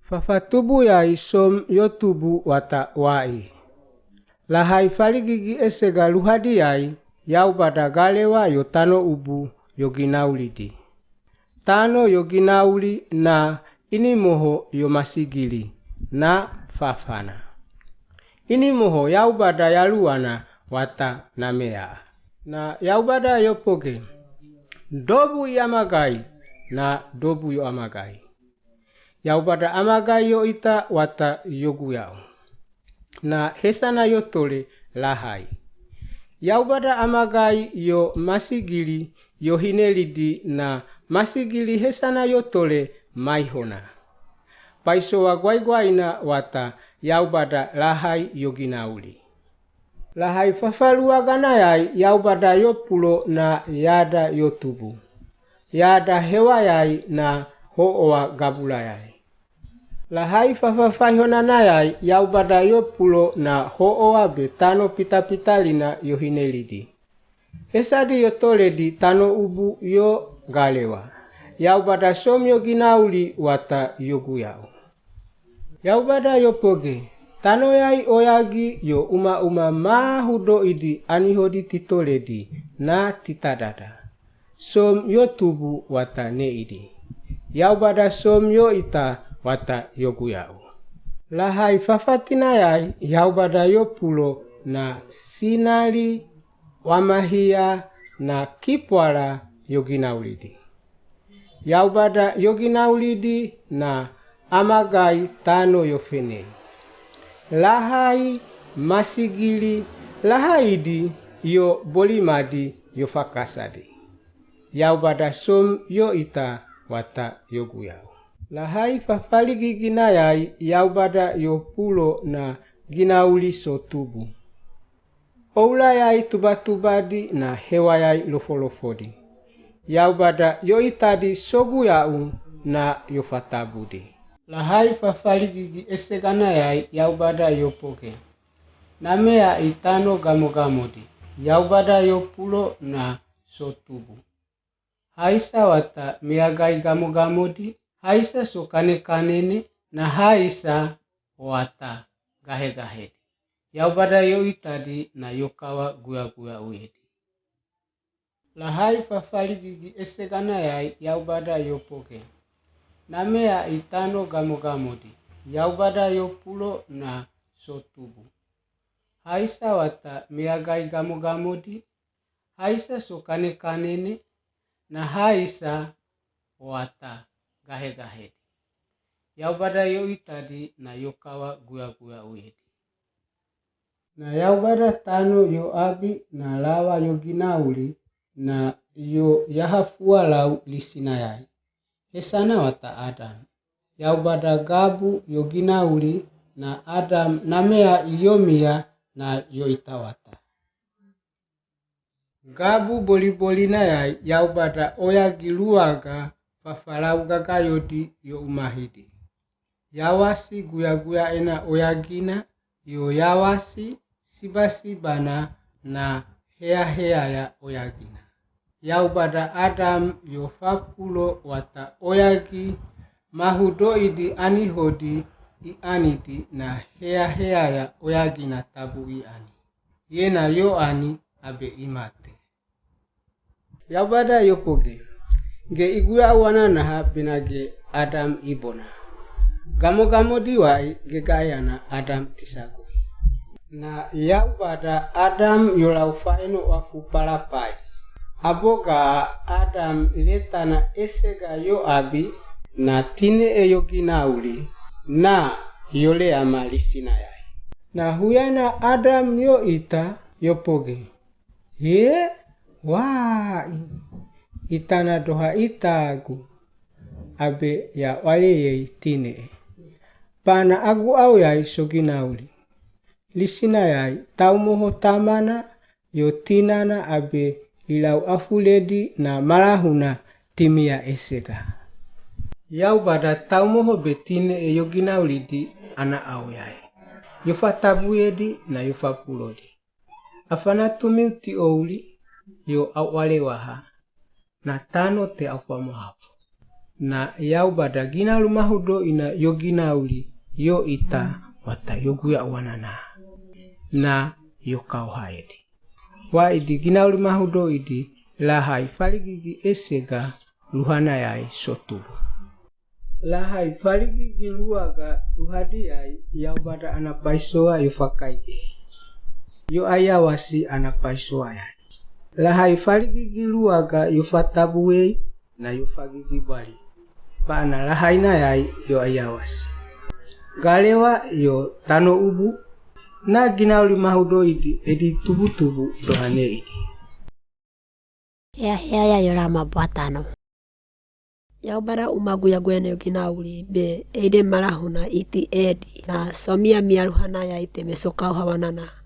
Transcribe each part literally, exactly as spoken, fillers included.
Fafa tubu yai som yo tubu wata wai. Lahai faligigi esega luhadi yai, yaubada galewa yo tano ubu yo ginaulidi. Tano yo ginauli na inimoho yo masigili na fafana. Inimoho yaubada yaluwana wata namea. Na yaubada yo poge. Dobu i amagai na dobu yo amagai. Yaubada amagai yo ita wata yoguyau. Na hesana yo tole lahai. Yaubada amagai yo masigili yo hinelidi na masigili hesana yo tole maihona. Paisowa gwaigwaina wata yaubada lahai yo ginauli. Lahai fafaluagana yai yaubada yo pulo na yada yo tubu. Yada hewa yai na hooa gabula yai. Lahai fafafaihonana yai yaubada yo pulo na hooa be tano pitapitalina yo hinelidi. Hesadi yo toledi tano ubu yo galewa. Yaubada som yo ginauli wata yoguyau. Yaubada yo poge. Tano yai oyagi yo umauma mahudoidi anihodi titoledi na titadada. Som yo tubu wata neidi. Yaubada som yo ita wata yoguyau. Lahai fafatina yai yaubada yo pulo na sinali wamahia na kipwala yo ginaulidi. Yaubada yo ginaulidi na amagai tano yo fenei. Lahai masigili lahaidi yo bolimadi yo fakasadi. Yaubada som yo ita wata yoguyau. Lahai fafaligigina yai yaubada yo pulo na ginauli so tubu. Oula yai tubatubadi na hewa yai lofolofodi. Yaubada yo itadi soguyau na yo fatabudi. Lahai fafaligigi esegana yai yaubada yo poge. Namea i tano gamogamodi. Yaubada yo pulo na so tubu. Haisa wata meagai gamogamodi, haisa so kanekanene, na haisa wata gahegahedi. Yaubada yo itadi na yo kawa guyaguyau yedi. Lahai fafaligigi esegana yai yaubada yo poge. Namea i tano gamogamodi. Yaubada yo pulo na so tubu. Haisa wata meagai gamogamodi, haisa so kanekanene, na haisa wata gahegahedi. Yaubada yo itadi na yo kawa guyaguyau yedi. Na yaubada tano yo abi na lawa yo ginauli na yo yahafualau lisina yai. Hesana wata Adam. Yaubada gabu yo ginauli na Adam namea i yomia na yo ita wata. Gabu bolibolina yai yaubada oyagi luaga fafalau gagayodi yo umahidi. Yawasi guyaguyaena oyagina yo yawasi sibasibana na heaheaya oyagina. Yaubada Adam yo fapulo wata oyagi mahudoidi anihodi i anidi na heaheaya oyagina tabu i ani. Yena yo ani abe i mate. Yaubada yo poge. Ge i guyau wana naha bena ge Adam i bona. Gamogamodi wai ge gayana Adam tisagui. Na yaubada Adam yo lau faeno wafu palapai. Abo ga Adam letana esega yo abi na tinee yo ginauli na yo leama lisina yai. Na huyana Adam yo ita yo poge. Hee, wai, itana doha itagu abe ya wale yei tinee. Pana agu au yai so ginauli. Lisina yai taumoho tamana yo tinana abe i lau afuledi na malahuna timia esega. Yaubada taumoho be tinee yo ginaulidi ana au yai. Yo fatabuyedi na yo fapulodi. Afana tumiu tiouli yo au wale waha na tano te au famo hafo. Na Yaubada ginauli mahudo ina yo ginauli yo ita wata yo guya wananaha na yo kaoha edi. Waidi ginauli mahudo idi lahai faligigi esega luhanayai sotubu. Lahai faligigi luaga luhadiyai Yaubada ana paisowa yo fakaigehi. Yo ayawasi ana paisowayai. Lahai faligigi luaga yo fatabuwei na yo fagigibali. Baana lahainayai yo ayawasi. Galewa yo tanoubu na ginauli mahudo idi edi tubutubu dohane idi. Heahea ya yo lama bwatano. Yaubada uma guyaguya na yo ginauli be eide malahuna iti edi na somiamia luhanayai teme so kaoha wananaha.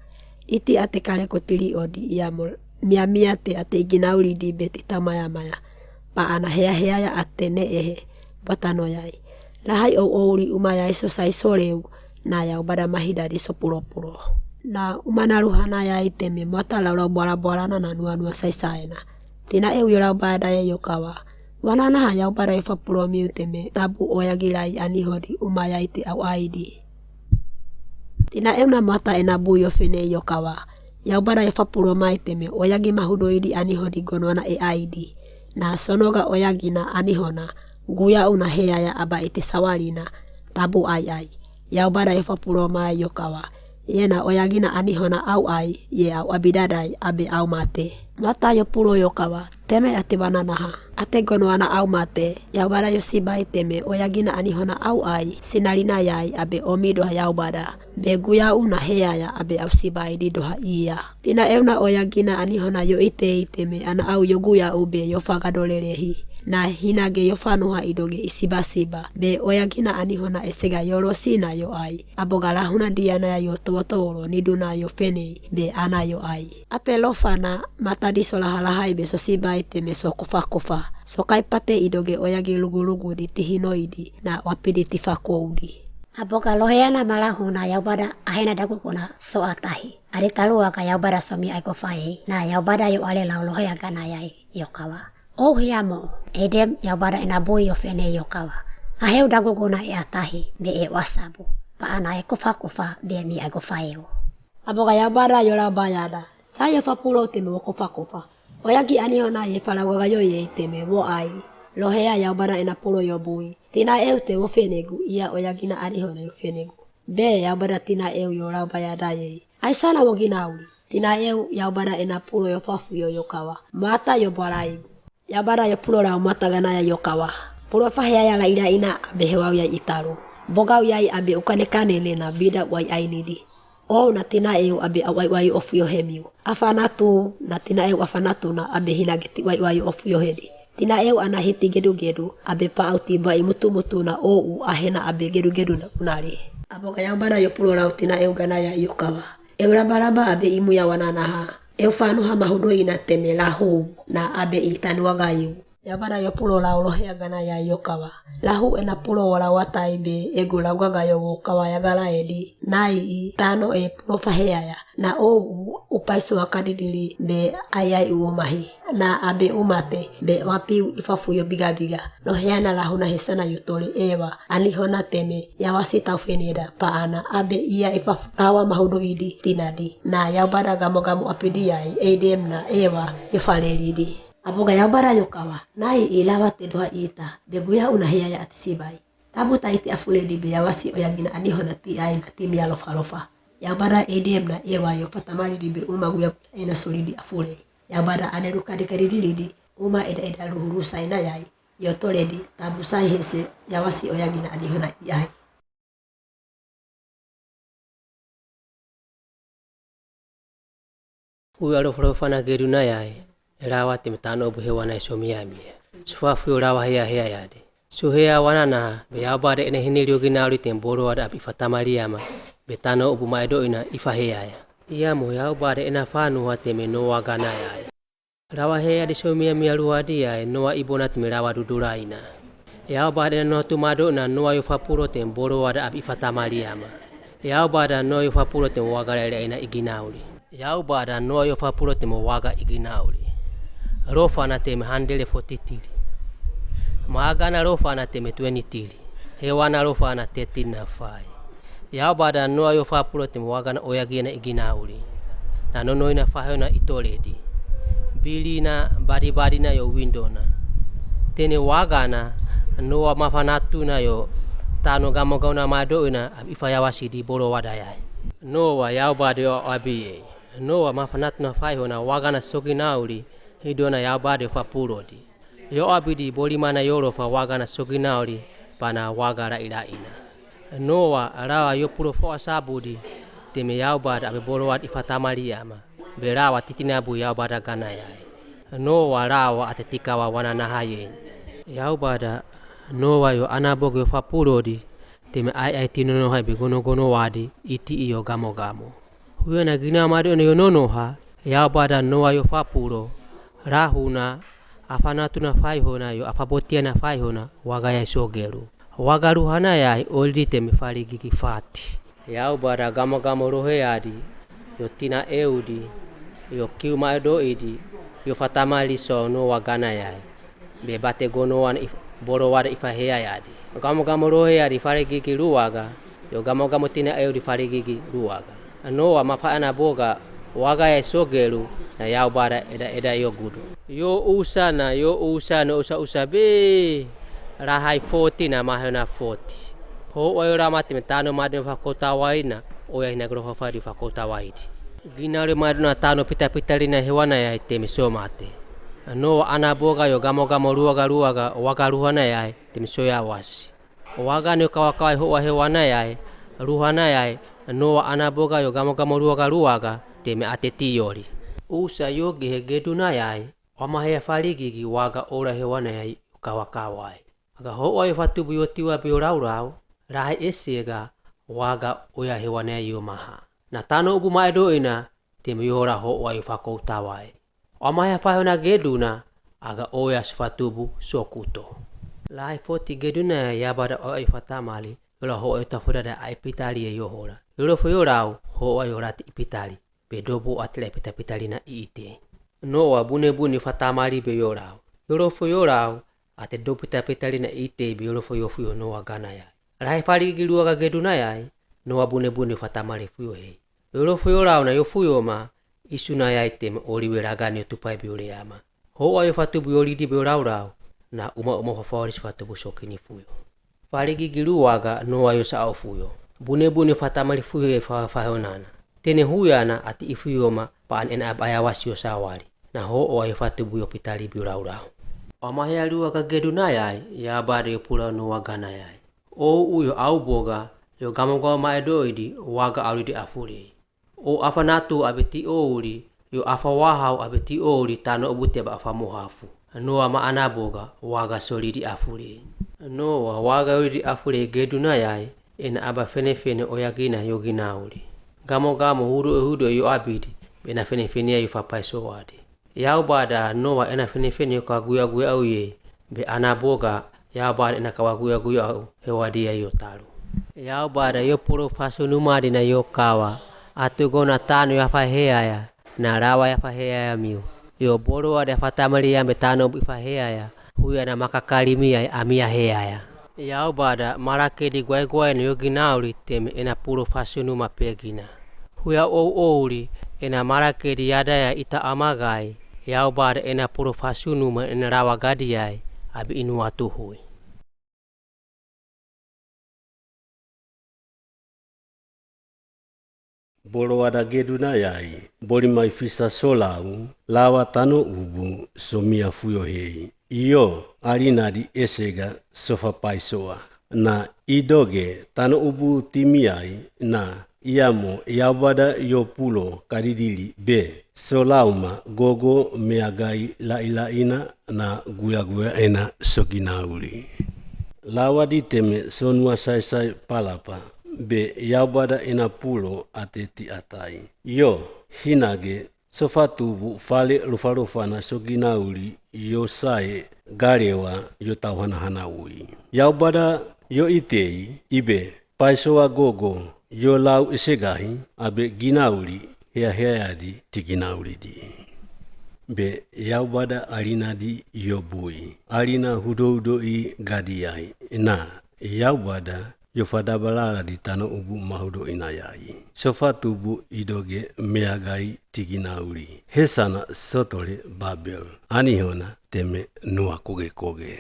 Iti ate kale ko tili odi iamo miamia te ate i ginauli di be ti taumayamaya. Baana heahea ya ate neehe bwatanoyai. Lahai ououli umayai so sai so leu na Yaubada mahidadi so pulopulo. Na umana luhanayai teme mwata laulau bwalabwalana na nuanua saisaena. Tina eu yo laubadayai yo kawa. Wananaha Yaubada yo fapulomiu teme tabu oyagi lai anihodi umayai te au aidi. Tina eu na mwata ena bui yo fenei yo kawa. Yaubada yo fapulomai teme oyagi mahudo idi anihodi gonwana e aidi. Na sonoga oyagi na anihona guya una heaya aba ite sawalina tabu aiai. Yaubada yo fapulomai yo kawa. Yena oyagi na anihona au ai ye au abidadai abe au mate. Mwata yo pulo yo kawa. Teme ate wananaha ate gonwana au mate. Yaubada yo sibai teme oyagi na anihona au ai sinalinayai abe omi doha Yaubada. Be guya una heaya abe au sibai di doha ia. Tina eu na oyagi na anihona yo itei teme ana au yo guya u be yo fagadolelehi. Na hinage yo fanuha idoge i sibasiba be oyagi na anihona esega yo losina yo ai. Abo ga lahuna diana ya yo towotowolo niduna yo fenei be ana yo ai. Ate lofana matadi so lahalahai be so sibai teme so kofakofa. So kaipate idoge oyagi lugulugu di ti hino idi na wapidi ti fakoudi. Abo ga lohea na malahuna Yaubada ahena daguguna so atahi. Ade taluaka Yaubada somi ai kofaei na Yaubada yo ale lau lohea ganayai yo kawa. Ouhia mo eidem Yaubada ena bui yo fenei yo kawa. Aheu daguguna e atahi be e wasabu. Baana e kofakofa be mi ai kofaeu. Abo ga Yaubada yo laubayada. Sai yo fapulo teme wo kofakofa. Oyagi anihona ye falawaga yo ye iteme wo ai. Lohea Yaubada ena pulo yo bui. Tina eu te wo fenegu ia oyagi na anihona yo fenegu. Be Yaubada tina eu yo laubayada ye. Aisana wo ginauli. Tina eu Yaubada ena pulo yo fafuyo yo kawa. Mwata yo bwalaigu. Yaubada yo pulo lau mwata ganaya yo kawa. Pulo faheaya lailaina abe hewau yai italu. Bogau yai abe ukanekane nena bida wai ainidi. Ou na tina eu abe au aiwai ofuyo hemiu. Afanatu na tina eu afanatu na abe hinage ti waiwai ofuyo hedi. Tina eu ana hiti gedugedu abe paau ti bai mutumutu na ou ahena abe gedugedu na unali. Abo ga Yaubada yo pulo lau tina eu ganaya yo kawa. Eu labalaba abe imuya wananaha. Eu fanuha mahudo ina teme lahu na abe i tanuwaga iu. Yaubada yo pulo lau lohea ganaya yo kawa. Lahu ena pulo wala watai be egu laugaga yo wo kawa yagala edi. Nai i tano e pulo faheaya. Na ou u paisowa kadidili be aiai u umahi. Na abe umate be wapiu i fafuyo bigabiga. Lohea na lahuna hesana yo tole ewa. Anihona teme yawasi tau feneda paana abe ia i fafu lawa mahudo idi tinadi. Na Yaubada gamogamo apidi yai eidem na ewa yo falelidi. Abo ga Yaubada yo kawa. Nai i lawa te doha ita be guya una heaya ati sibai. Tabu taiti afuledi be yawasi oyagi na anihona ti ai na timia lofalofa. Yaubada eidem na ewa yo fatamalidi be uma guyaguya ena solidi afule. Yaubada ane lukadikadidilidi uma edaeda luhulusaina yai. Yo toledi tabu sai hese yawasi oyagi na anihona i ai. Uya lofalofana geduna yai. Lawa teme tano obu hewana e somiamia. Sufafu yo lawa heahea yade. Suhea wananaha be Yaubada ena hinili yo ginauli teme bolowa da abi fatamaliama. Be tano obu maedo ina ifaheaya. Ia mo Yaubada ena fanuha teme Noa ganayai. Lawa headi somiamia luadi yai Noa ibona teme lawa dudulaina. Yaubada ena Noa tumado na Noa yo fapulo teme bolowa da abi fatamaliama. Yaubada Noa yo fapulo teme waga lailaina i ginauli. Yaubada Noa yo fapulo teme waga i ginauli. Lofana teme handele fotitili. Magana lofana teme twenty-three. Hewana lofana thirteen na five. Yaubada Noa yo fapulo teme wagana oyagina i ginauli. Na nonoina fahona i toledi. Bilina, badibadina yo windona. Tene wagana, Noa mafanatuna yo tano gamogamo na madoina, ifayawasi di boro wada yai. Noa Yaubada yo abiyei. Noa mafanatuna faihona wagana soginauli, hidona Yaubada yo fapulodi. Yo abidi bolimana yolo fa wagana soginauli, pana waga lailaina. Noa lawa yo pulo foasabudi, teme Yaubada abe boro wada ifatamali yama. Be lawa titinabu Yaubada gana yai. Noa lawa ate tikawa wananaha yei. Yaubada, Noa yo anaboga yo fapulodi, teme ai ai tinonohai be gonogono wadi, iti iyo gamogamo. Huyana gina madoina yo nonoha, Yaubada Noa yo fapulo, lahuna, afanatuna faihona yo afabotiana faihona, waga yai sogelu. Waga luhana yai, olidi teme faligigi fati. Yaubada gamogamo lohe adi, yo tina eudi, yo kiu madoidi, yo fatamali so Noa gana yai. Be bate gonoan boro wada ifahea yadi. Gamogamo lohe adi faligigi luaga, yo gamogamo tina eudi faligigi luaga. Noa mafaanaboga waga yai sogelu, na Yaubada edaeda yo gudu. Yo usa na, yo usa na, usa usa be. Lahai forty na mahona forty. Howa yo lawa teme tano madoina fakotawaina, oya hina golofa fadi fakotawaidi. Ginauli madoina tano pitapitalina hewana yai teme somate. Noa anaboga yo gamogamo luaga luaga waga luhana yai teme soyawasi. Wagana yo kawakawa howa hewana yai, luhana yai, Noa anaboga yo gamogamo luaga luaga, teme ate tioli. Usa yo gehe geduna yai, wamahea faligigi waga ola hewana yai kawakawai. Aga howa yo fatubu yo tiwa be yo laulau, lahai esega, waga oya hewana yai yo maha. Na tano ubu madoina, teme yo hola howa yo fakotawae. Wamahea faihona geduna, aga oya sofatubu sokuto. Lahai forty geduna yai Yaubada oya yo fatamali, yo lawa howa yo tafudada ai pitali yo hola. Yo lofo yo lau, howa yo lati ipitali, be dobo ati lahai pitapitalina iite. Noa bunebune yo fatamali be yo lau. Yo lofo yo lau, ate dobo pitapitalina iite be yo lofo yo fuyo Noa gana yai. Lahai faligigi luaga geduna yai, Noa bunebune yo fatamali fuyo hei. Yo lofo yo lau na yo fuyo ma, isuna yai teme oliwe lagani yo tupai be yo leama. Howa yo fatubu yo lidi be yo laulau, na umauma fafawali sofatubu sokini fuyo. Faligigi luaga Noa yo saau fuyo. Bunebune yo fatamali fuyo hei fa- faihonana. Tene huyana ati ifuyo ma, paan ena aba ayawasi yo sawali. Na howa yo fatubu yo pitali be yo laulau. Wamahea luaga geduna yai, Yaubada yo pula Noa gana yai. Ou yo auboga, yo gamogamo madoidi, waga aulidi afulei. Ou afanatu abe tiouli, yo afawahau abe tiouli tano ubu teba afamohafu. Noa ma anaboga, waga solidi afulei. Noa waga yolidi afulei geduna yai, ena aba fenefene oyagina yo ginauli. Gamogamo hudo hudo yo abidi, be ena fenefene yai yo fapaisowadi. Yaubada Noa ena fenefene yo kaguyaguya uye, be anaboga, Yaubada ena kawaguyaguya u hewadi yai yo talu. Yaubada yo pulo fasunumadi na yo kawa, atu gona tano yafaheaya, na lawa yafaheaya miu. Yo boro wada fatamali yambe tano ubu ifaheaya, huyana makakalimi yai ami yaheaya. Yaubada malakedi guaiguaina yo ginauli teme ena pulo fasunuma pegina. Huya ou ouli, ena malakedi yadaya ita amagai, Yaubada ena pulo fasunuma ena lawa gadi yai, abi inu atu hui. Boro wada geduna yai, boli mai fisa solau, lawa tano ubu, somia fuyo hei. Iyo, alinadi esega, sofapaisowa. Na idoge, tano ubu timi yai, na, iyamo, Yaubada yo pulo, kadidili, be, solau ma, gogo, meagai, lailaina, na guyaguya ena soginauli. Lawadi teme sonua saisai palapa, be Yaubada ena pulo ate ti atai. Yo, hinage, sofatubu fale lofalofana soginauli, yo sae, galewa, yo tauhanahana ui. Yaubada, yo itei, ibe, paisowa gogo, yo lau esegahi, abe ginauli, heaheayadi, ti ginaulidi. be Yaubada alinadi yo bui, alina hudoudo'i gadiai, na Yaubada yo fadabalala di tano ubu mahudo'ina yai. Sofatubu idoge meagai tiginauli. Hesana sotole Babel. Anihona teme nua kogekoge.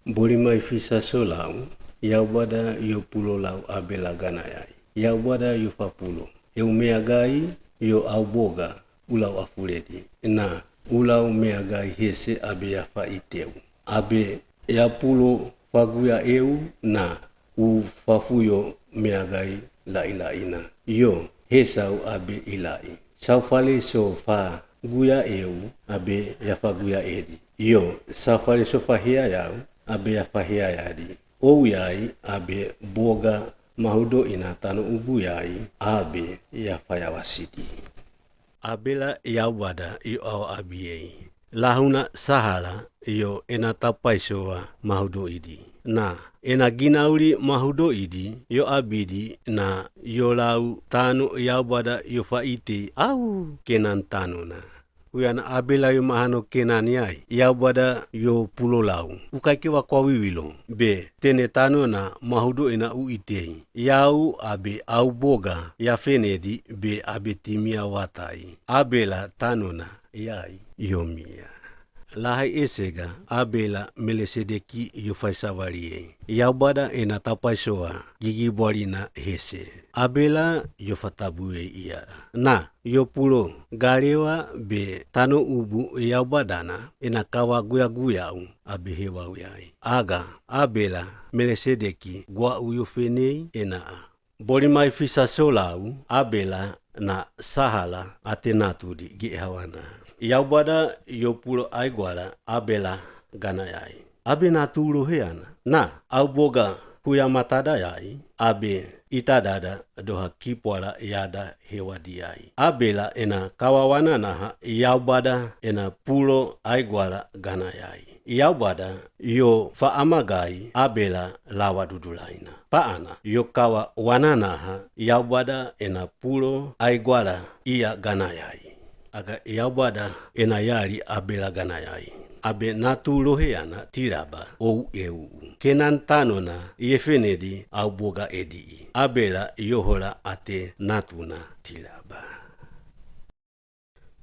Bolimai fisa solau, Yaubada yo pulo lau Abela ganayai. Yaubada yo fapulo: Eu meagai yo au boga, ulau afuledi, na ulau meagai hese abe yafaiteu, abe yapulo faguya eu, na u fafuyo meagai lailaina, yo hesau abe ilai. Saufale so faguya eu abe yafaguyaedi, yo saufale so fahea yau abe yafaheayadi. Ou yai abe boga mahudo'ina tano ubu yai abe yafayawasidi. Abela Yaubada yo au abiei. Lahuna Sahala yo ena tapaisoa mahudo'idi, na ena ginauli mahudo'idi yo abidi, na yo lau tano Yaubada yo faitei, au Kenan tanona. Huyana Abela yo mahano Kenan yai, Yaubada yo pulo lau: U kaikewa kwa wiwilo, be tene tanona mahudo'ina uitei, yau abe au boga yafenedi be abe timia watai. Abela tanona yai yo mia. Lahai esega Abela Melesedeki yo faisawaliei. Yaubada ena tapaisoa gigibualina hese. Abela yo fatabuei ia, na yo pulo galewa be tano ubu Yaubadana ena kawa guyaguyau abe hewau yai. Aga Abela Melesedeki gwau yo fenei enaa. Bolimai fisa solau, Abela na Sahala ate natudi, gehawana. Yaubada yo pulo aigwala Abela ganayai. Abe natu loheana, na au boga huya matada yai abe itadada doha kipwala yada hewadi yai. Abela ena kawa wananaha Yaubada ena pulo aigwala ganayai. Yaubada yo faamagai Abela lawa dudulaina. Paana yo kawa wananaha Yaubada ena pulo aigwala ia ganayai. Aga Yaubada ena yali Abela ganayai: Abe natu loheana tilaba, ou eu. Kenan tanona, yefenedi au boga edii. Abela yo hola ate natuna tilaba.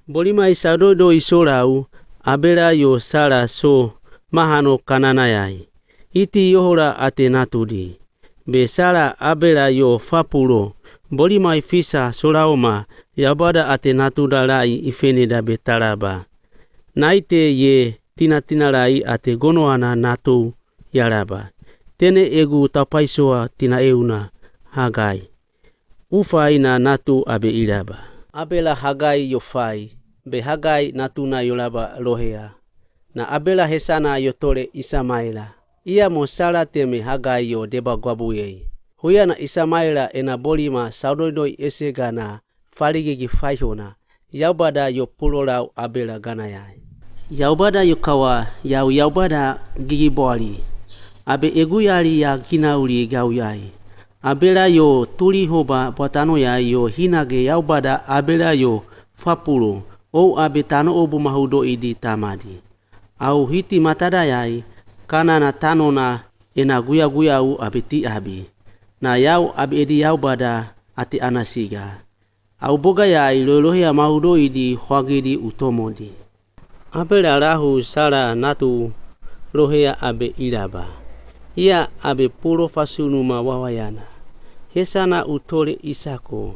Bolimai sadoidoi solau, Abela yo Sala so mahano Kanana yai. Iti yo hola ate natudi. Be Sala Abela yo fapulo, bolimai fisa solaoma, Yaubada ate natuda lai ifeneda be talaba. Naite ye tinatina lai ate gonowaa na natou yalaba. Tene egu tapaisoa tinaeuna Hagai. U fai na natu abe ilaba. Abela Hagai yo fai, be Hagai natuna yolaba lohea. Na Abela hesana yo tole Isamaela. Ia mo Sala teme Hagai yo debagwabuei. Huya na Isamaela ena bolima sadoidoi esega na faligigi faihona. Yaubada yo pulo lau Abela ganayai. Yaubada yo kawa yau Yaubada gigibwali. Abe egu yali ya ginauli gau yai. Abela yo tulihoba bwatano yai yo hinage Yaubada Abela yo fapulo, ou abe tano obu mahudoidi tamadi. Au hiti matada yai, Kanana tanona ena guyaguyau abe tiabi. Na yau abe edi Yaubada ate anasiga. Au boga yai lohelohea mahudoidi hwagidi utomodi. Abela lahu Sala natu lohea abe ilaba. Ia abe pulo fasunuma wawayana. Hesana u tole Isako.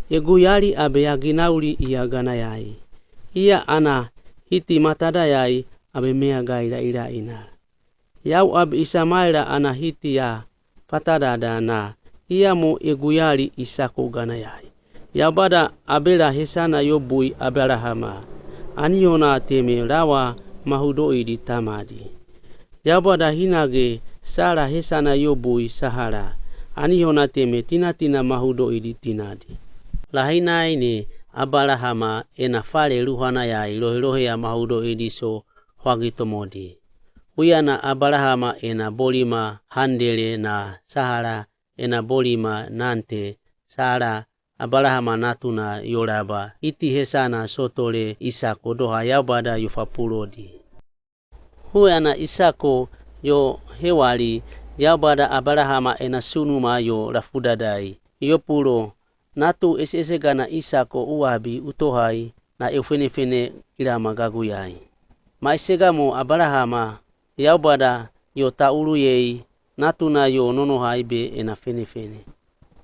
Egu yali abe ya ginauli ia ganayai. Ia ana hiti matada yai abe meagai lailaina. Yau abe Isamaela ana hiti ya fatadada na, ia mo egu yali Isako ganayai. Yaubada Abela hesana yo bui Abalahama. Anihona teme lawa mahudoidi tamadi. Yaubada hinage Sala hesana yo bui Sahala. Anihona teme tinatina mahudoidi tinadi. Lahi nai ni Abalahama ena fale luhana yai lohelohea mahudoidi so hwagi tomodi. Huya na Abalahama ena bolima handele na Sahala ena bolima nante, Sala Abalahama natuna yo laba, iti hesana sotole Isako doha Yaubada yo fapulodi. Huyi ana Isako yo hewali, Yaubada Abalahama ena sunuma yo lafudadai. Yo pulo, natu eseesegana Isako uabi utohai, na eu fenefene ilama gaguyai. Maisega mo Abalahama, Yaubada yo taulu yei, natuna yo nonohai be ena fenefene.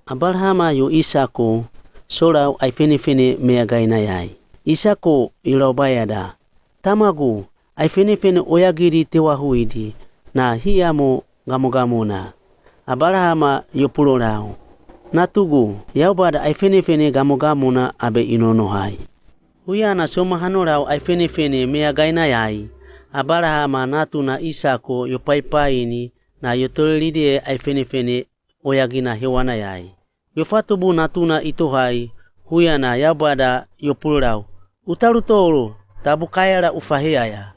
Abalahama yo Isako, solau ai fenefene meagainayai. Isako yo laubaiada, Tamagu, ai fenefene oyagidi tewahuidi, na hiya mo gamogamona. Abalahama yo pulolau, Natugu, Yaubada ai fenefene gamogamona abe inonohai. Huyi ana somahanoo lau ai fenefene meagainayai, Abalahama natuna Isako yo paipaini, na yo tolelidie ai fenefene oyagina hewanayai. Yo fatubu natuna itohai, huyi ana Yaubada yo pulolau, Utalu tolo, tabu kayala ufaheaya.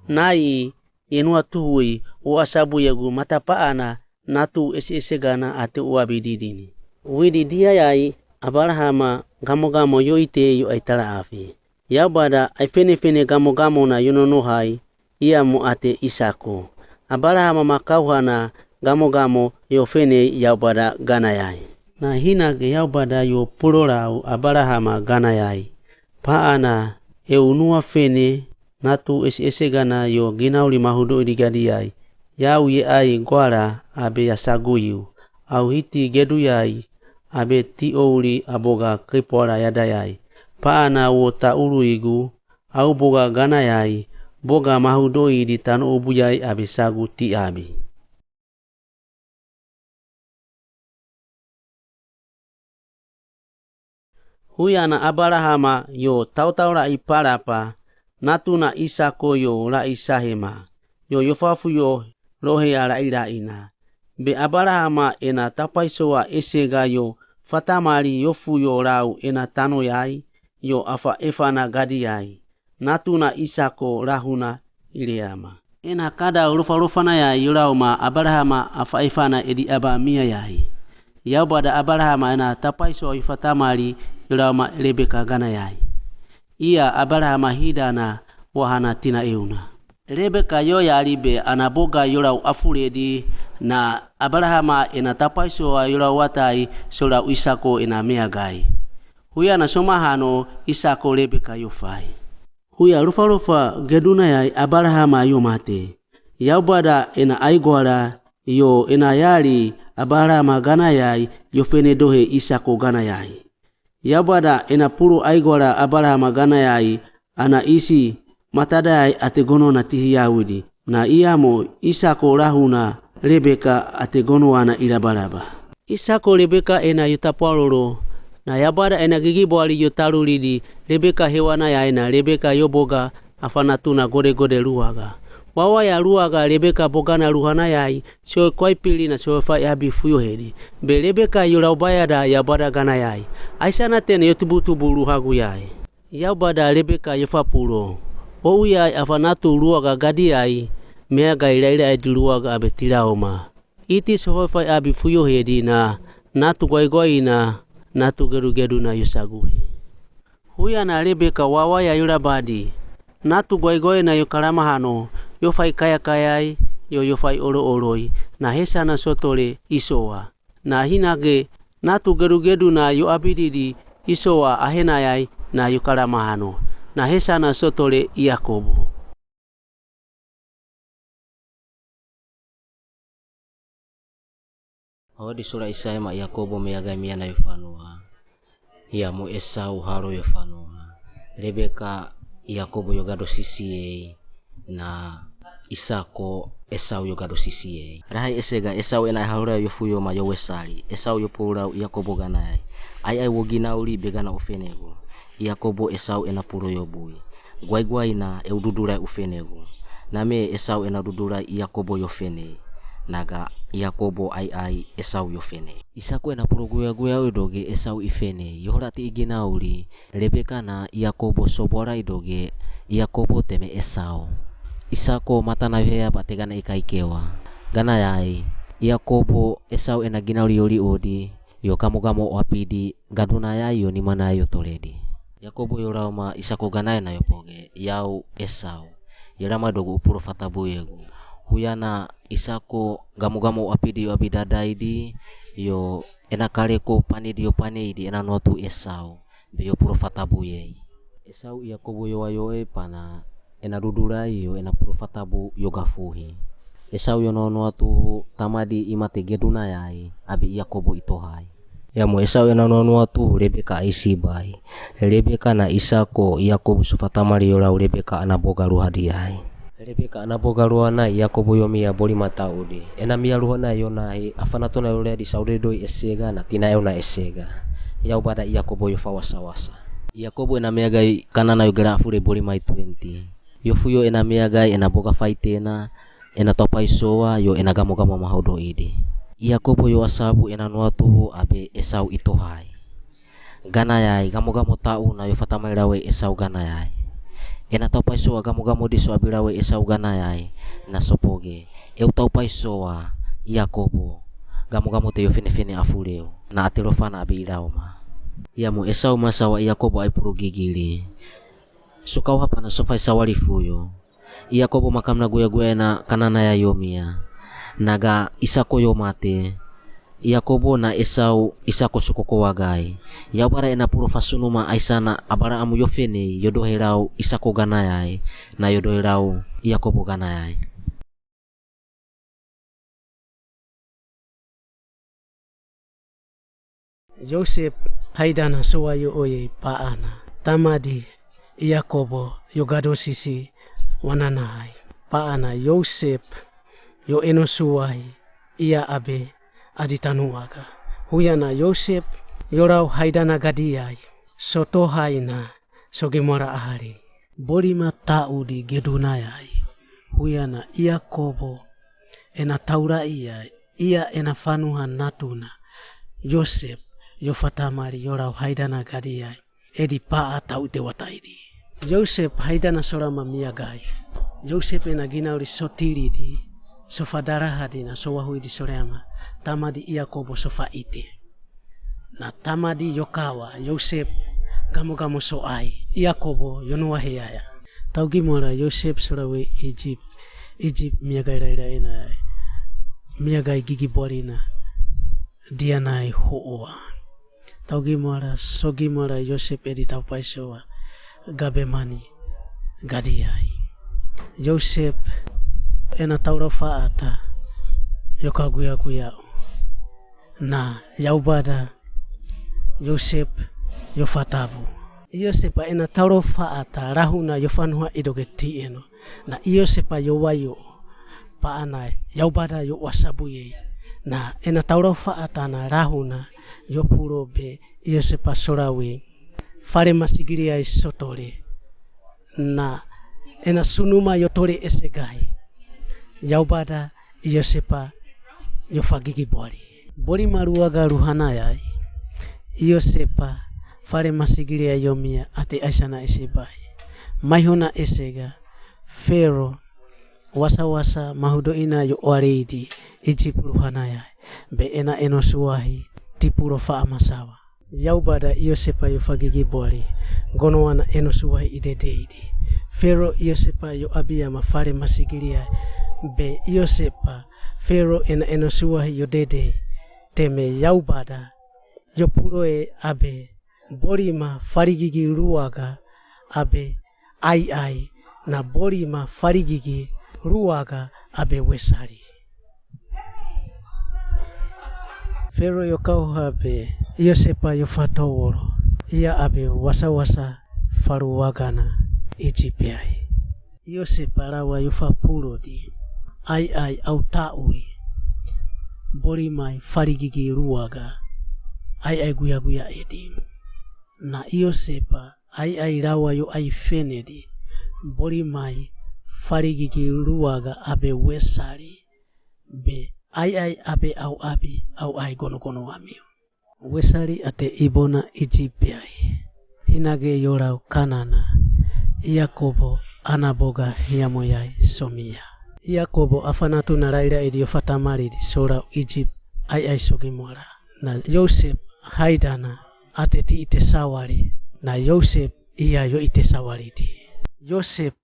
Nai, yenua tuhui, o asabuyegu matapaana, natu eseesegana ate uabididini. Widi diayai, Abalahama gamogamo yo ite yo aitalaafi. Yaubada ai fenefene gamogamona yo nonohai, ia mo ate Isako. Abalahama makauhana gamogamo yo fenei Yaubada ganayai. Na hinage Yaubada yo pulolau Abalahama ganayai. Paana, eu nua fene, natu eseesegana yo ginauli mahudoidi gadiai. Yau ye ai gwala abe yasaguyu. Au hiti geduyai, abe tiouli aboga keipoala yadayai. Paana wo tauluigu, au boga ganayai, boga mahudoidi tanoo buyai abe sagu tiabi. Huyi ana Abalahama yo tautaulai palapa, natuna Isako yo lai sahema, yo yofafu yo lohea lailaina. Be Abalahama ena tapaisowa esega yo fatamali yofuyo lau ena tanoyai, yo afaefana gadiai. Natuna Isako lahuna ileama. Ena kada lofalofanayai yo lau ma Abalahama afaefana edi aba miayai. Yaubada Abalahama ena tapaisowa yo fatamali yo lau ma Lebeka ganayai. Ia Abalahama hidana wahana tina euna. Lebeka yo yali be ana boga yo lau afuledi, na Abalahama ena tapaisowa yo lau watai so lau Isako ena meagai. Huyi ana somahanoo Isako Lebeka yo fai. Huyi alofalofa gedunayai Abalahama yo mate. Yaubada ena aigwala yo ena yali Abalahama ganayai yo fene dohe Isako ganayai. Yaubada ena pulo aigwala Abalahama ganayai, ana isi matadayai ate gonona tihi yawidi. Na ia mo Isako lahuna Lebeka ate gonowana ilabalaba. Isako Lebeka ena yo tapwalolo, na Yaubada ena gigibwali yo talulidi Lebeka hewanayai na Lebeka yo boga afanatuna godegode luaga. Wawaya luaga Lebeka bogana luhanayai, so kwaipili na so fai abi fuyohedi. Be Lebeka yo laubaiada Yaubada ganayai. Aisana tene yo tubutubu luhaguyai. Yaubada Lebeka yo fapulo. Ouyai afanatu luaga gadiai, meagai lailaidi luaga abe tilaoma. Iti so fai abi fuyohedi na, natu gwaigwaina, natu gedugeduna yo saguhi. Huyi ana Lebeka wawaya yo labadi. Natu gwaigwaina yo kalamahanoo, yo fai kayakayai, yo yo fai olooloi, na hesana sotole Isowa. Na hinage, natu gedugeduna yo abididi Isowa ahenayai, na yo kalamahanoo, na hesana sotole Yakobo. Hodi sula Isaia ma Yakobo meagai miana yo fanua. Ia mo Esau halo yo fanua. Lebeka Yakobo yo gado sisiei. Na Isako Esau yo gado sisiei. Raha esega Esau ena ai halo rai yo fuyo ma yo wesali. Esau yo pulau Yakobo ganayai. Ai ai wo ginauli be gana ofenegu. Yakobo Esau ena pulo yo bui. Gwaigwaina eu dudurai ufenegu. Name Esau ena dudurai Yakobo yo fenei. Naga Yakobo ai ai Esau yo fenei. Isako ena pulo guyaguya idoge Esau ifenei. Yo hola tii ginauli. Lebeka na Yakobo sobwala idoge Yakobo teme Esau. Isako matana yo heaba te gana ikai kewa. Ganayai. Yakobo Esau ena ginauli yo liodi. yo gamogamo wapidi gadunayai yo nimanayai yo toledi. Iakobo yo laoma Isako ganayai na yopoge, yau Esau, ye lama dogu upuro fatabu yegu. Huyana Isako gamogamo wapidi yo abi dadaidi, yo ena kaleko panidi yo paneidi ena nuatu Esau be yo puro fatabu yei. Esau Iakobo yo wayoe pana ena dudulai yo ena puro fatabu yo gafuhi. Esau yo nonuatu tamadi imate gedunayai, abi Iakobo itohai. Yamo Esau ena nonuatu Lebeka aisibai. Lebeka na Isako Iakobo so fatamali yo lau Lebeka ana boga luhadiai. Lebeka ana boga luhanai Iakobo yo mia bolima taudi. Ena mia luhanai yo nahi afanatuna yo leadi saudedoi esega na tinaeuna esega. Yau bada Iakobo yo fawasawasa. Iakobo ena miagai Kanana yo gela afure bolimai twenti. Yo fuyo ena miagai ena boga faitena, ena taupaisowa yo ena gamogamo mahudoidi. Iakobo yo wasabu ena nuatu abi Esau itohai. Ganayai gamogamo tauna yo fatamali lawe Esau ganayai. Ena taupaisowa gamogamo diso abi lawe Esau ganayai na sopoge. Eu taupaisowa Iakobo, gamogamote yo fenefene afureu, na ati lofana abi ilaoma. Yamo Esau masawa Iakobo ai puro gigili. So kauhapa na so fai sawali fuyo. Iakobo makamna guyaguya ena Kananayai yo mia. Naga Isako yo mate, Iakobo na Esau Isako so kokowagai. Yau bada ena puro fasunuma aisana Abaraham yo fenei yo dohe lau Isako ganayai na yo dohe lau Iakobo ganayai. Yosep haidana so wayoyei paana tamadi Iakobo yo gadosisi wananahai. Paana Yosep yo enosuwahi ia abe adi tanuaga. Huyana Yosep yo lau haidana gadiai, sotohaina sogimora ahali. Bolima taudi gedunayai. Huyana Iakobo ena taulaiai ia ena fanuha natuna Yosep yo fatamali yo lau haidana gadiai. Edi paa taute wataidi. Yosep haidana so lama miagai. Yosep ena ginauli sotilidi, so fadarahadi na so wahuidi so lama tamadi Iakobo so faite. Na tamadi yo kawa Yosep gamogamo so ai Iakobo yo nuahi yaya. Taugimora Yosep so lawe Ijip, Ijip miagai lailai na miagai gigibwalina dianai howa. Taugimora sogimora Yosep edi taupaisowa gabemani gadiai. Yosep ena taulafaata yo kaguyaguya u na yau bada Yosep yo fatabu. Yosepa ena taulafaata lahuna yo fanuha idoge tieno. Na Yosepa yo wayo paana yau bada yo wasabuyei. Na ena taulafaata na lahuna yo puro be Yosepa so lawe fale masigiliai sotole. Na ena sunuma yo tole esegai. Yau bada Yosepa yo fagigibwali. Bolima luaga luhanayai. Yosepa fale masigiliai yo mia ati aisana esibai. Maihona esega Fero wasawasa mahudo ina yo waleidi Ijip luhanayai. Be ena enosuwahi ti puro faa masawa. Yau bada Yosepa yo fagigibwali gonowana enosuwahi idedeidi. Fero Yosepa yo abiyama fale masigiliai. Be Yosepa Fero ena enosuwahi yo dedei. Teme yau bada yo puroe abe bolima faligigi luaga abe aiai na bolima faligigi luaga abe wesali. Fero yo kauha be Yosepa yo fatowolo ia abe wasawasa faluagana Ijip ai. Yosepa lawa yo fapurodi aiai autaui bolimai faligigi luaga aiai guyaguya edi. Na Yosepa aiai lawa yo aifenedi bolimai faligigi luaga abe wesali be aiai abe au abi au ai gonogono ami. Wesali ate ibona Ijip ai hinage yo lau Kanana. Yakobo ana boga hiamoyai so mia. Yakobo afanatuna lailaidi yo fatamalidi so lau Ijip aiai sogimola. Na Yosep haidana, ate ti ite sawali, na Yosep ia yo ite sawali di. Yosep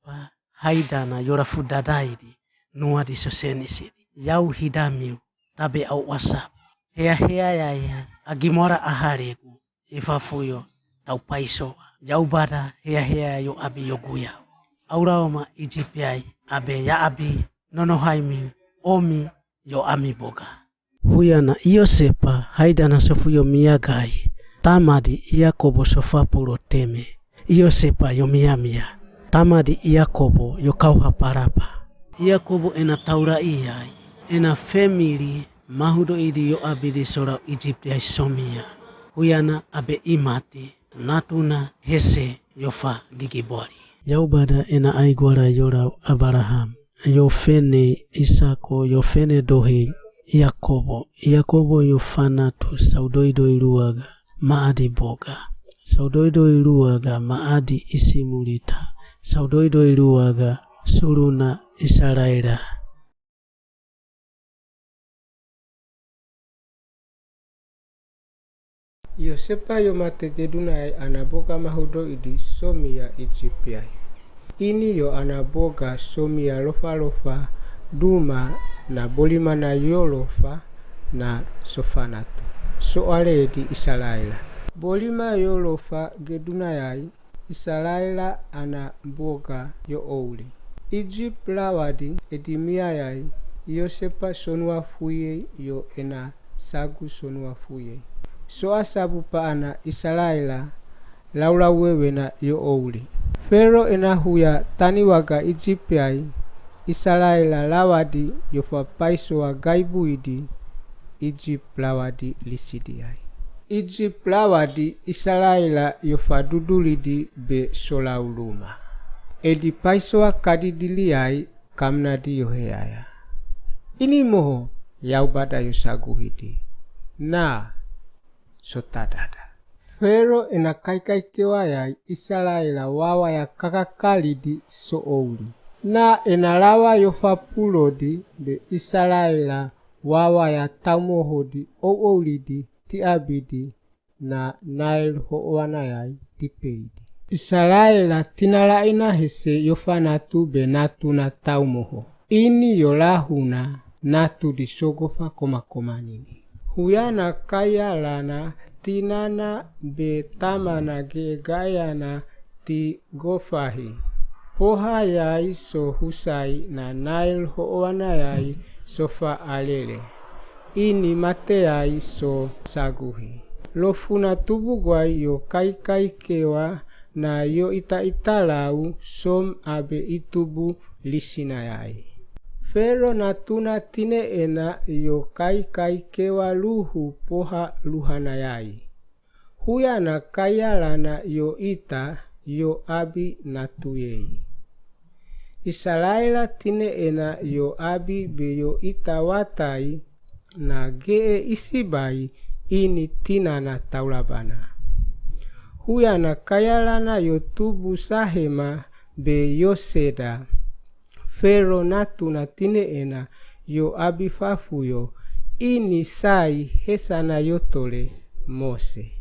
haidana, yola fu dadaidi, nuadi so senisidi. Yau hidamiu, tabe au wasap. Heahea yaia, agi mola ahalegu, i fafuyo, tau paisowa. Yau bada, heahea yo abi yo guyau. Aula oma Ijip ai, abe ya abi, nonohaimi, omi, yo ami boga. Huyana Yosepa, haidana sofu yo miagai, tamadi Yakobo sofa pulo teme. Yosepa yo miamia, tamadi Yakobo yo kauha palapa. Yakobo ena taulai ai, ena femili, mahudoidi yo abidi solau Ijip ai somia. Huyana abe imati, natuna hese yo fa gigiboli. Yau bada ena aiguala yolau Abalaham. Yo fene Isako, yo fene dohe Yakobo. Yakobo yo fanatu saudoidoi luaga, maadi boga. Saudoidoi luaga, maadi isimulita. Saudoidoi luaga, suluna Isalaela. Yosepa yo mate geduna ai ana boga mahudoidi somia Ijip ai. Ini yo ana boga somia lofalofa duma na bolima na yolofa na sofanatu. Soale di Isalaela. Bolima yolofa geduna ai, Isalaela ana boga yo ouli. Ijip lawadi edi miai ai, Yosepa sonua fuiei yo ena sagu sonua fuiei. Soa sabupa ana Isalaela, laulawiewe na yo ouli. Fero ena huya tani waga Ijip ai, Isalaela lawadi yo fa paisowa gaibuidi, Ijip lawadi lisidi ai. Ijip lawadi Isalaela yo fa dudulidi be solau luma. Edi paisowa kadidili ai kamnadi yo heaya. Ini moho yau bada yo saguhidi. Na, sota dada. Fero ena kaikaikewa ai Isalaela wawaya kakakalidi so ouli. Na ena lawa yo fa pulodi be Isalaela wawaya taumohodi ououlidi ti abidi na Nail howanai ai ti peidi. Isalaela tinalaina hese yo fanatu be natuna taumoho. Ini yo lahuna natudi sogofa komakomanini. Huyana kaiyalana tinana be tamana gegaiyana ti gofahi. Pohayai so husai na Nail howanai ai so fa alele. Ini mateai so saguhi. Lofuna tubuguai yo kaikaikewa na yo itaitalau som abe itubu lisinai ai. Fero natuna tineena yo kaikaikewa luhu poha luhanai ai. Huyana kaiyalana yo ita yo abi natuei. Isalaela tineena yo abi be yo ita watai na gee isibai ini tinana taulabana. Huyana kaiyalana yo tubu sahema be yo seda. Fero natuna tineena yo abi fafuyo ini sai hesana yo tole Mose.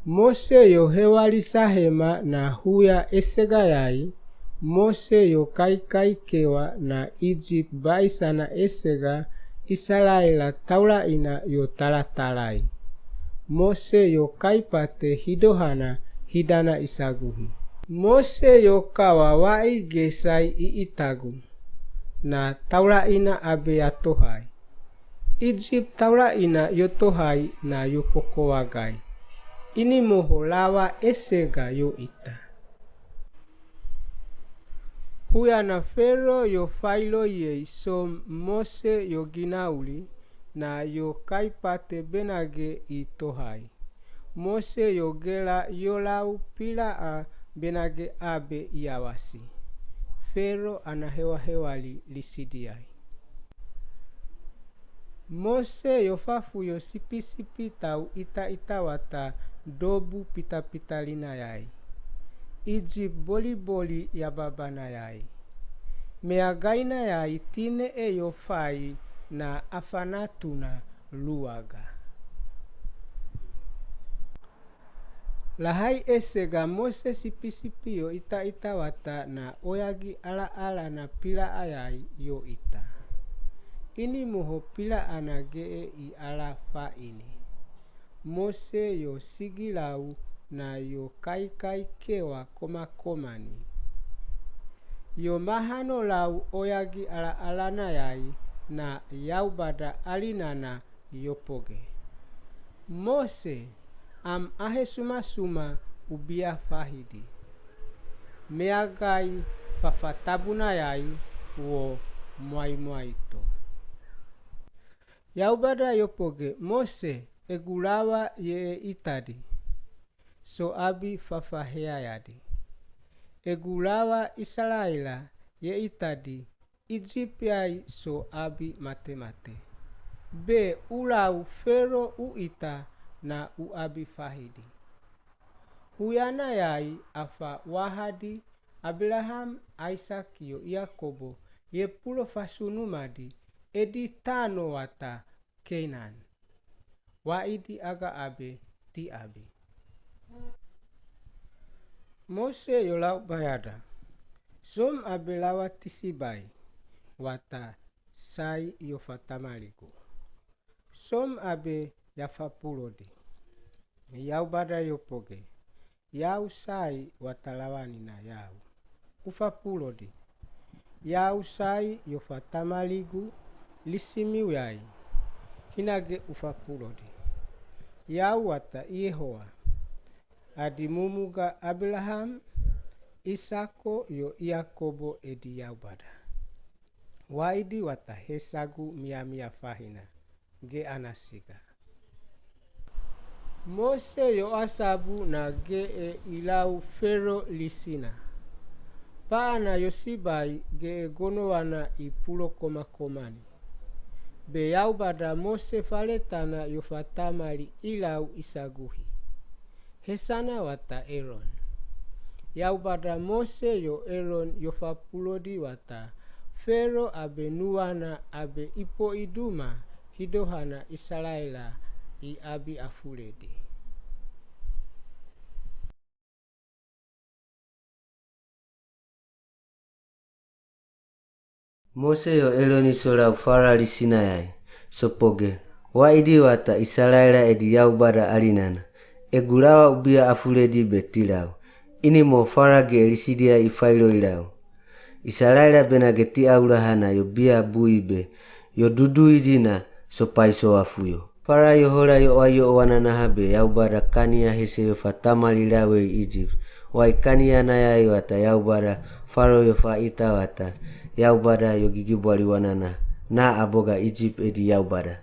Mose yo hewali sahema na huya esegai ai, Mose yo kaikaikewa na Ijip baisana esega Isalaela taulaina yo talatalai. Mose yo kaipate hidohana hidana isaguhi. Mose yo kawa wai gesai i itagu. Na taulaina abe ya tohai. Ijip taulaina yo tohai na yo kokowagai. Ini moho lawa esega yo ita. Huyana Fero yo failoiei so Mose yo ginauli, na yo kaipate benage i tohai. Mose yo gela yo lau pilaa benage abe i awasi. Fero ana hewahewali lisidi ai. Mose yo fafuyo sipisipi tau itaitawata dobu pitapitalinai ai. Ijip boliboli yababanai ai. Meagainai ai tinee yo fai na afanatuna luaga. Lahai ese ga Mose sipisipi yo ita-ita wata na oyagi ala-ala na pilaayai yo ita. Ini mo ho pilaana geei ala fa ini. Mose yo sigi lau na yo kaikai kewa komakoma ni. Yo mahano lau oyagi ala-ala nayai na Yaubada alinana yo poge. Mose, am ahe suma-suma ubia fahidi. Meagai fafatabunayai wo mwaimwaito. Yaubada yo poge Mose, e gu lawa ye e itadi, so abi fafaheayadi. E gu lawa Isalaela ye itadi, Ijipi ai so abi mate-mate. Be u lau Fero u ita na u abi fahidi. Huyanayai afa wahadi Abilaham, Aisaki yo Yakobo ye pulo fasunumadi, edi tano wata Kenan. Waidi aga abe ti abi. Mose yo laubayada. Som abe lawa tisibai wata sai yo fatamaligu. Som abe ya fapulodi. Yaubada yo poge. Yau sai wata lawa ni na yau. U fapulodi. Yau sai yo fatamaligu, lisimiu yai. Hina ge u fapulodi. Yau wata Yehowa. Adi mumuga Abilaham, Isako yo Yakobo edi Yaubada. Waidi wata hesagu miamia fahina. Ge ana siga. Mose yo asabu na ge e ilau Fero lisina. Paana yo sibai ge e gonowana i pulo komakoma ni. Be Yaubada Mose faletana yo fatamali ilau isaguhi. Hesana wata Eron. Yaubada Mose yo Eron yo fapulodi wata Fero abe nuana abe ipo iduma hidohana Isalaela i abi afuledi. Mose yo Eroni so lau Fara lisina yai, so poge, waidi wata Isalaela edi Yaubada alinana, e gu lawa ubia afuledi be ti lau, ini mo Fara ge e lisidia i failoi lau. Isalaela be na ge ti aulaha na yo bia bui be, yo duduidi na so paisoa fuyo. Fara yo hola yo oa yo owana naha be Yaubada kania hese yo fatamali lawe i Ijip. Wai kania nayai wata Yaubada Faro yo faita wata Yaubada yo gigibwali wanana. Na aboga Ijip edi Yaubada.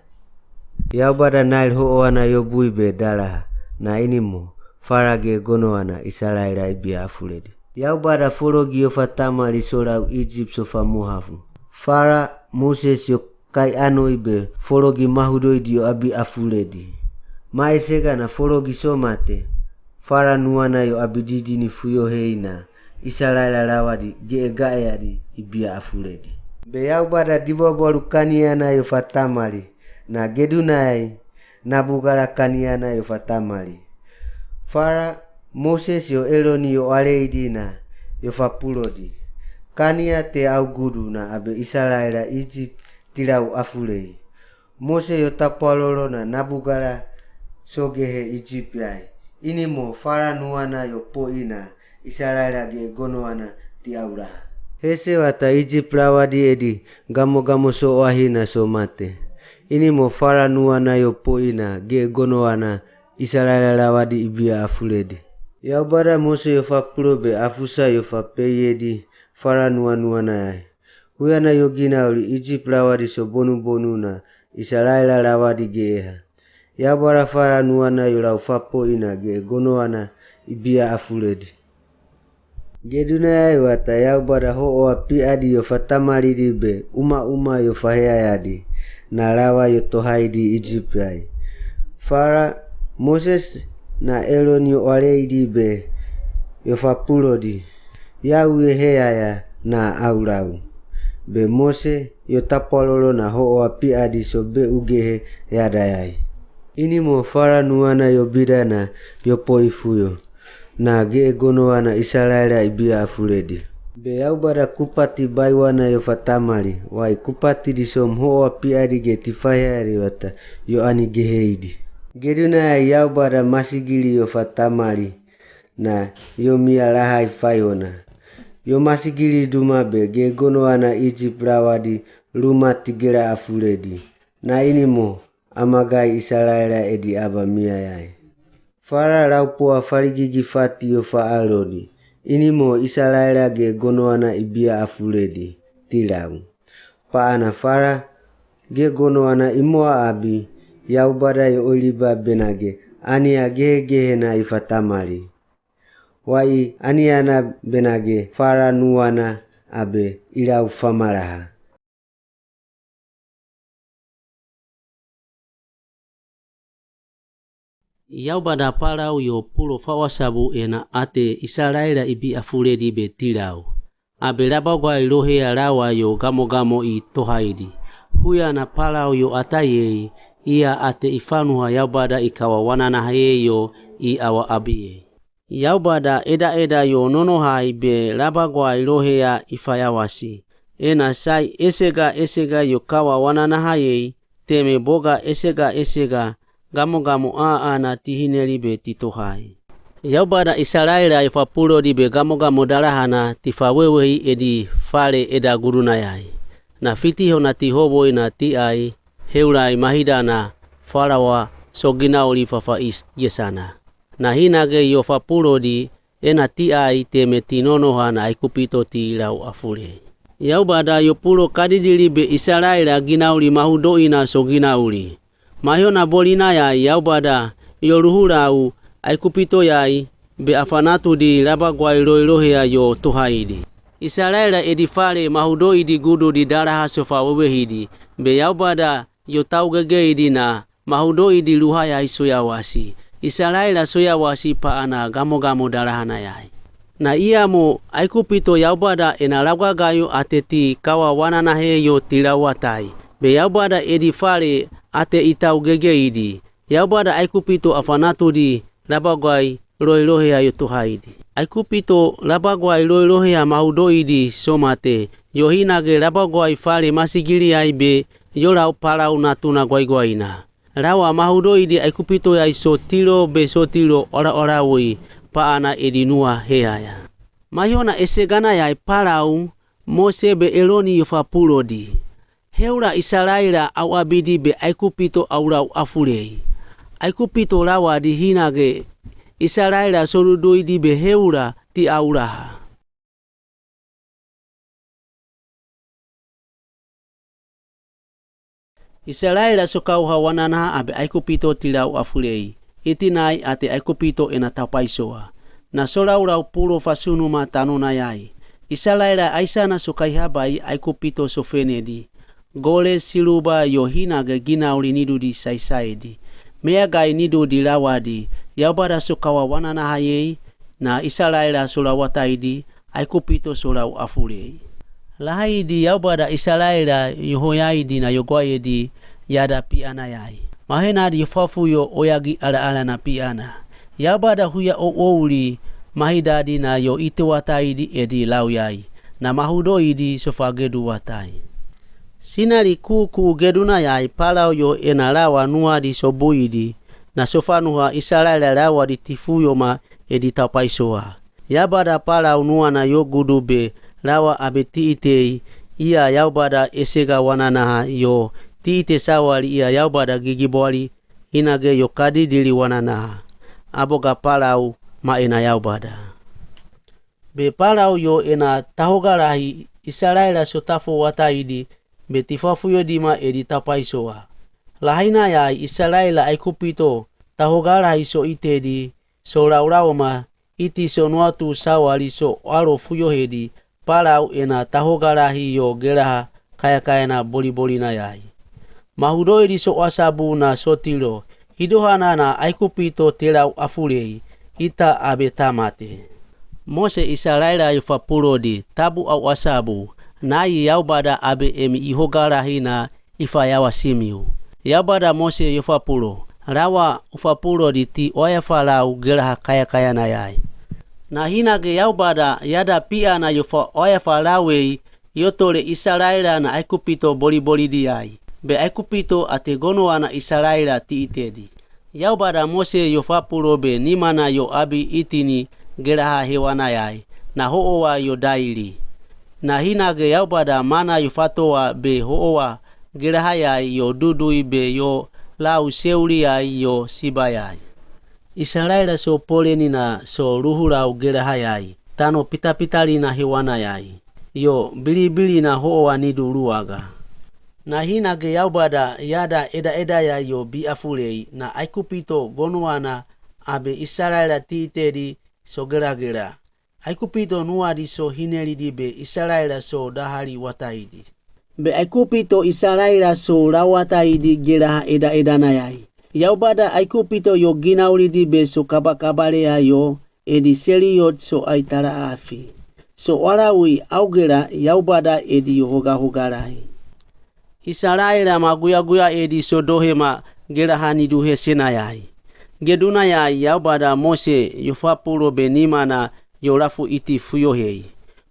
Yaubada nail ho owana yo bui be dalaha. Na ini mo Fara ge gonowana Isalaela i bia afuledi. Yaubada fologi yo fatamali so lau Ijip so famuhafu. Fara, Moses yo kai anoi be fologi mahudoidi yo abi afuledi. Maesega na fologi so mate, Fara nuana yo abi didi ni fuyo heina Isalaela lawadi ge e gaeadi i bia afuledi. Be Yaubada dibwabwalu kaniana yo fatamali, na gedunai Nabugala kaniana yo fatamali. Fara, Moses yo Eroni yo aleidi na yo fapulodi. Kania te augudu na abe Isalaela Ijip ti lau afulei. Mose yo tapwalolo na Nabugala so gehe Ijip yai. Ini mo Fara nuana yo poina Isalaela ge gonowana ti aulaha. Hese wata Ijip lawadi edi gamo-gamo so oahina so mate. Ini mo Fara nuana yo poina ge gonowana Isalaela lawadi i bia afuledi. Yaubada Mose yo fapulo be afusa yo fapeiedi Fara nuanuana yai. Huyana yo ginauli Ijip lawadi so bonu-bonu na Isalaela lawadi ge eha. Yaubada Fara nuana yo lau fapoina ge gonowana i bia afuledi. Gedunai wata Yaubada ho oa piadi yo fatamalidi be uma-uma yo faheayadi na lawa yo tohaidi Ijip yai. Fara, Moses na Eroni yo aleidi be yo fapulodi. Yau ye heaya na au lau. Be Mose yo tapalolo na howa piadi so be ugehe yadaai. Ini mo fala nuwana yo bida na yo poifuyo, na ge gonowana Isalaela i bia afuledi. Be Yaubada kupati baiwana yo fatamali, wai kupati di som howa piadi ge tifayali wata, yo ani geheidi. Gedunayai Yaubada masigili yo fatamali, na yo mia lahai faiwona. Yo masigili duma be ge gonowana Ijip lawadi luma tigela afuledi. Na ini mo, amaqai Isalaela edi aba miayai. Fala laupoa faligigifati yo faalodi. Ini mo Isalaela ge gonowana i bia afuledi, tilau. Paana fala, ge gonowana i Moabi, Yaubada yo oiliba benage, ania gehegehe na i fatamali. Wai aniana benage fala nuwana abe ilau famalaha. Yaubada palau yo pulo fawasabu ena ate Isalaela i bia afuledi be tilau. Abe labagwai lohea lawa yo gamogamo i tohaidi. Huyana palau yo ataei, ia ate ifanuha Yaubada i kawa wananahaei yo i awa abiei. Yaubada edaeda yo nonohai be labagwai lohea i fayawasi. Ena sai esega esega yo kawa wananahaei, teme boga esega esega, gamogamo aana tihineli be titohai. Yaubada Isalaela yo fapulodi be gamogamo dalahana tifawewehi edi fale eda gudunayai. Na fiti hona tihowoi na tiai, heulai mahida na falawa so ginauli fafaisgesana. Na hinage yo fapulodi, ena tiai teme tinonoha na Aikupito tilau afulei. Yaubada yo pulo kadidili be Isalaela ginauli mahudoina so ginauli. Mahona bolinayai Yaubada yo luhulau Aikupitoyai be afanatudi labagwai loilohea yo tohaidi. Isalaela edi fale mahudoidi gudu di dalaha so fawewehidi, be Yaubada yo taugegeidi na mahudoidi luhayai soyawasi. Isalaela soyawasi paana gamogamo dalahanayai. Na ia mo Aikupito Yaubada ena lawgagayo ate ti kawa wananahe yo tilau atai. Be Yaubada edi fale ate itaugegeidi. Yaubada Aikupito afanatudi labagwai loilohea yo tohaidi. Aikupito labagwai loilohea mahudoidi somate, yo hinage labagwai fale masigiliai be yo lau palau natuna gwaigwaina. Lawa mahudoidi Aikupitoyai sotilo be sotilo olaolawoi paana edi nuaheaya. Mahona eseganayai palau, Mose be Eloni yo fapulodi. Heula Isalaela au abidi be Aikupito au lau afulei. Aikupito lawadi hinage Isalaela soduduidi be heula ti au laha. Isalaela so kauha wananaha abe Aikupito tilau afulei. Iti nai ate Aikupito ena taupaisowa. Na so laulau pulo fasunuma tanonayai. Isalaela aisana so kaihabai Aikupito so fenedi. Gole, siluba yo hinage ginauli nidudi saisaidi. Meagai nidudi lawadi, Yaubada so kawa wananahayei, na Isalaela so lau ataidi, Aikupito so lau afulei. Lahaidi Yaubada Isalaela yo hoyaidi na yo gwaiedi yada pianayai. Mahenadi yo fafuyo oyagi alaala na piana. Yaubada huya ououli mahidadi na yo itewataidi edi lauyai. Na mahudoidi so fageduwatai. Sinali kuukuu gedunayai palau yo ena lawa nuadi so buidi. Na so fanuha Isalaela lawadi tifuyoma edi taupaisowa. Yaubada palau nuana yo gudu be lawa abe tiitei ia Yaubada esega wananaha yo tiite sawali ia Yaubada gigibwali hinage yo kadidili wananaha. Aboga palau ma ena Yaubada. Be palau yo ena tahogalahi Isalaela so tafowataidi be tifafuyodima edi taupaisowa. Lahainayai Isalaela Aikupito tahogalahi so itedi so laulauma iti so nuatu sawali so alo fuyohedi palau ena tahogalahi yo gelaha kayakayana bolibolinayai. Mahudoidi so wasabu na sotilo hidohana na Aikupito tilau afulei ita abe tamate. Mose Isalaela yo fapulodi tabu au wasabu Nai yaubada abe emi i hogalahi na i fayawasimiu. Yaubada Mose yofapulo, lawa ufapulo di ti oayafa lau gelaha kayakayanayaai. Na hinage yaubada yada piana yofa oayafa lau ei, yotole Isalaela na Aikupito bolibolidii ai. Be Aikupito ate gonowana Isalaela ti itedi. Yaubada Mose yofapulo be nimana yo abi itini gelaha hewanayaai, na hoowa yo daili. Na hinage yaubada mana yofatowa be hoowa gelahayaai yo dudui be yo lau seuliai yo sibayaai. Isalaela so poleni na so luhulau gelahayaai, tano pitapitalina hewanayaai, yo bilibili na hoowa nidu luaga. Na hinage yaubada yada edaedayaai yo biafulei, na Aikupito gonowana abe Isalaela ti itedi so gelagela. Aikupito nuadi so hinelidi be Isalaela so dahali wataidi. Be Aikupito Isalaela so lawataidi gelaha edaedanayaai. Yaubada Aikupito yo ginaulidi be so kabakabaleyaai yo edi seliot so ai talaafi. So walawi augela yaubada edi yo hogahogalahi. Isalaela maguyaguyaedi so dohema gelaha nidu heseenayaai. Gedunayaai yaubada Mose yofapulo be nimana yo lafu iti fuyohei.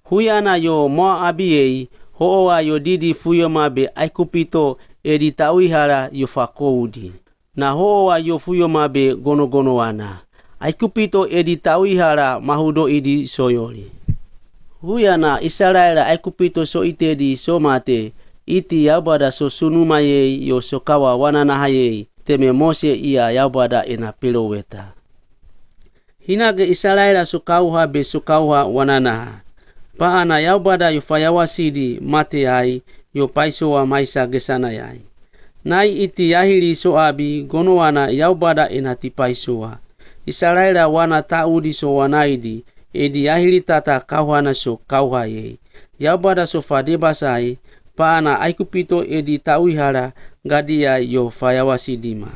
Huyana yo moabiei, hoowa yo didi fuyoma be Aikupito edi tauihala yo fakoudi. Na hoowa yo fuyoma be gonogonowana. Aikupito edi tauihala mahudoidi soyoli. Huyana Isalaela Aikupito so itedi so mate, iti yaubada so sunumayei yo so kawa wananahayei, teme Mose ia yaubada ena peloweta. Hinage Isalaela so kauha be so kauha wananaha. Paana yaubada yo fayawasidi mateai, yo paisowa maisa gesanayaai. Nai iti yahili so abi gonowana yaubada ena ti paisowa. Isalaela wana taudi so wanaidi, edi yahili tata kauhana so kauhayei. Yaubada so fadebasai, paana Aikupito edi tauihala gadiai yo fayawasidima.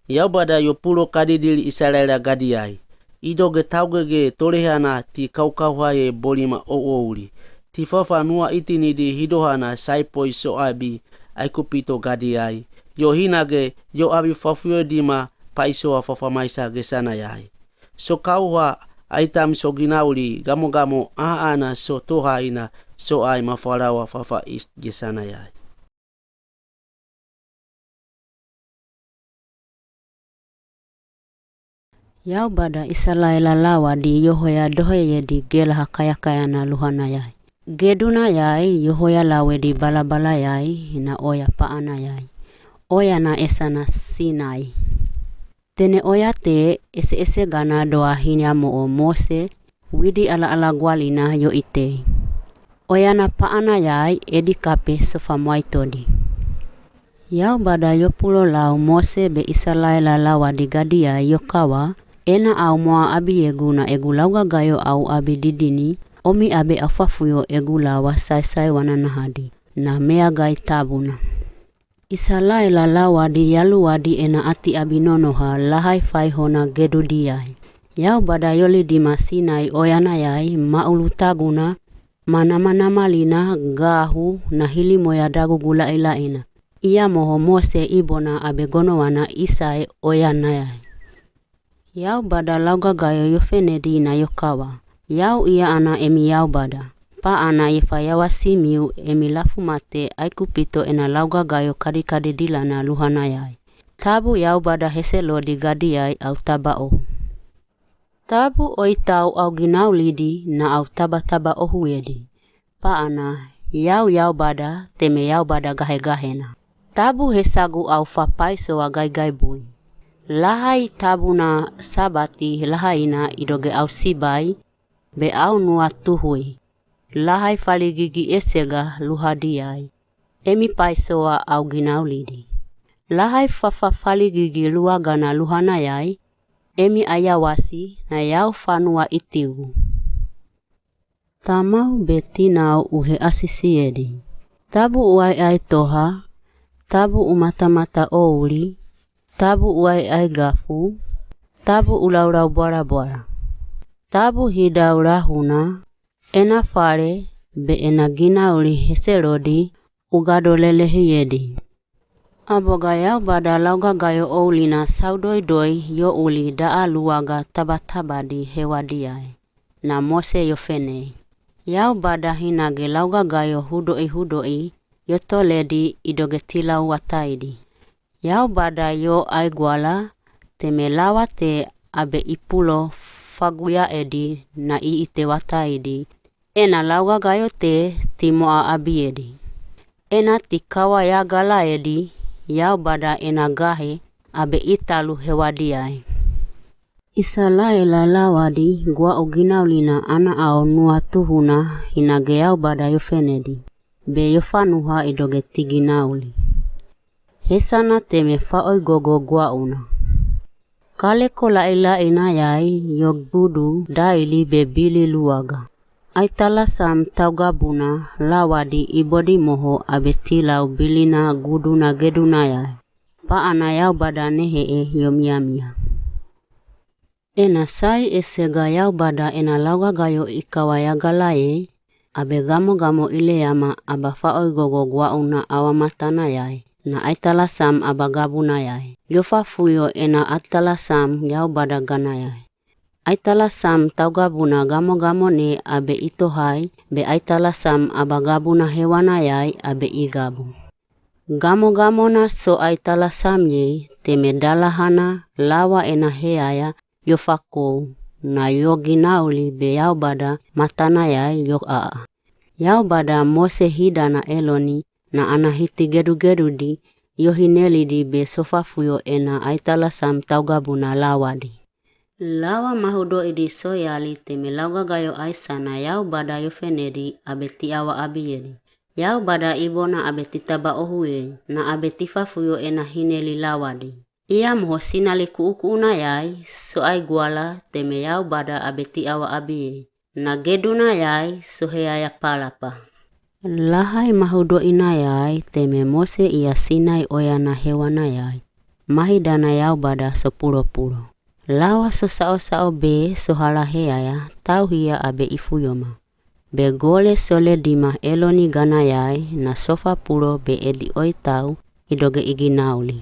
Yaubada yo pulo kadidili Isalaela gadiai. Idoge taugege tolehana ti kaukauhaye bolima ououli. Ti fafa nua itinidi hidohana saipoi so abi Aikupito gadiai. Yo hinage yo abi fafuyodima paisowa fafa maisa gesanayaai. So kauha aitami so ginauli gamogamo ahaana so tohaina so ai mafalawa fafa is gesanayaai. Yaubada Isalaela lawadi yohoya dohoyedi gelaha kayakayana luhanayai. Gedunayai yohoya lawedi balabalayai na oya paanayai. Oya na esana Sinai. Tene oya te eseese gana doa hinya moo Mose widi alaala gwalina yo itei. Oya na paanayai edi kape so famwaitodi. Yaubada yo pulo lau Mose be Isalaela lawadi gadiai yo kawa, ena au moa abi egu na egu laugagayo au abi didini, omi abe au fafuyo egu lawa saisai wananahadi, na meagai tabuna. Isalaela lawadi yaluwadi ena ati abi nonoha lahai faihona gedudiai. Yaubada yolidima Sinai oyanayai maulu taguna, ma namanama lina, gahu, na hili moya dagugu lailaina. Iya moho Mose ibona abe gonowana isae oyanayai. Yaubada laugagayo yofenedina yo kawa. Yau iya ana emi Yaubada. Paana yefa yawasimiu emi lafumate Aikupito ena laugagayo kadikadi dilana luhanayai. Tabu Yaubada heselodi gadiai au taba ohu. Tabu oitau au ginaulidi na au tabataba ohuwedi. Paana, yau Yaubada, teme Yaubada gahegahena. Tabu hesagu au fapaisowa gaigaibui. Lahai tabuna Sabati lahaina idoge au sibai, be au nua tuhui. Lahai faligigi esega luhadiai. Emi paisowa au ginaulidi. Lahai fafafaligigi luagana luhanayai. Emi ayawasi na yau fanua itigu. Tamau be tinau uhe asisiedi. Tabu uaiai toha, tabu umatamata ouli, tabu uaiai gafu, tabu ulaulau bwarabwara. Tabu hidau lahuna, ena fale, be ena ginauli heselodi ugado lelehiedi. Aboga Yaubada laugagayo oulina saudoidoi yo uli daa luaga tabatabadi hewadiai, na Mose yo fenei. Yaubada hinage laugagayo hudoi hudoi yo toledi idoge tilau wataidi. Yaubada yo aiguala, teme lawa te abe ipulo faguyaedi na iite wataidi, ena laugagayo te timoa abiedi. Ena tikawa yagalaedi Yaubada ena gahe abe italu hewadiai. Isalaela lawadi guau ginaulina ana au nua tuhuna hinage Yaubada yo fenedi, be yo fanuha idoge tiginauli. Hesana teme faoigogo guauna. Kaleko lailai nayai yo gudu daili be bili luaga. Aitala sam taugabuna lawadi ibodi moho abe tilau bilina guduna gedunayai. Paana Yaubada nehehe yo miamia. Ena sai esega Yaubada ena laugagayo ikawa yagalaei, abe gamogamo ileyama aba faoigogo guauna awa matanayai, na aitala sam aba gabunayai. Yo fafuyo ena aitala sam Yaubada ganayai. Aitala sam taugabuna gamogamo ne abe itohai, be aitala sam aba gabuna hewanayai abe igabu. Gamogamona so aitala sam yei, teme dalahana lawa ena heaya yo fakou, na yo ginauli be Yaubada matanayai yo aa. Yaubada Mose hidana Eloni, na ana hiti gedugedudi, yo hinelidi be so fafuyo ena aitala sam taugabuna lawadi. Lawa mahudoidi so yali teme laugagayo aisana Yaubada yo fenedi abe tiawa abiedi. Yaubada ibona abe titaba ohuei, na abe tifafuyo ena hineli lawadi. Ia moho sinali kuukuunayai, so aiguala teme Yaubada abe tiawa abiei. Na gedunayai so heaya palapa. Lahai mahudoinayai teme Mose ia Sinai oya na hewanayai. Mahidana Yaubada so pulopulo. Lawa so saosao be so hala heaya tauhia abe ifuyoma. Be gole soledima Eloni ganayai na so fapulo be edi oitau idoge iginauli.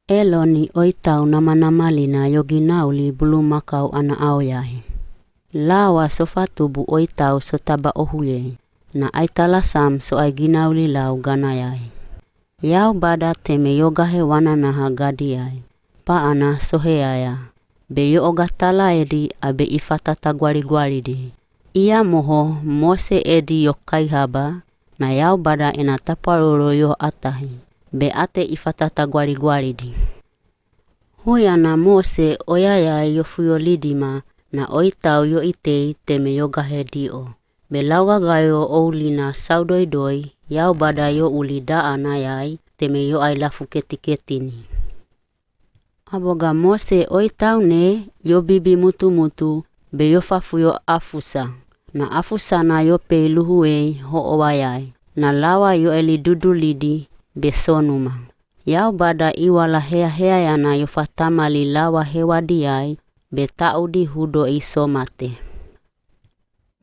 Eloni oitau namanamalina yo ginauli bulumakau ana aoyai. Lawa so fatubu oitau so taba ohuei, na aitala sam so ai ginauli lau ganayai. Yaubada teme yo gahe wananaha gadiai, paana so heaya, be yo ogatalaedi abe ifatata gualigualidi. Ia moho Mose edi yo kaihaba, na Yaubada ena tapalolo yo atahi, be ate ifatata gualigualidi. Huiana Mose oyayai yo fuyolidima na oitau yo itei teme yo gahe dio. Be laugagayo oulina saudoidoi Yaubada yo uli daanayai teme yo ai lafuketiketini. Aboga Mose oitau ne yo bibi mutumutu be yo fafuyo afusa. Na afusana yo pei luhuei hoowayai. Na lawa yo eli dudulidi be sonuma. Yaubada iwala heaheayana yo fatamali lawa hewadiai be taudi hudoi somate.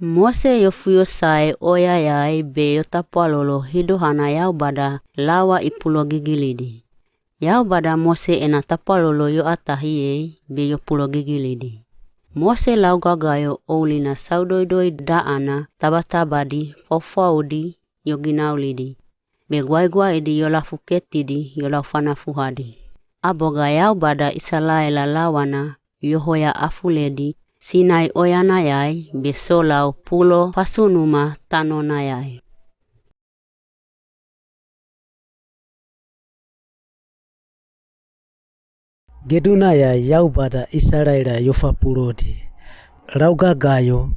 Mose yo fuyo sae oyayai be yo tapalolo hidohana Yaubada lawa ipulogigilidi. Yaubada Mose ena tapalolo yo atahiei be yo pulogigilidi. Mose laugagayo oulina saudoidoi daana tabatabadi faufaudi yo ginaulidi. Be guaiguaidi yo lafuketidi yo laufanafuhadi. Aboga Yaubada Isalaela lawana yo hoya afuledi Sinai oyanayai be so lau pulo fasunuma tanonayai. Gedunayai Yaubada Isalaela yo fapulodi. Laugagayo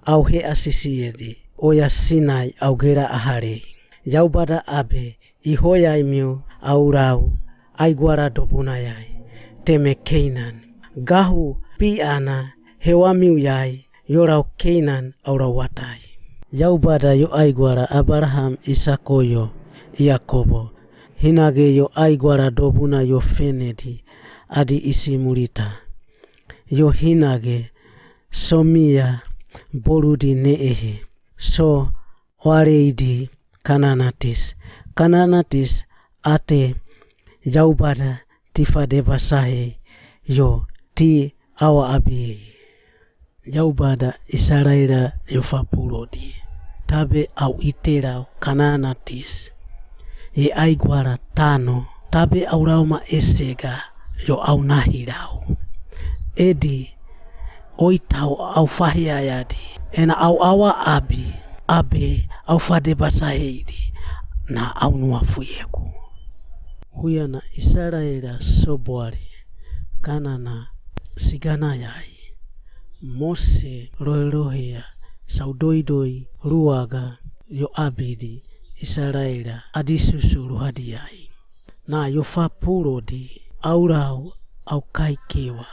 au heasisiedi oya Sinai au gela ahalei. Yaubada abe ihoyaimiu au lau aiguala dobunayai teme Keinani. Gahu piana hewamiuyai yo lau Keinani au lau watahi. Yaubada yo aiguala Abalaham, Isako yo Yakobo, hinage yo aiguala dobuna yo fenedi adi isimulita. Yo hinage somia boludi neehe. so waleidi Kananatis. Kananatis ate Yaubada ti fadebasahe yo ti awaabie. Yaubada Isalaela yo fapulodi: Tabe au ite lau Kananatis, ye aigwala tano, tabe au laoma esega yo au nahi lau. Edi oitau au faheayadi, ena au awaabi, abe au fadebasaheidi na au nuafuyeku. Huyana Isalaela sobwale, Kanana siganayai. Mose lohelohea saudoidoi luaga yo abidi Isalaela adisusu luhadiai. Na yo fapulodi: Au lau au kaikewa,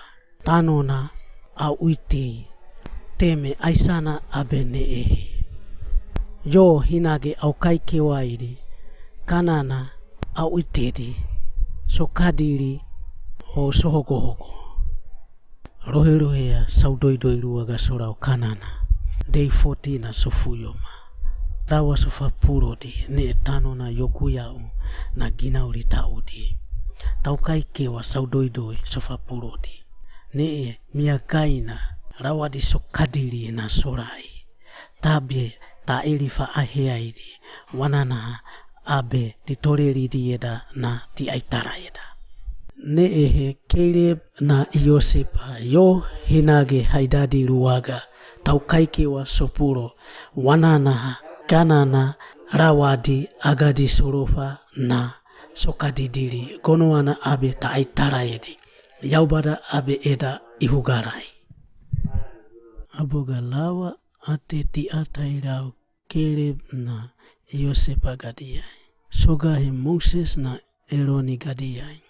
tanona au itei, teme aisana abe neehe. Yo hinage au kaikewaidi, Kanana au itedi, so kadiri ho so hogohogo. Lohelohea saudoidoi luaga so lau Kanana. Dei foti na so fuyoma. Lawa so fapulodi: Neetanona yo guyau na ginauli taudi. Tau kaikewa saudoidoi so fapulodi: Neemeagaina, lawadi so kadiri na so lai. Tabe ta eli faheaidi, wananaha abe ti tolelidi eda na ti aitala eda. Neehe Kaleb na Iosepa yo hinage haidadi luaga, tau kaikewa sopulo, wananaha Kanana lawadi agadi solofa na so kadidili, gonowaa na abe ta aitala edi, Yaubada abe eda ihugalai. Abuga lawa ate ti atai lau Kaleb na Iosepa gadiai. Sogahe Moses na Eloni gadiai.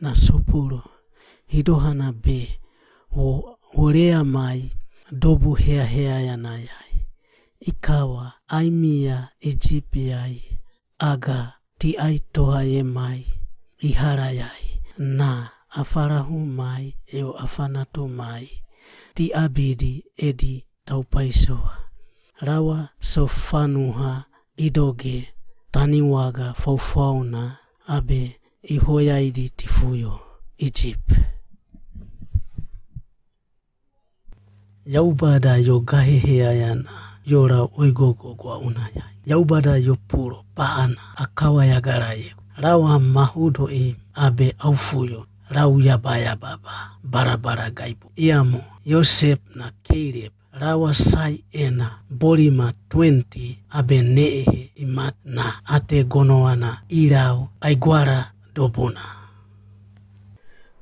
Na sopulo, hidohana be wo, wo lea mai dobu heaheayanayai. Ikawa, aimia Ijipi ai, aga ti aitohaye mai ihalayai, na afalahu mai yo afanatu mai, ti abidi edi tau paisowa. Lawa so fanuha idoge tani waga faufauna abe ihoyaidi ti fuyo Ijip. Yaubada yo gaheheayana yo lau oigogo gwaunayai. Yaubada yo pulo, paana, akawayagalaye. Lawa mahudo i abe au fuyo lau yabayababa, balabala gaibu. Iamo Iosepa na Kaleb, lawa sai ena bolima twenti abe neehe imat na ate gonowana ilau aigwala dobuna.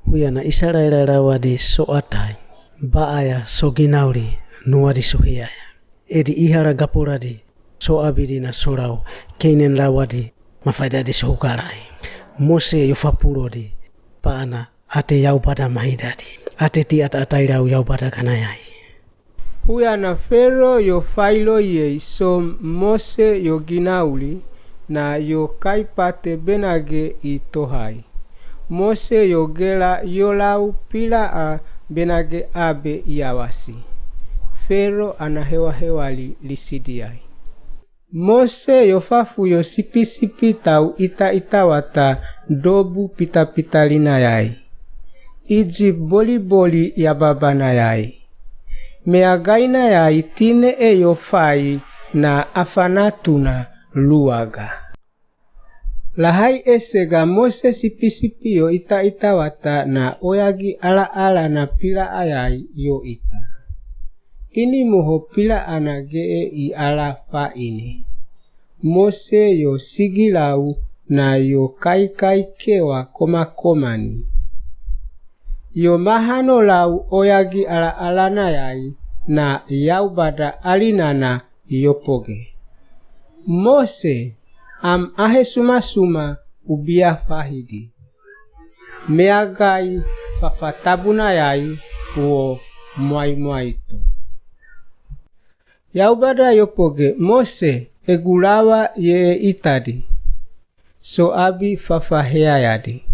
Huyana Isalaela lawadi so atai, baaya so ginauli nuwadi so heaya. Edi ihala gapuladi so abidi na so lau Kenan lawadi mafaidadi so hugalai. Mose yo fapulodi, paana, ate Yaubada mahidadi, ate ti ataatail au Yaubada ganayai. Huyana Fero yo failoyei so Mose yo ginauli, na yo kaipate benage i tohai. Mose yo gela yo lau pilaa benage abe i awasi. Fero ana hewahewali lisidiai. Mose yo fafuyo sipisipi tau itaitawata dobu pitapitalinayai. Ijip boliboli yababanayai. Meagainayai tinehe yo fai na afanatuna luaga. Lahai esega Mose sipisipi yo itaitawata na oyagi alaala na pilaayai yo ita. Ini moho pilaana geei ala faini. Mose yo sigilau na yo kaikaikewa komakomani. Yo mahano lau oyagi alaalanayai na Yaubada alinana yopoge. Mose, am ahe sumasuma ubia fahidi. Meagai fafatabunayai wo mwaimwaito. Yaubada yopoge Mose, egu lawa ye itadi. So abi fafaheayadi.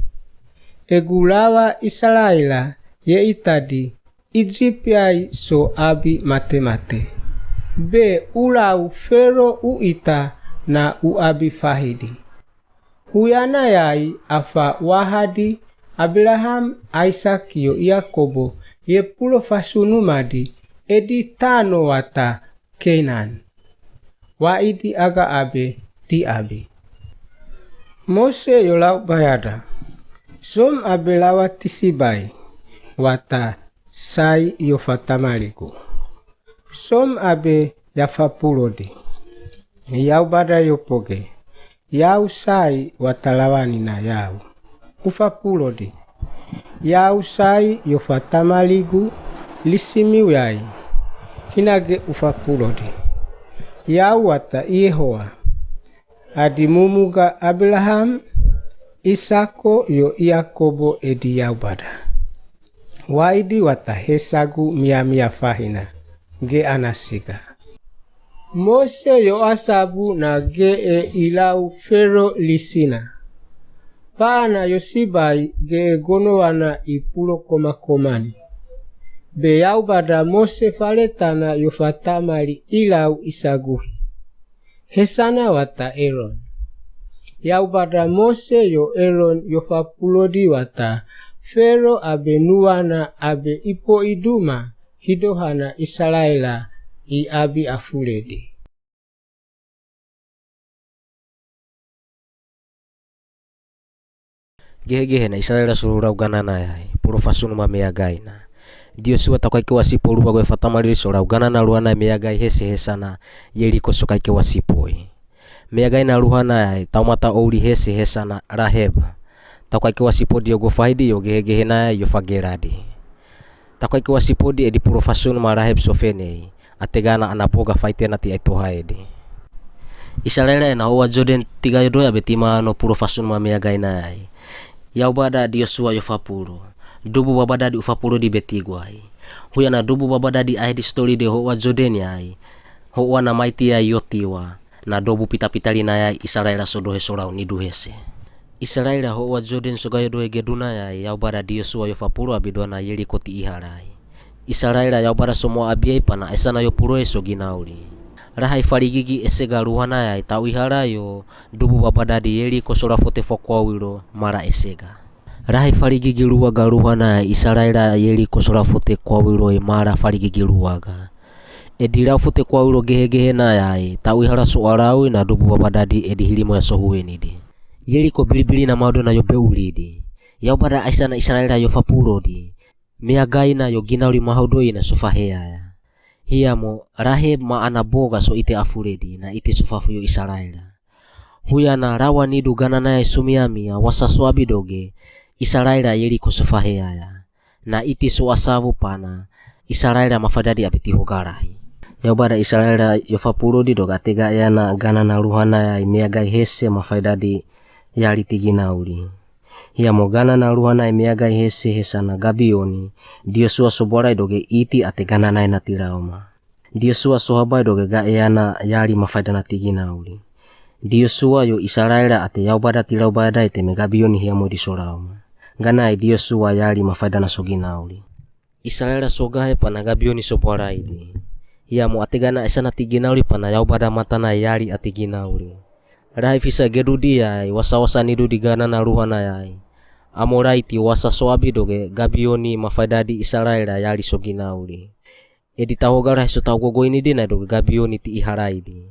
Egu lawa Isalaela ye itadi, Ijip ai so abi matemate. Be u law Fero u ita na u abi fahidi. Huyanayai afa wahadi Abilaham, Aisak yo Yakobo ye pulo fasunumadi, edi tano wata Kenan. Waidi aga abe ti abi. Mose yo law bayada. Som abe lawa tisibai wata sai yo fatamaligu. Som abe ya fapulodi. Yaw bada yo poge. Yaw sai wata lawa ni na yaw. U fapulodi. Yaw sai yo fatamaligu, lisimiwi ai. Hinage u fapulodi. Yaw wata Yehowa. Adi mumuga Abilaham, Isako yo Yakobo edi yaw bada. Waidi wata hesagu miamia fahina, ge ana siga. Mose yo asabu na ge e ilaw Fero lisina. Paana yo sibai ge e gonowana i pulo komakomani. Be yaw bada Mose faletana yo fatamali ilaw isaguhi. Hesana wata Eron. Yaw bada Mose yo Eron yo fapulodi wata Fero abe nuwana abe ipo iduma hidohana Isalaela i abi afuledi. Gehegehe na Isalaela so law gananayai, pulo fasunuma meagai na. Diosua taku aike wasipo luagu e fatamalidi so law ganana luhanayai meagai hese hesana Yeriko so kaike wasipoi. Meagai na luhanayai taumata ouli hese hesana Raheb. Taku aike wasipodi yo gofahidi yo gehegehenayai yo fageradi. Taku aike wasipodi edi pulo fasunuma Raheb so fenei. Ategana ana boga faitena ti aitohaedi. Isalaela e na howa Jorden tigayo doya be timaano pulo fasunuma meagainayai. Yaw bada Diosua yo fapulo. Dubu babadadi u fapulodi be tigwai. Huyana dubu babadadi aedi sotolide howa Jorden yai. Howa na maiti yai yotiwa. Na dobu pitapitali nayai Isalaela so dohe so law niduhese. Isalaela howa Jorden so gayo dohe gedunayai, yaw bada Diosua yo fapulo abi doana Yeriko ti iharai. Isalaela yaw bada so Moabi ai pana aisana yo pulo e so ginauli. Raha i faligigi esega luhanayai taw ihara yo dubu babadadi Yeriko so law fote fakwawilo mara esega. Raha i faligigi luaga luhanayai Isalaela Yeriko so law fote kwawilo i mara faligigi luaga. Edi law fote kwawilo gehegehenayai taw ihara so alawi na dubu babadadi edi hilimoya so huenidi. Yeriko bilibili na maudona yo beulidi. Yaw bada aisana Isalaela yo fapulodi. Meagaina yo ginauli mahaudo ina so faheyaya. Hiamo Raheb ma ana boga so ite afuledi na iti so fafu yo Isalaela. Huyana lawa nidu gananayai sumiamia wasa so abidoge Isalaela Yeriko so faheyaya. Na iti so asavu pana Isalaela mafaidadi abi ti hogarahi. Yaw bada Isalaela yo fapulodi doge ategaeana ganana luhanayai meagai hese mafaidadi yali ti ginauli. Hiamo ganana luhanayai meagai hese hesana Gabioni, Diosua so bwarai doge iti ate gananayai na ti lawama. Diosua so habai doge gaeana yali mafaidana ti ginauli. Diosua yo Isalaela ate yaw bada ti law bada ete me Gabioni hiamo di so lawama. Ganai Diosua yali mafaidana so ginauli. Isalaela so gahe pana Gabioni so bwaraidi. Hiamo ategana aisana ti ginauli pana yaw bada matana yali ati ginauli. Raha i fisa gedudiyai wasawasa nidu di ganana luhanayai. Amoraiti wasa so abidoge Gabioni mafaidadi Isalaela yali so ginauli. Edi taw hogarahi so taw gogoinidi na doge Gabioni ti iharaidi.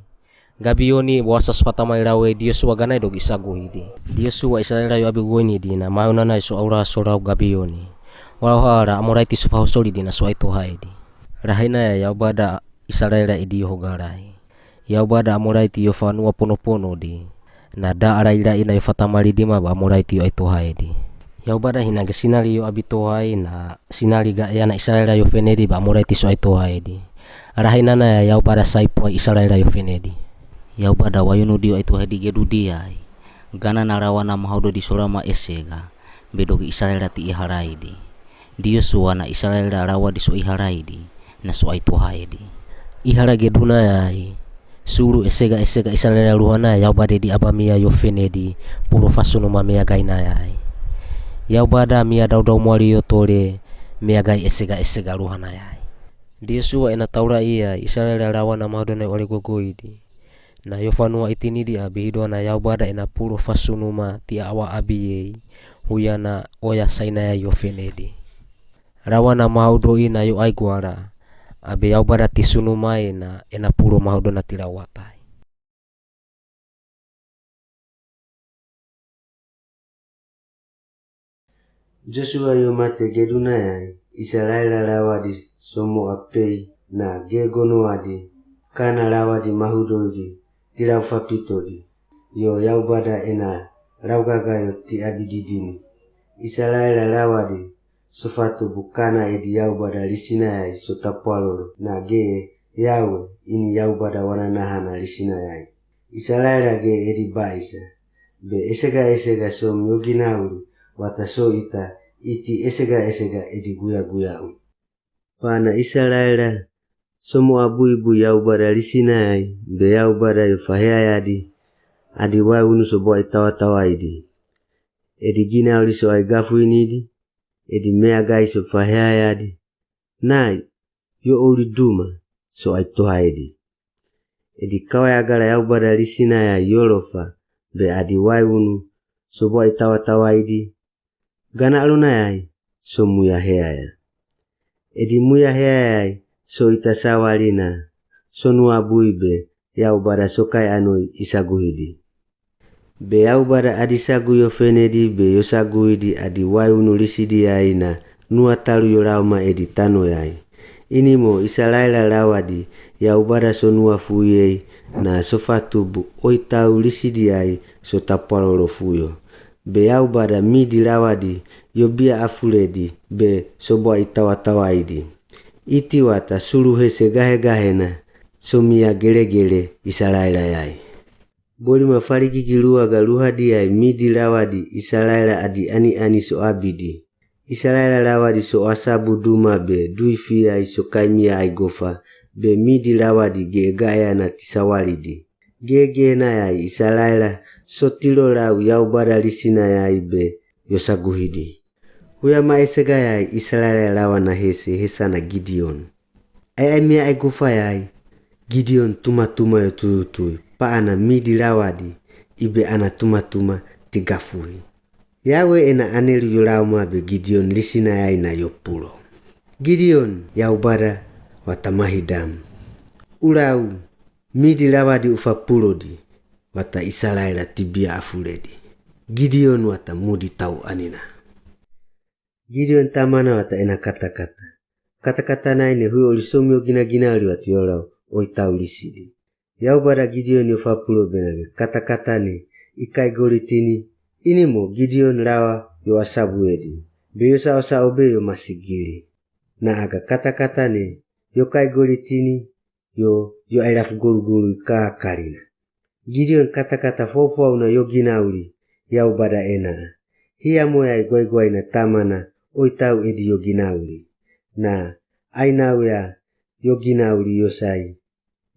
Gabioni wasa so fatamai lawe Diosua ganai doge isaguhidi. Diosua Isalaela yo abi gogoinidi na maunanai so aura so law Gabioni. Walaha ra Amoraiti so fahosolidi na so aitohaedi. Raha inaya yaw bada Isalaela edi yo hogarahi. Yaw bada Amoraiti yo fanua ponoponodi. Na da alaila ina yo fatamalidi ma ba Amoraiti yo aitohaedi. Yaw bada hinage sinali yo abi tohai na sinali gaeana Isalaela yo fenedi ba Amoraiti so aitohaedi. Raha inanaya yaw bada saipuai Isalaela yo fenedi. Yaw bada wayunudi yo aitohaedi gedudiyai. Ganana lawana mahaudo di so lawama esega. Be doge Isalaela ti iharaidi. Diosua na Isalaela lawa di so iharaidi, na so aitohaedi. Ihara gedunayai, sulu esega esega Isalaela luhanayai yaw bada edi abamia yo fenedi, pulo fasunuma meagainayai. Yaw bada mia dawdaw mwali yo tole, meagai esega esega luhanayai. Di Yosua ena taura iai, Isalaela lawa na mahudon ai ole gogoidi. Na yofa nua itinidi abi hidoan na Yaubada ena pulo fasunuma ti awa abiei, huya na oya Sainai ai yofenedi. Lawa na mahudo i na yo aiguala, abe Yaubada ti sunuma ena, ena pulo mahudona ti lawatai. Yosua yo mate gedunayai, Isalaela lawadi somoapei na gegonoadi, kana lawadi mahudoidi, ti lau fapitodi, yo Yaubada ena laugagayo ti abididini. Isalaela lawadi, sofatubu kana edi Yaubada lisinayai so tapwalolo na ge Yawe ini Yaubada wananaha na lisinayai. Isalaela ge edi baisa, be esega-esega so mioginauli, wata so ita iti esega-esega edi guyaguya u. Pana Isalaela, somoabui bui Yaubada lisinayai, be Yaubada yo faheayadi, adi waiunu so buai tawatawaidi. Edi ginauli so ai gafuinidi, edi meagai so faheayadi, nai, yo ouli duma, so ai tohaedi. Edi kawai agala Yaubada lisinayai yolofa, be adi waiunu, so buai tawatawaidi, ganalonayai, so muiaheaya. Edi muiaheayai, so ita sawalina, so nuabui be, Yaubada so kai anoi isaguhidi. Be Yaubada adi sagu yofenedi be yosaguhidi adi waiunu lisidiai na nuatalu yolauma edi tanoyai. Ini mo Isalaela lawadi, Yaubada so nuafuiei, na sofatubu oitau lisidiai, so tapwalolo fuyo. Be Yaubada midi lawadi, yobia afuledi, be so buai tawatawaidi. Iti wata suluhese gahegahena, so mia gelegele Isalaelayai. Bolima faligigi luaga luhadiai midi lawadi Isalaela adi aniani so abidi. Isalaela lawadi so asabu duma be duifiai so kaimia aigofa, be midi lawadi ge gaea na ti sawalidi. Gegenayai Isalaela so tilo lau Yaubada lisinayai be yosaguhidi. Huya maesegayai Isalaela lawa na hese hesana Gideon. Ai aimia aigofayai, Gideon tumatuma yo tuitui, paana midi lawadi, ibe ana tumatuma ti gafuhi. Yawe ena anelu yolauma be Gideon lisinayai na yopulo. Gideon, Yaubada, wata mahidamu. Ulau, midi lawadi ufapulodi, wata Isalaela tibia afuledi. Gideon wata mudi tau anina. Gideon tamana wata ena katakata. Katakata nai ne hui oli so miogina ginauli wata yolau oitau lisidi. Yaubada Gideon yofapulo benage katakata ne ikai golitini, ini mo Gideon lawa yo asabuedi. Be yosa osa obe yo masigili. Na aga katakata ne yokai golitini, yo, yo ai lafu golugolu ikaa kalina. Gideon katakata fofo au na yoginauli, Yaubada ena. Hia moyai goigoi na tamana, oitau edi yoginauli. Na, ai nawea, yoginauli yosai,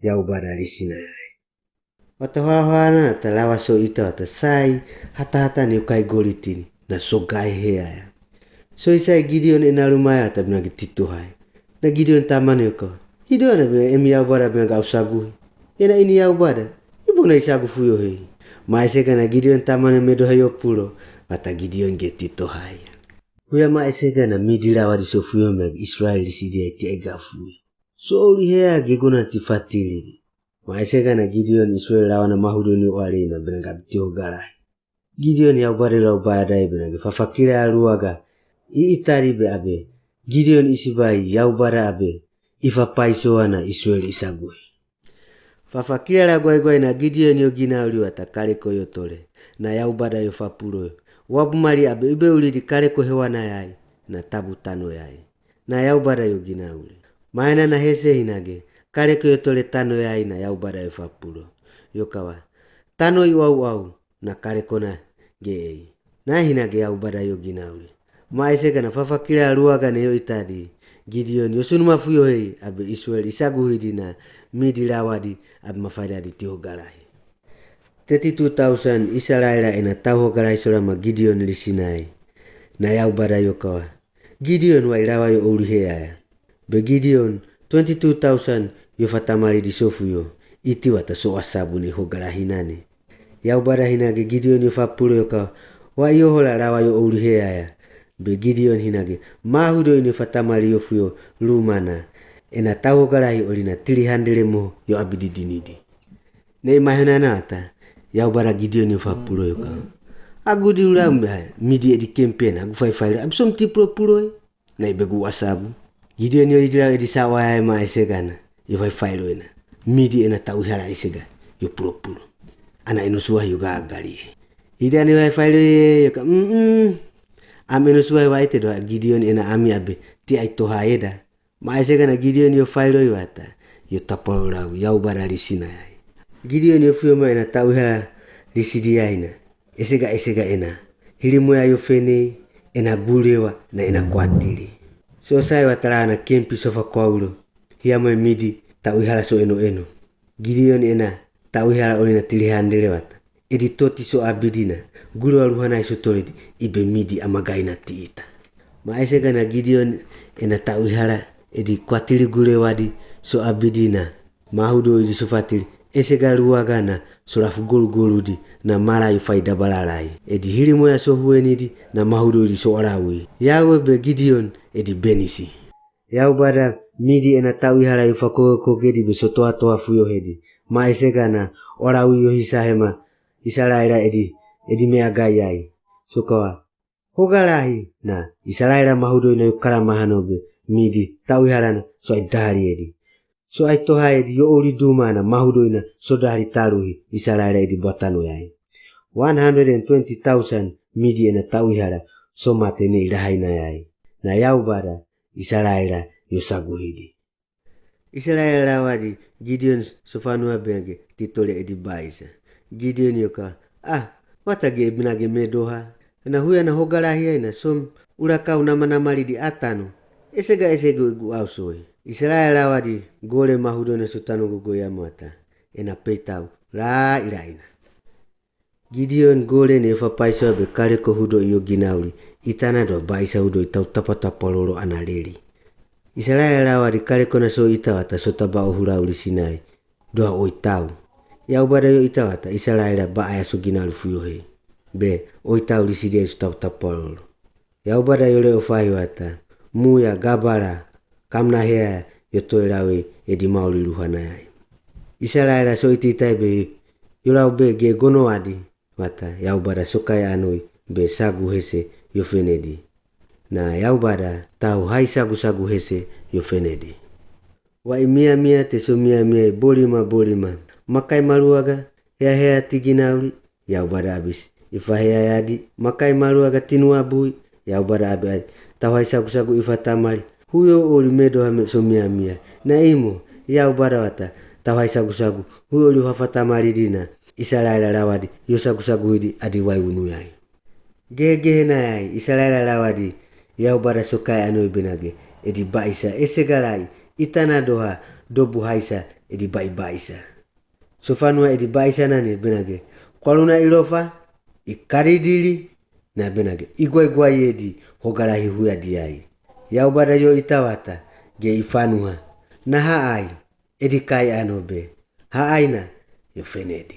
Yaubada lisinayai. Wata hwahwana ta lawa so ita wata sai, hatahata ne yokai golitini, na so gaiheaya. So isai Gideon ena lumaia wata benage titohai. Na Gideon tamana yoka. Hidoana benage emi Yaubada benage au saguhi. Ena ini Yaubada. Ibo na isagu fuyo hei. Maesega na Gideon tamana medoha yopulo. Wata Gideon ge titohai. Huya maesega na midi lawadi so fuyo mega Israel lisidia iti ai gafuyo. So oli hea ge gona ti fatili. Maesega na Gideon Israel lawa na mahudo ni oali na benage abi tiho galai. Gideon Yaubada lau badai benage fafakila aluaga. I itari be abe. Gideon isibai Yaubada abe. Ifapaisoana Israel isaguhi. Fafakila laguaiguai na Gideon yoginauli wata kaleko yotole. Na Yaubada yofapulo. Wabumali abe ibe ulidi kaleko hewanayai. Na tabu tanoyai. Na Yaubada yoginauli. Maena na hese hinage, kaleko yotole tanoyai na Yaubada yofapulo. Yokawa. Tano iwauwau, na kaleko na ge ei. Na hinage Yaubada yoginauli. Maesega na fafakila aluaga ne yo itadi. Gideon yosunuma fuyo hei, abe Israel isaguhidi na, midi lawadi, abe mafaidadi tiho galai. Teti tu tausan Isalaela ena tauho galai solama Gideon lisinai. Na Yaubada yokawa. Gideon wai lawa yo oli heaya. Be Gideon Twenty-two thousand yo fatamalidi sófuyo, iti wata so asabu ni hogalahi nani. Yaubada hina ge Gideoni yo fapulo yo ka, wa i ohola lawa yo ouli heya ya. Be Gideoni hina ge, mahudo ini fatamali yo fuyo lumana, ena tau hogalahi oli na tili handele moho yo abidi dinidi. Nei mahena na ata, Yaubada Gideoni yo fapulo yo ka, agu di ula midi edi kempi ena agu faifailo, abi som ti pulopulo e. Nai be gu asabu. Gideoni yo idi lawa edi sawa ya e ma esega na, yo faifailo ena. Midi ena tau ihala esega, yo pulopulo. Ana eno suwahi yo gagali e. Idi ani faifailo e, yo ka, mm, mm. Am eno suwahi wa ete do Gideoni ena ami abe, ti ai toha eda. Ma esega na Gideoni yo failo i wata, yo tapalo lawi, Yaubada lisina yai. Gideoni yo fuyo ma ena tau ihala lisidi yai na. Esega, esega ena. Hili moya yo fenei, ena gulewa, na ena kwatili. So sai wata lawa na kempi sofa kwaulo. Hia moe midi, tau ihala so eno eno. Gideoni ena, tau ihala oli na tili handele wata. Edi toti so abidi na, gulewa luhanai so toledi, ibe midi amagai na ti ita. Ma esega na Gideoni ena tau ihala, edi kwatili gulewadi so abidi na. Mahudo idi so fatili, esega luaga na, so lafu golugoludi, na mala yo faidabalalai. Edi hili moya so huwenidi, na mahudo idi so alawi. Yawe be Gideoni, edi benisi. Yaubada midi ena tau ihala yo fakokokedi be so toatoa fuyo hedi. Ma esega na, alawi yo hisa hema, Isalaela edi, edi meagai yai. So kawa. Hogalahi na, Isalaela mahudo ina yo kalamahano be, midi, tau ihala na, so ai dahali edi. So ai toha edi, yo oli duma na, mahudo ina, so dahali taluhi, Isalaela edi bwatano yai. One hundred and twenty thousand midi ena tau ihala, so mate nei lahaina yai. Na Yaubada, Isalaela, yo sagu hidi. Isalaela lawadi, Gideoni so fanua benage, ti tole edi baisa. Gideoni yo ka, ah, wata ge binage medoha. Na huya na hogalahi ai na som, ula kau namanamalidi atano. Esega esega gu au soi. Isalaela lawadi, gole mahudo na so tano gogo ya mata. Ena peitau, la ilaina. Gideoni gole ni yo fapaisoa be kaleko hudo i yo ginauli, itana doa baisa hudo i tau tapatapa lolo ana leli. Isalaela lawadi kaleko na so ita wata so taba o hulauli sinai, doa o itau. Yaubada yo ita wata, Isalaela ba aya so ginauli fuyo he. Be, o itau lisidi ai so tapatapa lolo. Yaubada yo le ofahi wata, muya gabala, kamna hea yo toe lawi edi mauli luhana yai. Isalaela so iti itai be, yo lau be ge gono adi, wata, Yaubada so kai anoi be sagu hese yo fenedi. Na Yaubada tau hai sagu sagu hese yo fenedi. Wa i miamia te so miamia i bolima bolima. Makai maluaga, hea hea ti ginauli, Yaubada abis. Ifa hea yadi, makai maluaga tinua bui, Yaubada abi ai. Tau hai sagu sagu ifa tamali, huyo oli medoha me so miamia. Na imo, Yaubada wata, tau hai sagu sagu, huyo oli hafa tamali dina. Isalaela lawadi, yo sagu sagu hidi adi wai unu yai. Gehe gehe na yai, Isalaela lawadi, Yaubada so kai anoi benage, edi baisa, esega lai, itana doha, dobu haisa, edi bai baisa. So fanua edi baisa nani benage, kwaluna ilofa, i karidili, na benage, i gwai-gwai edi, hogalahi huyadi yai. Yaubada yo ita wata, ge i fanuha, na ha ai, edi kai ano be, ha ai na, yo fenedi.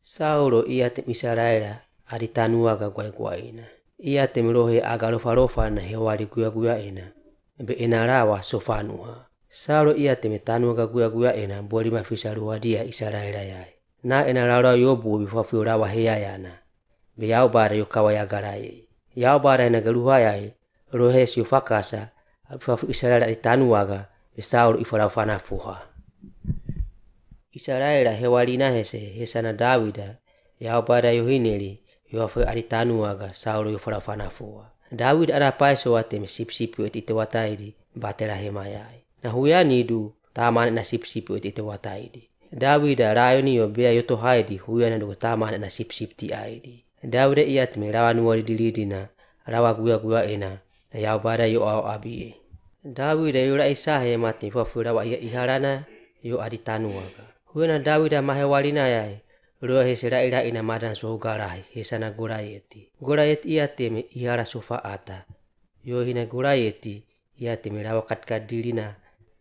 Saulo i atemi Isalaela, adi tanuaga gwai-gwaina. I atemi lohe aga lofa-lofa na hewali guya-guya ena. Be ena lawa so fanuha. Saulo i atemi tanuaga guya-guya ena, bolima fisa luhadia Isalaela yai. Na ena laulawa yo bubi fafio lawa hea yana. Be Yaubada yo kawai agala yei. Yaubada hena ge luha yai, lohe si yo fakasa, abi fafio Isalaela adi tanuaga, be Saulo i fala fanafoha. Isalaela hewali na hese, hesana Dawida, Yaubada yo hineli, yo afe adi tanuaga, Saulo yo fala fanafoha. Dawida ana paiso atemi sipisipi o ete-ete wataidi, Batalehema yai. Na huyani du, tamane na sipisipi o ete-ete wataidi. Dawida, layoni yo bea yo tohaidi, huyana dogo tamane na sipisipi tiaidi. Dawida i atemi lawa nualidi-lidi na, lawa guya-guya ena, na Yaubada yo aoabi yei. Dawida yo laisahe matemi fafio lawa iha ihala na, yo adi tanuaga. Huyana Dawida mahewali na yai, Loa heselaila ina madan sohogalahi, hesana Goliati. Goliati ia teme ihala sofa ata. Yohina Goliati ia teme lawa katikati dili na,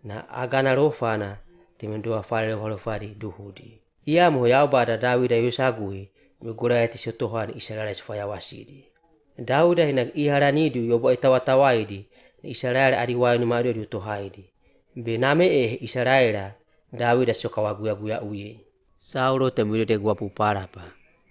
na agana lofana teme doa fale lofalofa di duhudi. Ia mo Yaobada Dawida yo saguhi, mo Goliati so toha ni Isalaela sofayawasi di. Dawida hina ihala nidu yo bwa itawatawaidi, ni Isalaela ali wayunu madodu tohaidi. Be namehe Isalaela, Dawida so kawaguyaguya uye. Saulo teme wide de guapu palapa.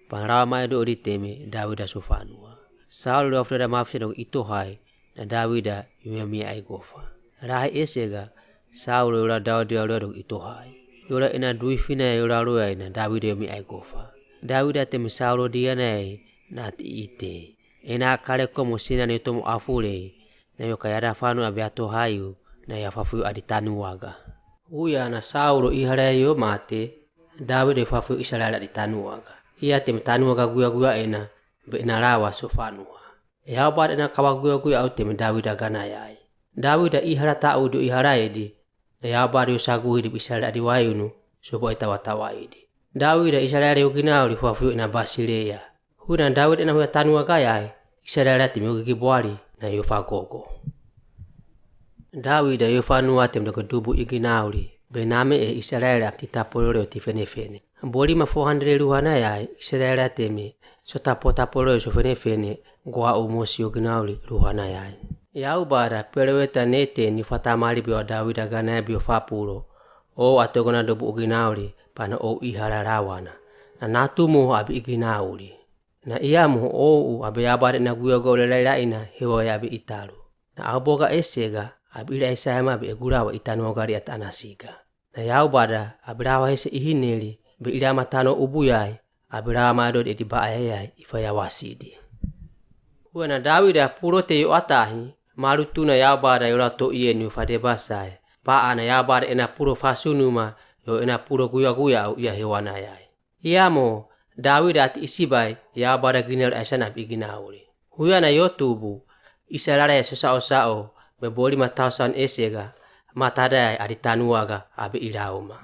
Pan lawa madoodi teme Dawida so fanua. Saulo lewafudada mafisa dogo itohai, na Dawida yo miamiai gofa. Lahi esega, Saulo yola Dawida loa dogo itohai. Yola ina duifina yola loa ina Dawida yo miamiai gofa. Dawida teme Saulo diana yai na ati ite. Ina kale komo sina ni tomo afule, na yo kayada fanu abi atohayu, na ya fafuyu adi tanuaga. Uya na Saulo ihala yo mate, Dawida yo fafuyu Isalaela adi tanuaga. Ia teme tanuaga guyaguya ina, be ina lawa so fanua. Yaobada ina kawaguyaguya au teme Dawida gana yai. Dawida ihala tau di ihalaidi, na Yaobada yo saguhidi bi Isalaela adi wayunu, so bwa itawatawaidi. Dawida Isalaela yo ginauli fafuyu ina Basilaia. Huina Dawida ina huya tanuaga yai, Isalaela teme yo gigibwali, na yo fagogo. Dawida yo fanua teme dogo dubu iginauli, be namehe Isalaela ati tapolole oti fenefene. Bolima four hundred luhana yai, Isalaela teme, so tapotapolole so fenefene, goa u mosi yo ginauli luhana yai. Yaobada, peleweta Nateni fatamali bi wa Dawida gana yai bi yo fapulo, o ati ogona dobu uginauli, pana o ihala lawana. Na natu mo abi iginauli. Na ia mo o u abi Yaobada ina guyaguya ulelaila ina hewa yai abi italu. Na au boga esega, abi ila esaema abi egulawa itanuaga di ata anasiga. Na Yaobada, abi lawa hese ihineli, be ila matano ubu yai, abi lawa madoodi edi baaya yai, ifayawasidi. Huina Dawida pulote yo atahi, malu tuna Yaobada yola toiye ni ufadebasai, paana Yaobada ina pulo fasunuma, yo ina pulo guyaguya au ia hewana yai. Ia mo, Dawida ati isibai, Yaobada ginauli aisana abi iginauli. Huya na yo tubu, Isalaela ya so saosao, be bolima tausan esega, matada yai adi tanuaga abi ilauma.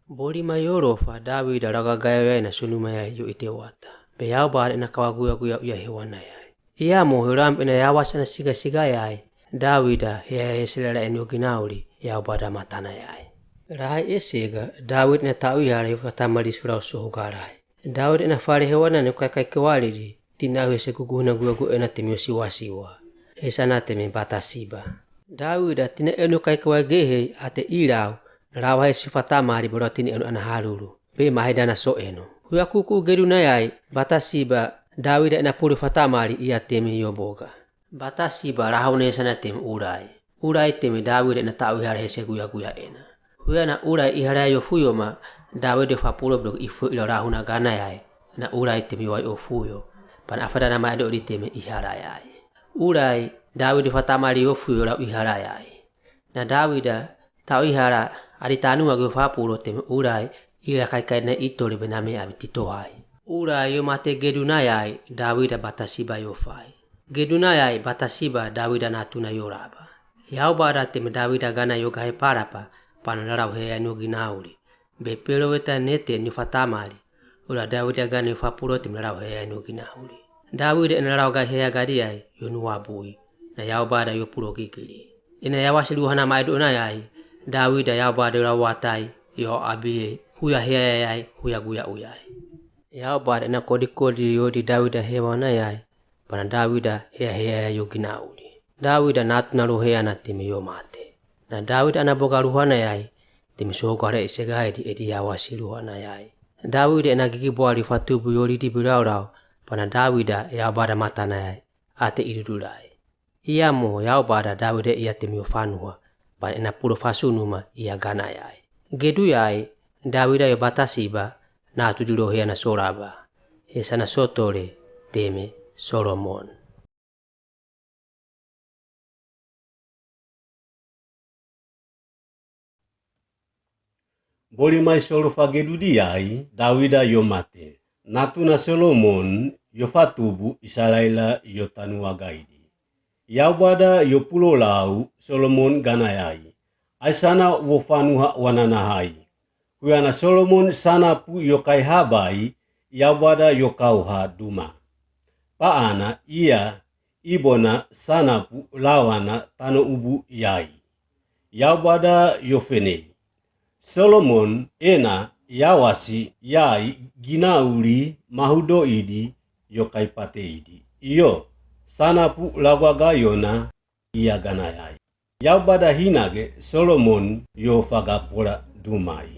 Bolima yolofa, Dawida lagagayo yai na sunuma yai yo itewata. Be Yaobada ina kawaguyaguya ia hewana yai. Ia mo, hiloam ina yawasi anasiga siga yai, Dawida, heya Isalaela ina yo ginauli, Yaobada matana yai. Lahi esega, Dawida ina tau ihala yo fatamali di solau sohogalai. Dawida ina fale hewana ni yo kaikai kewalidi, tina au hese guguhina guyaguya ina teme yo siwasiwa. Hesana teme Batasiba. Dawida tina enu kaikewai gehei ate ilau, lawa hese fatamali bolo tina enu ana halulu. Be mahedana so enu. Huya kuku geduna yai, Batasiba, Dawida ina puli fatamali ia teme yo boga. Batasiba lahuna hesana teme Urai. Urai teme Dawida ina tau ihala hese guyaguya ena. Huya na Urai ihala yai yo fuyo ma, Dawida yo fapulo blo ifuyo ila lahuna gana yai. Na Urai teme yo wai o fuyo. Pana afadana madoodi teme ihala yai. Urai, Dawida yo fatamali yo fuyo lau ihala yai. Na Dawida, tau ihala, adi tanuaga yo fapulo teme Urai, ila kaikai na itoli be name abi titohai. Urai yo mate geduna yai, Dawida Batasiba yo fai. Geduna yai, Batasiba, Dawida natuna yo laba. Yaobada teme Dawida gana yo gahe palapa, pana lalau heya ni yo ginauli. Be peloweta Nateni yo fatamali. Ula Dawida gana yo fapulo teme lalau heya ni yo ginauli. Dawida ina lalau gahe heya gadi yai, yo nuabui. Na Yaobada yo pulo gigili. Ina yawasi luhana madoona yai, Dawida Yaobada yo lawatai, yo abiyei, huya heya yai, huya guya uyai. Yaobada ina kodikodi yo di Dawida hewana yai, pana Dawida heya heya yai yo ginauli. Dawida natuna lo heya na teme yo mate. Na Dawida ana boga luhana yai, teme sohogala esega edi edi yawasi luhana yai. Dawida ina gigibwali fatubu yo lidi bilaulau, pana Dawida Yaobada matana yai, ate iludulai. Ia mo Yaobada Dawida ia teme yo fanuha, pana ina pulo fasunuma ia gana yai. Gedu yai, Dawida yo Batasiba, natudi lo heya na so laba. Hesana sotole, teme, Solomon. Boli mai solo fagedu di yai, Dawida yo mate. Natuna Solomon, yo fatubu Isalaela yo tanuaga idi. Yaobada yo pulo lau Solomon gana yai. Aisana wo fanuha wananahai. Huyan a Solomon sanapu yo kaihabai, Iabwada yo kauha duma. Paana ia ibona sanapu lawana tano ubu yai. Iabwada yo fenei: Solomon ena yawasi yai ginauli mahudoidi yo kaipateidi. Iyo, sanapu lagwaga yona ia ganayai. Iabwada hinage Solomon yo fagapola dumai.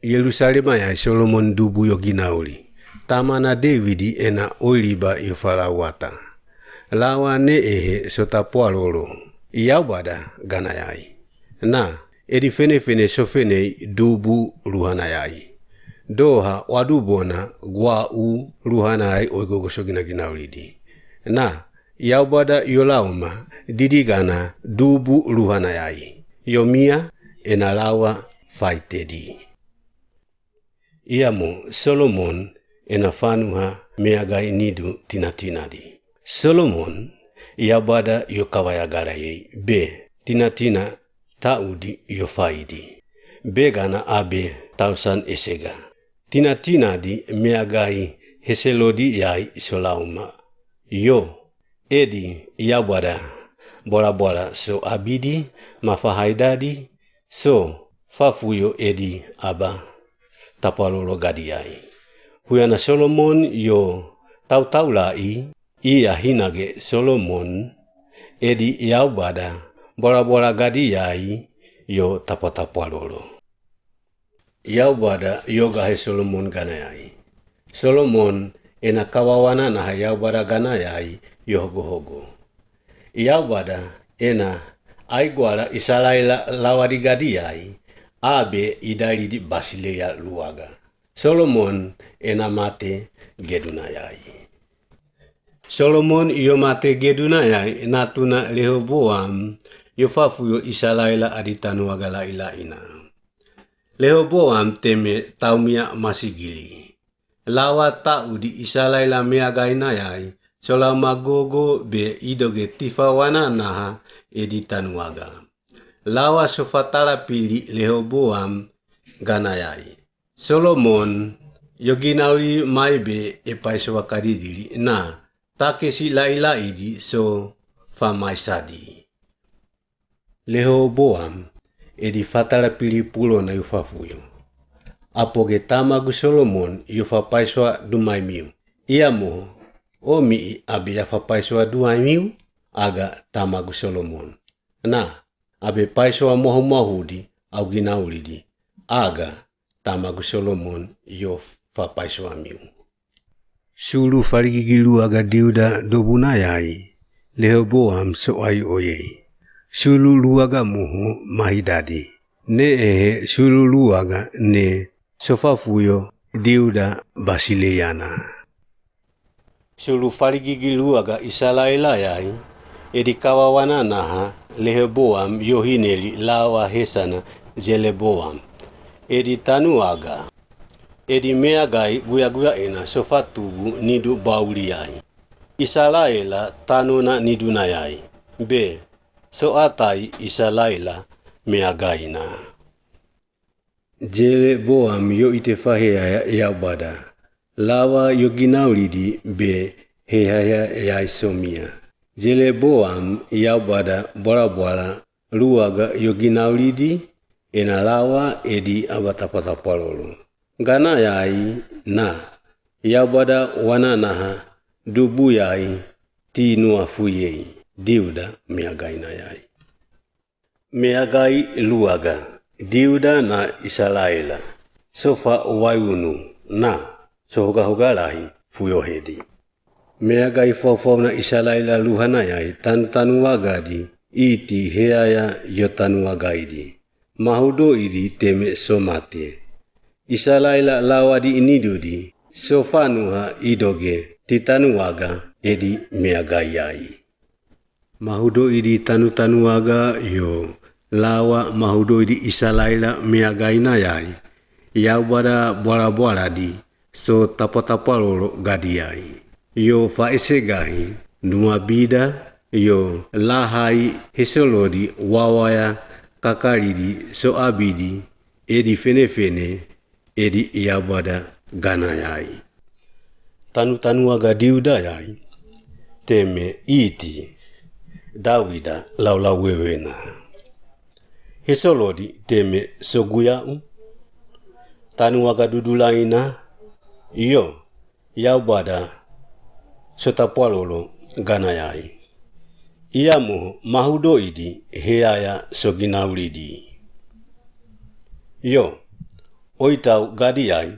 Yelusalema yai Solomon dubu yo ginauli. Tamana Dewidi ena oiliba yo falawata. Lawa neehe so tapwalolo. Iabwada ganayai. Na, edi fenefene sofenei dubu luhanayai. Doha wadubona gwau luhanayai oigogo so gina ginaulidi. Na, Iabwada yo lauma didigana dubu luhanayai. Yo mia ena lawa faitedi. Iamo Solomon ena fanuha meagai nidu tinatinadi. Solomon, Iabwada yo kawayagala yei, be tinatina taudi yo faidi. Be gana abe tausan esega. Tinatinadi meagai heselodi yai so lauma. Yo, edi Iabwada bwalabwala so abidi, mafahaidadi, so fafuyo edi aba tapwalolo gadiyai. Huyan a Solomon yo tautaulai, ia hinage Solomon, edi Iabwada bwalabwala gadiyai yo tapwatapwalolo. Iabwada yo gahe Solomon ganayai. Solomon ena kawawananaha Iabwada ganayai yo hogohogo. Iabwada ena aigwala Isalaela lawadi gadiyai, abe idailidi Basileia luaga. Solomon ena mate gedunayai. Solomon yo mate gedunayai natuna Lehoboam yo fafuyo Isalaela adi tanuaga lailaina. Lehoboam teme taumia masigili. Lawa taudi Isalaela meagainayai so lauma gogo be idoge tifawananaha edi tanuaga. Lawa so fatalapili Lehoboam ganayai: Solomon, yo ginauli mai be e paisowa kadidili na takesi lailaidi so famaisadi. Lehoboam, edi fatalapili pulona yo fafuyo: Apoge tamagu Solomon yo fapaisowa dumaimiu. Iamo, o mii abe ya fapaisowa dumaimiu, aga tamagu Solomon. Na, abe paisowa mwahuwadi au ginaulidi, aga tamagu Solomon yo fapaisowamiu. Sulu faligigi luaga Diuda dobunayai, Lehoboam so ai oyei. Sulu luaga moho mahidadi. Neehe sulu luaga ne so fafuyo Diuda Basileiana. Sulu faligigi luaga Isalaelayai, edi kawawananaha Lehoboam yo hineli lawa hesana Jeroboam, edi tanuaga. Edi meagai guyaguyaina so fatubu nidu bawuliai. Isalaela tanona nidunayai, be so atai Isalaela meagaina. Jeroboam yo ite faheaya Iabwada, lawa yo ginaulidi be hehaeayai so mia. Jeroboam, Iabwada bwalabwala luaga yo ginaulidi, ena lawa edi aba tapwatapwalolo. Ganayai na, Iabwada wananaha dubuyai tinuafuyei, Diuda meagainayai. Meagai luaga Diuda na Isalaela, so fawaiunu na so hogahogalahi fuyohedi. Meagai faufauna Isalaela luhanayai tanutanuagadi, iti heaya yo tanuagaidi. Mahudoidi teme so mate. Isalaela lawadi nidudi, so fanuha idoge titanuaga edi meagaiyai. Mahudoidi tanutanuaga yo lawa mahudoidi Isalaela meagainayai, Iabwada bwalabwaladi so tapwatapwalolo gadiyai. Yo faesegahi, numabida yo lahai hesolodi wawaya kakalidi so abidi, Edi fenefene, edi Yaubada ganayaay. Tanutanuaga Diudaayaay, teme iti, Dawida laulauwewena. Hesolodi teme Soguyaw, tanuaga Dudulaina, yo, Yaubada Sotapwalolo ganayaay. Iya mo Mahudoidi, heaya Soginaulidi. Yo, oitaw Gadiaay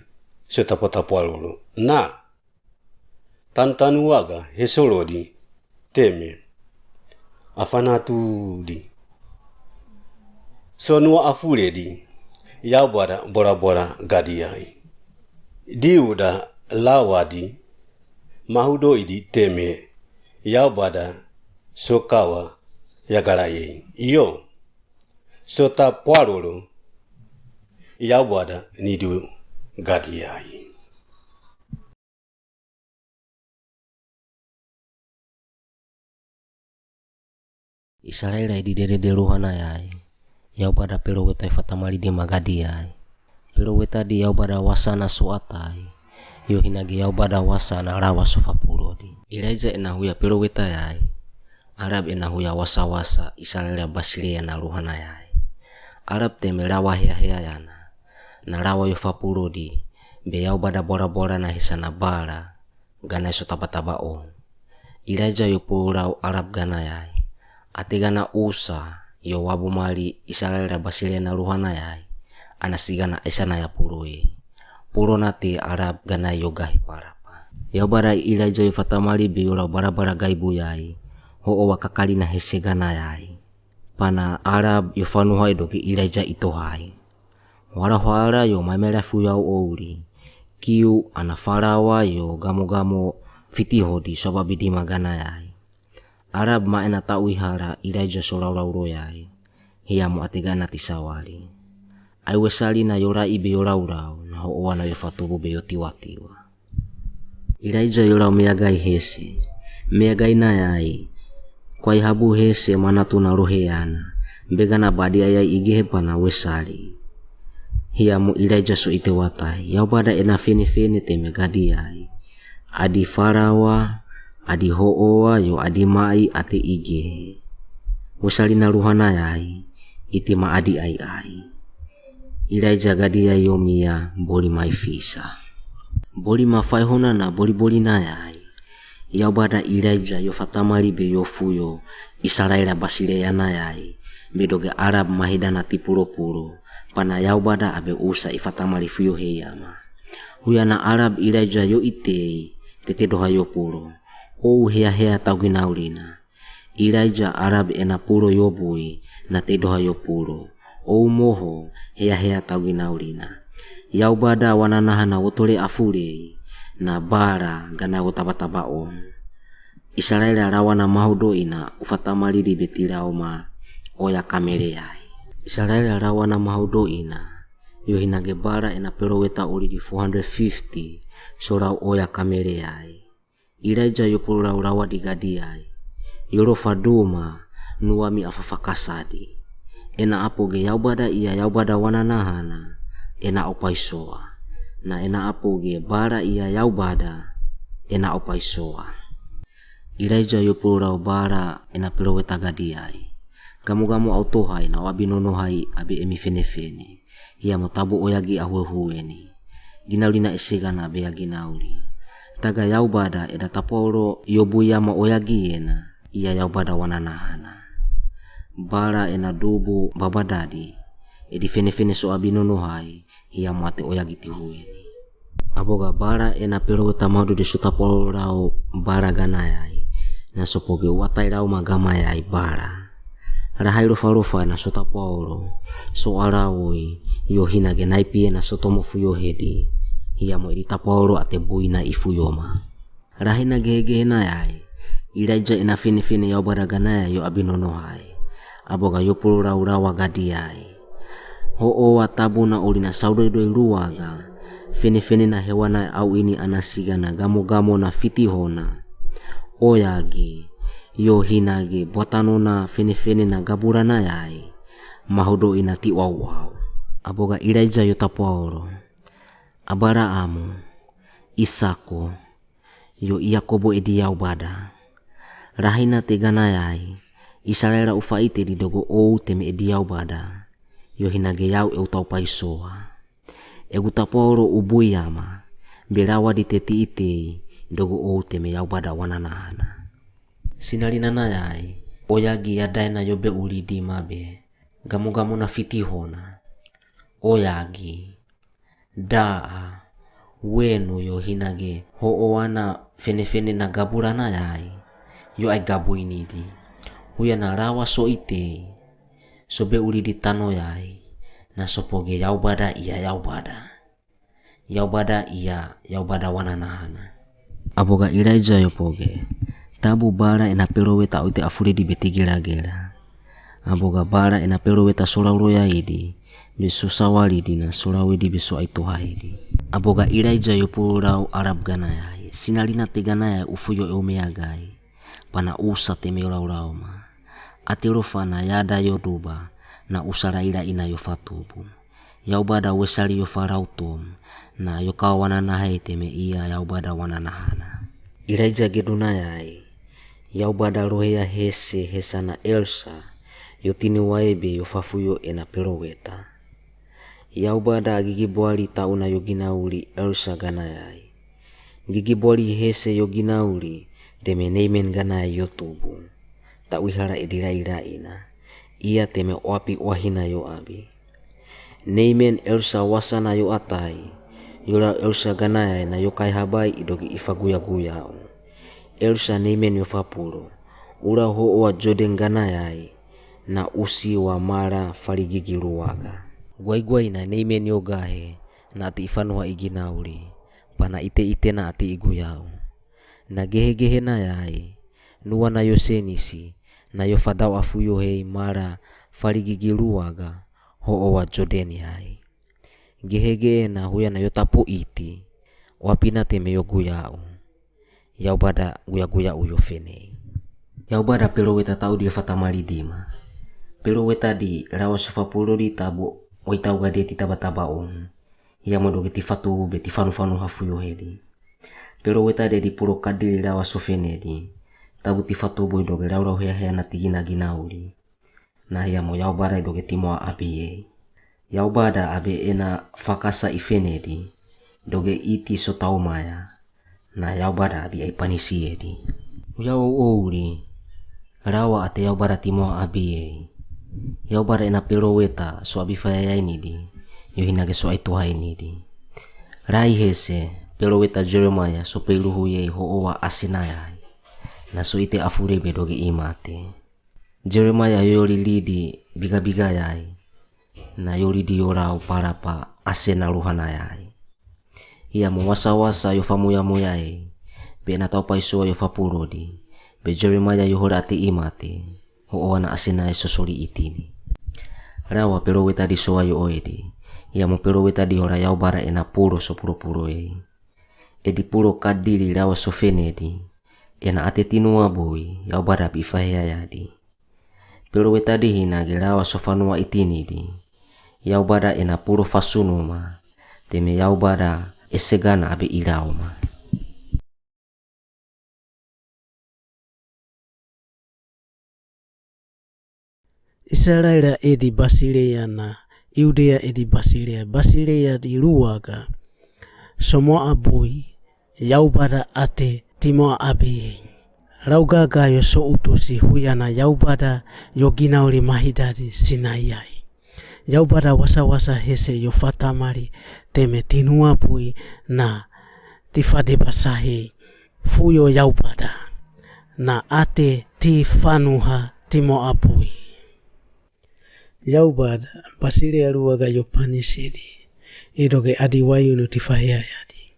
Sotapwatapwalolo. Na, tanutanuaga Hesolodi, teme Afanatudi. Sonua Afuledi, Yaubada Bolabola Gadiaay. Diuda lawadi, Mahudoidi teme Yaubada Sokawa Yagalayei. Yo, Sotapwalolo, Yaubada Nidu Gadiaay. Isalaela idi dedede luhanayaay, Yaubada peloweta ifatamalidi ma Gadiaay. Pelowetadi Yaubada wasana soataay, yo hinage Yaubada wasana lawa sofapulodi. Ilaija enahuya pelowetayaay, Alab enahuya wasawasa Isalaela Basileia na luhanayaay. Alab teme lawa heahea yana, na lawa yofapulodi, be Yaubada Bolabola na hesana Bala, ganayaay sotabataba on. Ilaija yo pululaw Alab ganayaay: Ate gana usa yo wabumali Isalaela Basileia na luhanayaay, ana sigana aisanaya puluyei. Pulonate Alab ganayaay yo gahi palapa. Yaubada Ilaija yo fatamalibei yo law balabala gaibuyai, ho'o wa kakalina hese ganayaay. Pana Alab yo fanuhai doge Ilaija itohai. Wala hwala yo maimela fuyaw ouli, kiu ana falawa yo gamogamo fitihodi swababidima ganayaay. Alab maena tau ihala Ilaija so lawlaw loyai, hiamo ate gana tisawali. Ai wesalina yo laibe yo lawlaw, na ho'owa na yo fatubu be yo tiwatiwa. Ilaija yo law meagai hese: Meagainayai, kwai habu hese manatu na loheyana, be gana badiayai igehe pana wesali. Hiamo Ilaija so ite watahi: Yaubada ena fenefene teme Gadiai. Adi falawa, adi ho'owa, yo adi mai ate igehe. Wesali na luhanayai, ite ma adi aiai. Ilaija Gadiai yo mia, boli mai fisa. Boli ma faihona na bolibolinayai, Yaubada Ilaija yo fatamali be yo fuyo Isalaela Basileianayai, be doge Alab mahida na tipulopulo, pana Yaubada abe usa ifatamali fuyo heiama. Huya na Alab Ilaija yo itei, tetedoha yo pulo. Ou heahea tawginaulina. Ilaija Alab ena pulo yo bui, na teidoha yo pulo. Ou moho heahea tawginaulina. Yaubada wananaha na wotole afulei, na Bala gana wotabataba on. Isalaela lawa na mahudo ina, ufatamali di be tilaoma oya kameleai. Isalaela lawa na mahudo ina, yo hinage Bala ena peloweta oli di four hundred fifty, so law oya kameleai. Ilaija yo pulo law lawa di Gadiai. Yo lo faduma, nuami afafakasadi. Ena apoge Yaubada ia Yaubada wananahana, ena opaisoa. Na ena apoge Bala ia Yaubada, ena opaisoa. Ilaija yo pulo law Bala ena peloweta Gadiai. Gamogamo au tohai na o abi nonohai abe emi fenefene. Hiamo tabu oyagi ahuehueni. Ginaulina ese gana be a ginauli. Taga Yaubada eda tapaolo yo bui ama oyagi ena, ia Yaubada wananahana. Bala ena dubu babadadi, edi fenefene so abi nonohai, hiamo ate oyagi tihueni. Aboga Bala ena peloweta mahudo di so tapaolo law Bala Ganaai, na sopoge uatai law ma Gamaai Bala. Lahai lofalofa na so tapaolo, so alawoi, yo hinage naipie na so tomo fuyo hedi, hiamo edi tapaolo ate buina ifuyo ma. Lahi na gehegehenayai, Ilaija ena fenefene Yaubada Ganaai yo abi nonohai. Aboga yo pulo law lawa Gadiai. Ho'owa tabu na oli na saudoidoi luaga, fenefene na hewanai au ini ana siga na gamogamo na fitihona. Oyagi, yo hinage buatano na fenefene na gabulanayai, mahudo ina tiwauwau. A boga Ilaija yo Tapwaolo: Abalaamo, Isako, yo Iakobo edi Yaubada, lahina te ganayai, Isalaela u faite di dogo ou teme edi Yaubada, yo hinage yau e u tau paisoa. Egu Tapwaolo u bui ama, be lawa di te tiitei dogo ou teme Yaubada wananahana. Sina linanayai, oya gi yadaena yo beuli di ma be gamogamo na fitihona. Oya gi daa, wenu yo hinage hoowana fenefene na gabulanayai, yo ai gabuinidi. Huya na lawa so itei, so beuli di tanoyai, na so poge Yaubada ia Yaubada. Yaubada ia Yaubada wananahana. A boga Ilaija yo poge: Tabu bala ena peloweta aute afuledi be tigilagela. A boga bala ena peloweta so lauloyaidi, be so sawalidi na so lawedi be so ai tohaidi. A boga Ilaija yo pulu lau alab ganayai: Sina lina te ganayai u fuyo e u meagai, pana usa teme laulauma. Ati lofa na yada yo duba, na usa laila ina yo fatubu. Yaubada wesali yo falautom, na yo kawananahei teme ia Yaubada wananahana. Ilaija gedunayai, Yaubada lohea hese hesana Elsa, yo tiniwae be yo fafuyo ena peloweta. Yaubada gigibwali tauna yo ginauli Elsa ganayai. Gigibwali hese yo ginauli teme Neimen ganayai yo tubu. Tau ihala edi laila ina, ia teme oapi ohina yo abi. Neimen Elsa wasana yo atai, yo lau Elsa ganayai na yo kaihabai i doge ifa guyaguyau. Elsa Neimen yo fapulo, u lau hoowa Joden ganayai, na usi wa mala faligigi luaga. Guaiguai na Neimen yo gahe, na ati ifanuha i ginauli, pana iteite na ati iguyau. Na gehegehenayai, nuwa na yo senisi, na yo fadau afuyo hei mala faligigi luaga, hoowa Joden yai. Gehegehe na huya na yo tapo iti, oapi na teme yo guyau. Yaubada guyaguyau yo fenei. Yaubada peloweta tau di yo fatamalidima. Peloweta di lawa so fapulo di tabu oitau gade ti tabataba on. Hia mo doge ti fatubu be ti fanufanuha fuyo hedi. Peloweta di edi pulo kadili lawa so fenedi. Tabu ti fatubu i doge laulau heahea na tigina ginauli. Na hia mo Yaubada i doge timoa abi ei. Yaubada abe ena fakasa i fenedi. Doge iti so taumaya. Na Yaubada abi ai panisi edi. Uya ouli. Lawa ate Yaubada timoa abi ei. Yaubada ena peloweta so abi fayayainidi. Yo hinage so ai tohainidi. Lai hese, peloweta Jeremaya so peiluhu yei hoowa asenayai. Na so ite afule be doge imate. Jeremaya yoli lidi bigabigayai. Na yoli di yo lau palapa asena luhanayai. Hia mo wasawasa yo famuyamuya ei. Be na tau paisoa yo fapulo di. Be Jeremaya yo hola ate imate. Hoowa na asenayai so soli itini. Lawa peloweta di sowa yo oedi. Hia mo peloweta di hola Yaubada ena pulo so pulopulo ei. Edi pulo kadili lawa so fenedi. Ena ate tinua bui, Yaubada abi faheyayadi. Peloweta di hinage lawa so fanua itini di. Yaubada ena pulo fasunuma. Teme Yaubada esegana abe ilauma. Isalaela edi Basileia na Iudea edi Basileia. Basileia di luaga. Somoa bui, Yaubada ate timoa abi ei. Laugaga yo so utusi huya na Yaubada yo ginauli mahidadi sinaiai. Yaubada wasawasa hese yo fatamali teme tinua bui na ti fadeba sahi. Fuyo Yaubada. Na ate ti fanuha timoa bui. Yaubada, Basileia luaga yo panisidi. I doge adiwaiunu ti faheyayadi.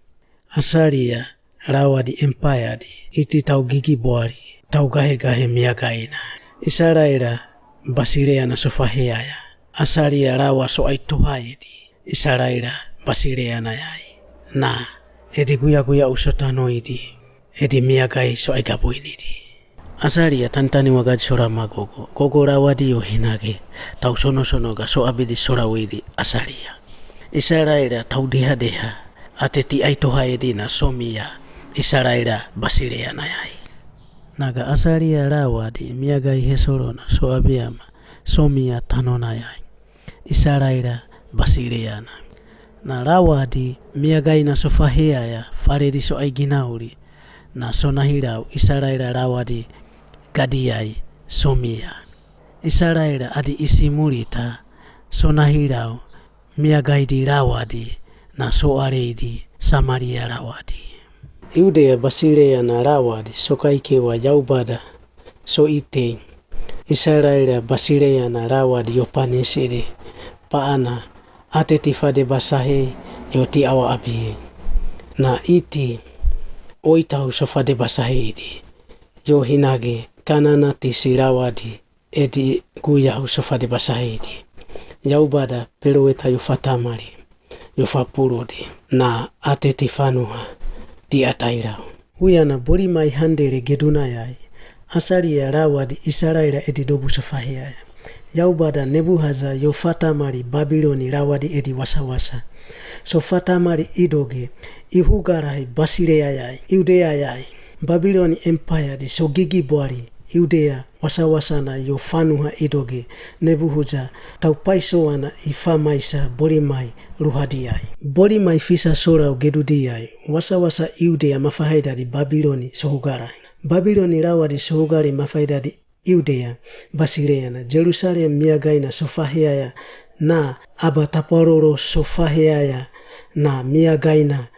Asalia, lawa di empaeadi. Iti tau gigibwali, tau gahegahe miagaina. Isalaela, Basileia na so faheyaya. Asalia lawa so ai tohaedi. Isalaela, Basileia nayai. Na, edi guyaguyau so tanoidi. Edi miagai so ai gabuinidi. Asalia tanitani wagadi sora magogo, gogo lawadi yo hinage, tau sonosonoga so abidi sora weidi Asalia. Isalaela tau dehadeha, ate ti aitohaedi na somia Isalaela basileyanayai. Naga Asalia lawadi miagai hesolo na so abiama somia tanonayai. Isalaela basile yana. Na lawadi miagai na so faheyaya, faledi so ai ginauli, na so nahi lau Isalaela lawadi gadiai somia. Isalaela adi isi mulita, so nahi lau miagaidi lawadi, na so aleidi Samalia lawadi. Iudea basile yana lawadi so kaikewa yaubada so itei. Isalaela basile yana lawadi yo panisidi, paana ate ti fadebasahe yo ti awaabie. Na iti oitau so fadebasaheidi, yo hinage kananati si lawadi edi guyahu so fadebasaheidi. Yaubada peloweta yo fatamali yo fapulodi, na ate ti fanuha ti atairau. Huyana boli mai handele gedunayai, Asalia lawadi Isalaela edi dobu so faheyaya. Yaubada Nebuhaza yo fatamali Babiloni lawadi edi wasawasa. So fatamali idoge, ihugalahi Basileyayai, Iudeayai. Babiloni empaeradi so gigibwali Iudea wasawasa na yo fanuha idoge, Nebuhaza tau paisowana ifamaisa boli mai luhadiai. Boli mai fisa solau gedudiai, wasawasa Iudea mafahaidadi Babiloni so hugalahi. Babiloni lawadi so hugalahi mafahaidadi Iudea basile yana. Jelusalem miagaina so faheyaya, na aba tapalolo so faheyaya, na miagaina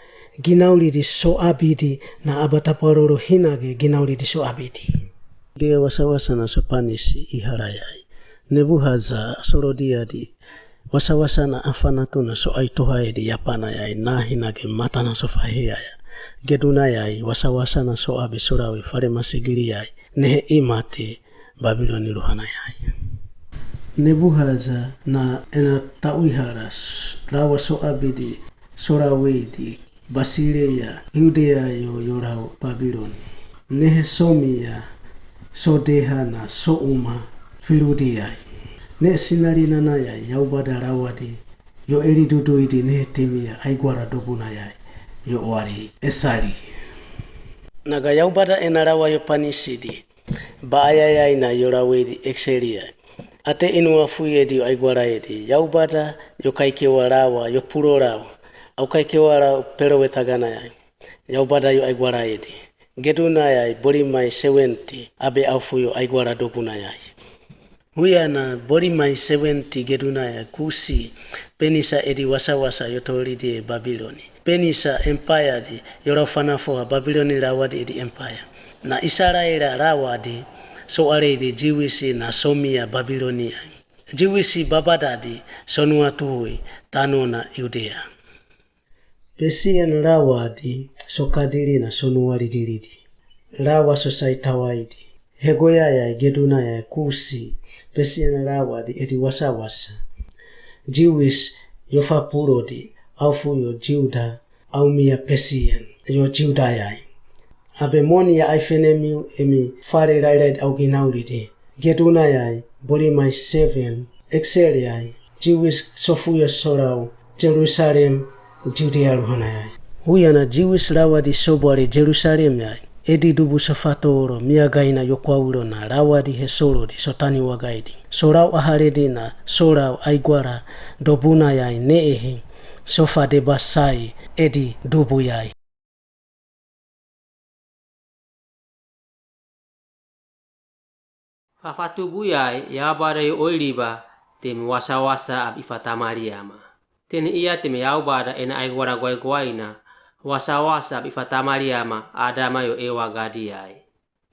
ginaulidi so abidi, na aba tapalolo hinage ginaulidi so abidi. Iudea wasawasa na so panisi ihalayai. Nebuhaza solodiadi wasawasa na afanatuna so aitohaedi yapanayai, na hinage matana so faheyaya. Gedunayai wasawasa na so abi solawi falemasigiliai, nehe imati Babiloni luhanayai. Nebuhaza na ena tauihala lawa so abidi solawiidi Basileia, Iudea yo yolau Babiloni. Nehe somia so deha na so uma filudiai. Nehe sinalinanayai yaubada lawadi yo eli duduidi nehe timia aigwala dobunayai yo wali esali. Naga yaubada ena lawa yo panisidi, baayayai na yolawiidi eseliai. Ate inua fuiedi yo aigwalaedi, yaubada yo kaikewa lawa yo pulolau, au kaikewa lau pelowetaganayai. Yaubada yo aigwalaedi. Gedunayai boli mai sewenti, abe au fuyo aigwala dobunayai. Huyana boli mai sewenti gedunayai Kusi, penisa edi wasawasa yo tolidie Babiloni. Penisa empaeradi yolau fanafoha Babiloni lawadi edi empaer. Na Isalaela lawadi so aleidi Jiwisi na somia Babiloniai. Jiwisi babadadi so nuatuhui tanona Iudea. Pesian lawadi so kadili na so nualidilidi. Lawa so saitawaidi. Hegoyayai gedunayai Kusi, Pesian lawadi edi wasawasa. Jiwis yo fapulodi, au fuyo Jiuda, aumia Pesian yo Jiudayai. Abe moni ya aifenemiu emi fale lailaid au ginaulidi. Gedunayai boli mai seven, exeliai, Jiwis so fuyo solau Jelusalem, Jiudea luhanayai. Huyana Jiwis lawadi so bwali Jelusalemiai, edi dubu so fatoolo miagaina yo kwaulo na lawadi he solodi so tani wagaidi. Solau ahaledi na solau aigwala dobunayai neehi so fadebasai edi dubuyai. Fafatu buyai, yaubada yo oiliba temi wasawasa ab ifatamaliama. Teni ia temi yaubada ena aigwala gwaigwaina wasawasa ab ifatamaliama Adama yo Ewa gadiai.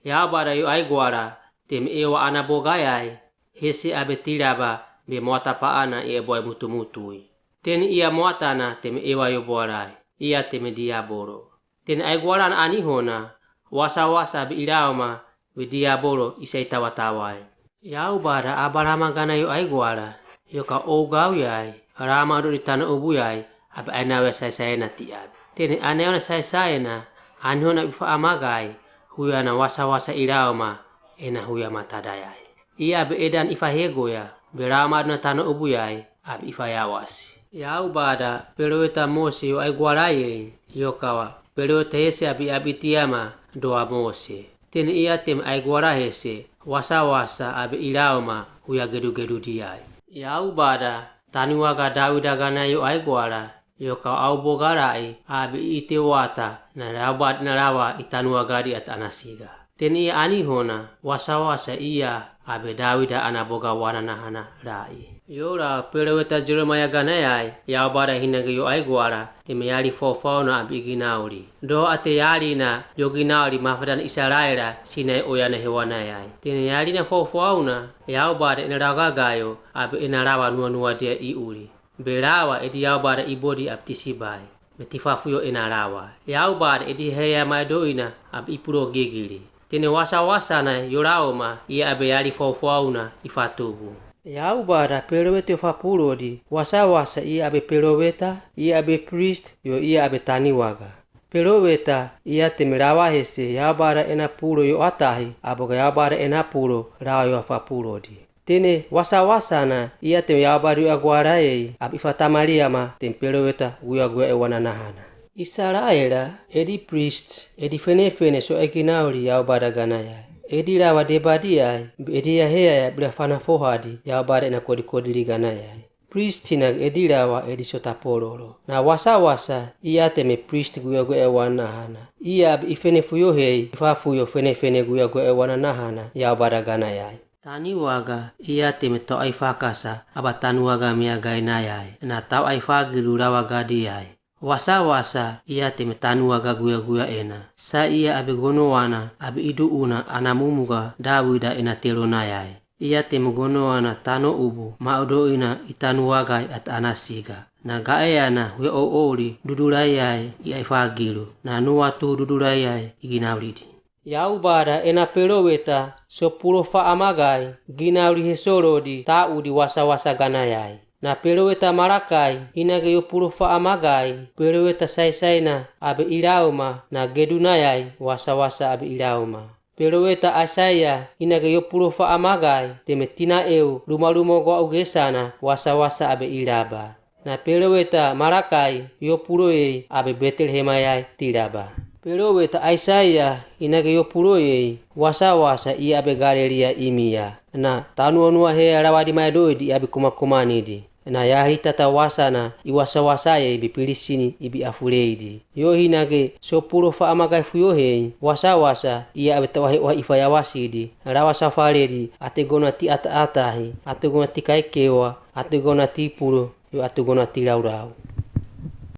Yaubada yo aigwala temi Ewa ana bogayai, hese abe tilaba be mwata paana i eboai mutumutui. Teni ia mwatana temi Ewa yo bwalai, ia temi Diabolo. Teni aigwala na anihona wasawasa be ilauma be Diabolo i saitawatawai. Yaubada abalamagana yo aigwala yo ka ougauyai, lama dodi tano ubuyai, abe ainawe saisaina tiabi. Teni ainawe saisaina anihona be faamagai, huyana wasawasa ilauma ena huya matadayai. Ia be edan ifahego ya, be lawa ma dona tano ubu yai, abi ifayawasi. Yaubada, peloweta Mose yo aigwara yei, yo kawa, peloweta hese abi abi tiama, doa Mose. Tene ia teme aigwara hese, wasawasa abe ilawama, huya gedugedu diai. Yaubada, tani waga Dawida gana yo aigwara, yo kawa au boga rai, abi ite wata, na Yaubada na lawa i tani waga di ata anasiga. Tene ia anihona, wasawasa ia, abe Dawida ana boga wana nahana rai. Yo lawa peloweta Jeremaia gana yai, Yaubada hinage yo aigwara, teme yali faufauna abi iginauli. Doho ate yali na, yo ginauli mafadan Isalaela, sinai oya na hewana yai. Tene yali na faufauna, Yaubada ena lawa gagayo, abi ena lawa nuanua dia iuli. Be lawa edi Yaubada ibodi abi tisibai. Be tifafuyo ena lawa. Yaubada edi heya maidoina abi ipulo gigili. Tene wasawasa na yo lawama, ia abe yali faufauna ifatubu. Yaubada peloweta yo fapulodi, wasawasa ia abe peloweta, ia abe prist, yo ia abe tani waga. Peloweta, ia teme lawa hese, Yaubada ena pulo yo atahi, a boga Yaubada ena pulo, lawa yo fapulodi. Tene wasawasa na, ia teme Yaubada yo aigwara yei, abi ifatamaliama, teme peloweta guyaguya e wana nahana. Isalaela, edi prist, edi fenefene so eginauli Yaubada gana yai. Edi lawa debadiai, be edi ya heya ya bila fanafohadi, Yaubada ena kodikodili gana yai. Prist hinage edi lawa edi sota pololo. Na wasawasa, ia teme prist guyaguya e wana nahana. Ia abi ifenefuyo hei, ifafuyo fenefene guyaguya e wana nahana, Yaubada gana yai. Tani waga, ia teme toa ifakasa, aba tani waga miagai na yai, na tau aifagilu lawa gadi yai. Wasawasa, ia teme tani waga guyaguya ena. Sa ia abe gonowana, abi iduuna, ana mumuga, Dawida ena telona yai. Ia teme gonowana tano ubu, maidoina i tani wagai ata anasiga. Na gaea na, huya ouli, dudulai yai, i aifagilu. Na nuatu dudulai yai, iginaulidi. Yaubada ena peloweta, sopulo faa magai, ginauli hesolodi, taudi wasawasa gana yai. Na peloweta Malakai, hinage yo pulo faa magai, peloweta saisaina, abe ilawama, na geduna yai, wasawasa abe ilawama. Peloweta Aisaia, hinage yo pulo faa magai, teme tina eu, lumaluma gwa ugesana, wasawasa abe ilaba. Na peloweta Malakai, yo pulo yei, abe Betelehema yai tilaba. Peloweta Aisaia, hinage yo pulo yei, wasawasa ia abe Galelia imia. Na, tanuanua heya lawadi maidoidi abi kumakumanidi. Na yahali tatawasana, i wasawasa yei be pilisini ibi afuleidi. Yo hinage, sopulo faa magai fuyo hei, wasawasa, ia abe tawahe oha ifayawasidi, lawa safaledi, ate gona ti ataatahi, ate gona ti kaikewa, ate gona ti pulo, yo ate gona ti laulau.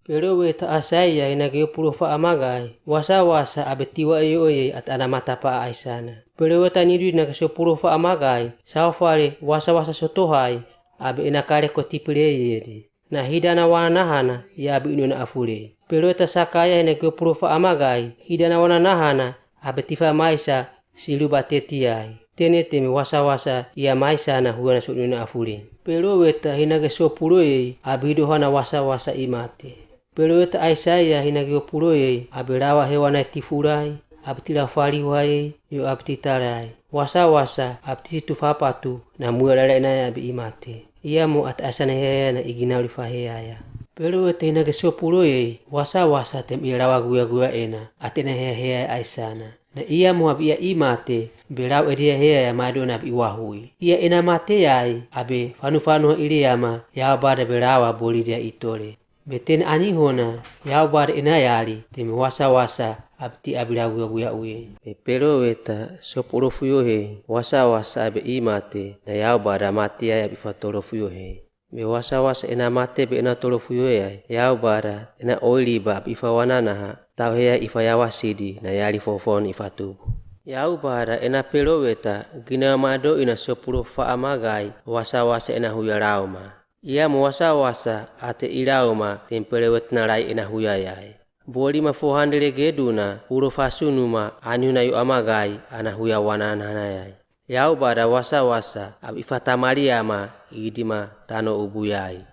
Peloweta Aisaia hinage yo pulo faa magai, wasawasa abe tiwa eyo yei ata ana matapaa aisana. Peloweta Nidui hinage sopulo faa magai, safale wasawasa sotohai, abe ena kaleko tipile yedi. Na hidana wana nahana, ia abe inona afulei. Peloweta Sakaia hinage yo pulo faa magai, hidana wana nahana, abe tifa maisa, siluba tetiai. Tene teme wasawasa ia maisa na huya na so inona afulei. Peloweta hinage sopulo yei, abi idohana wasawasa imate. Peloweta Aisaia hinage yo pulo yei, abi lawa hewanai tifulai, abi ti lawa falihuai, yo abi ti talai. Wasawasa, abi ti situ fapatu, na muya lalaina yai abi imate. Ia mo ata aisana heya na iginauli faheaya. Peloweta hinage sopulo yei, wasawasa teme ia lawa guyaguya ena, ata ena heya heya aisana. Na ia mo abi ia imate, be lawa edi ya heya ya maidoina abi iwahui. Ia ena mate yai, abe fanufanuha iliama, Yaubada be lawa bolidia itole. Be tene anihona, Yaubada ena yali, teme wasawasa, abi ti abi lawa guyaguya uei. Be peloweta, sopulo fuyo hei, wasawasa abe imate, na Yaubada mate yai abi fatolo fuyo hei. Be wasawasa ena mate be ena tolo fuyo yai, Yaubada, ena oiliba abi ifawananaha, tau heya ifayawasidi, na yali fofono ifatubu. Yaubada, ena peloweta, ginawa maidoina sopulo faa magai, wasawasa ena huya lauma. Ia mo wasawasa, ate ilauma, teme peloweta na lai ena huya yai. Bolima fohandele geduna, pulo fasunuma, anihona yo amagai, ana huya wananahana yai. Yaubada wasawasa, abi ifatamaliama, idima tano ubu yai.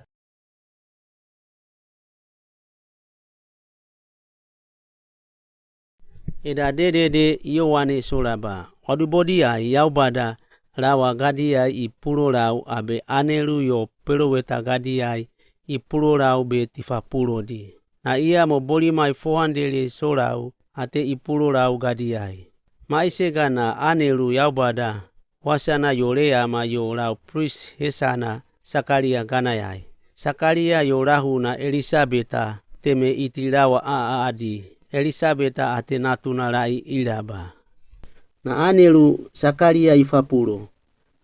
Eda dedede Yoane solaba. Odubodii ai Yaubada lawa gadiai i pulo lau, abe anelu yo peloweta gadiai i pulo lau be ti fapulodi. Na ia mo bolimae fo handele solau ate i pulo lau gadiai. Maisega na anelu Yaubada wasana yo leama yo lau plis hesana Sakalia ganaai. Sakalia yo lahu na Elisabeta teme iti lawa aadi. Elisabeta ate natuna lai ilaba. Na anelu Sakalia i fapulo,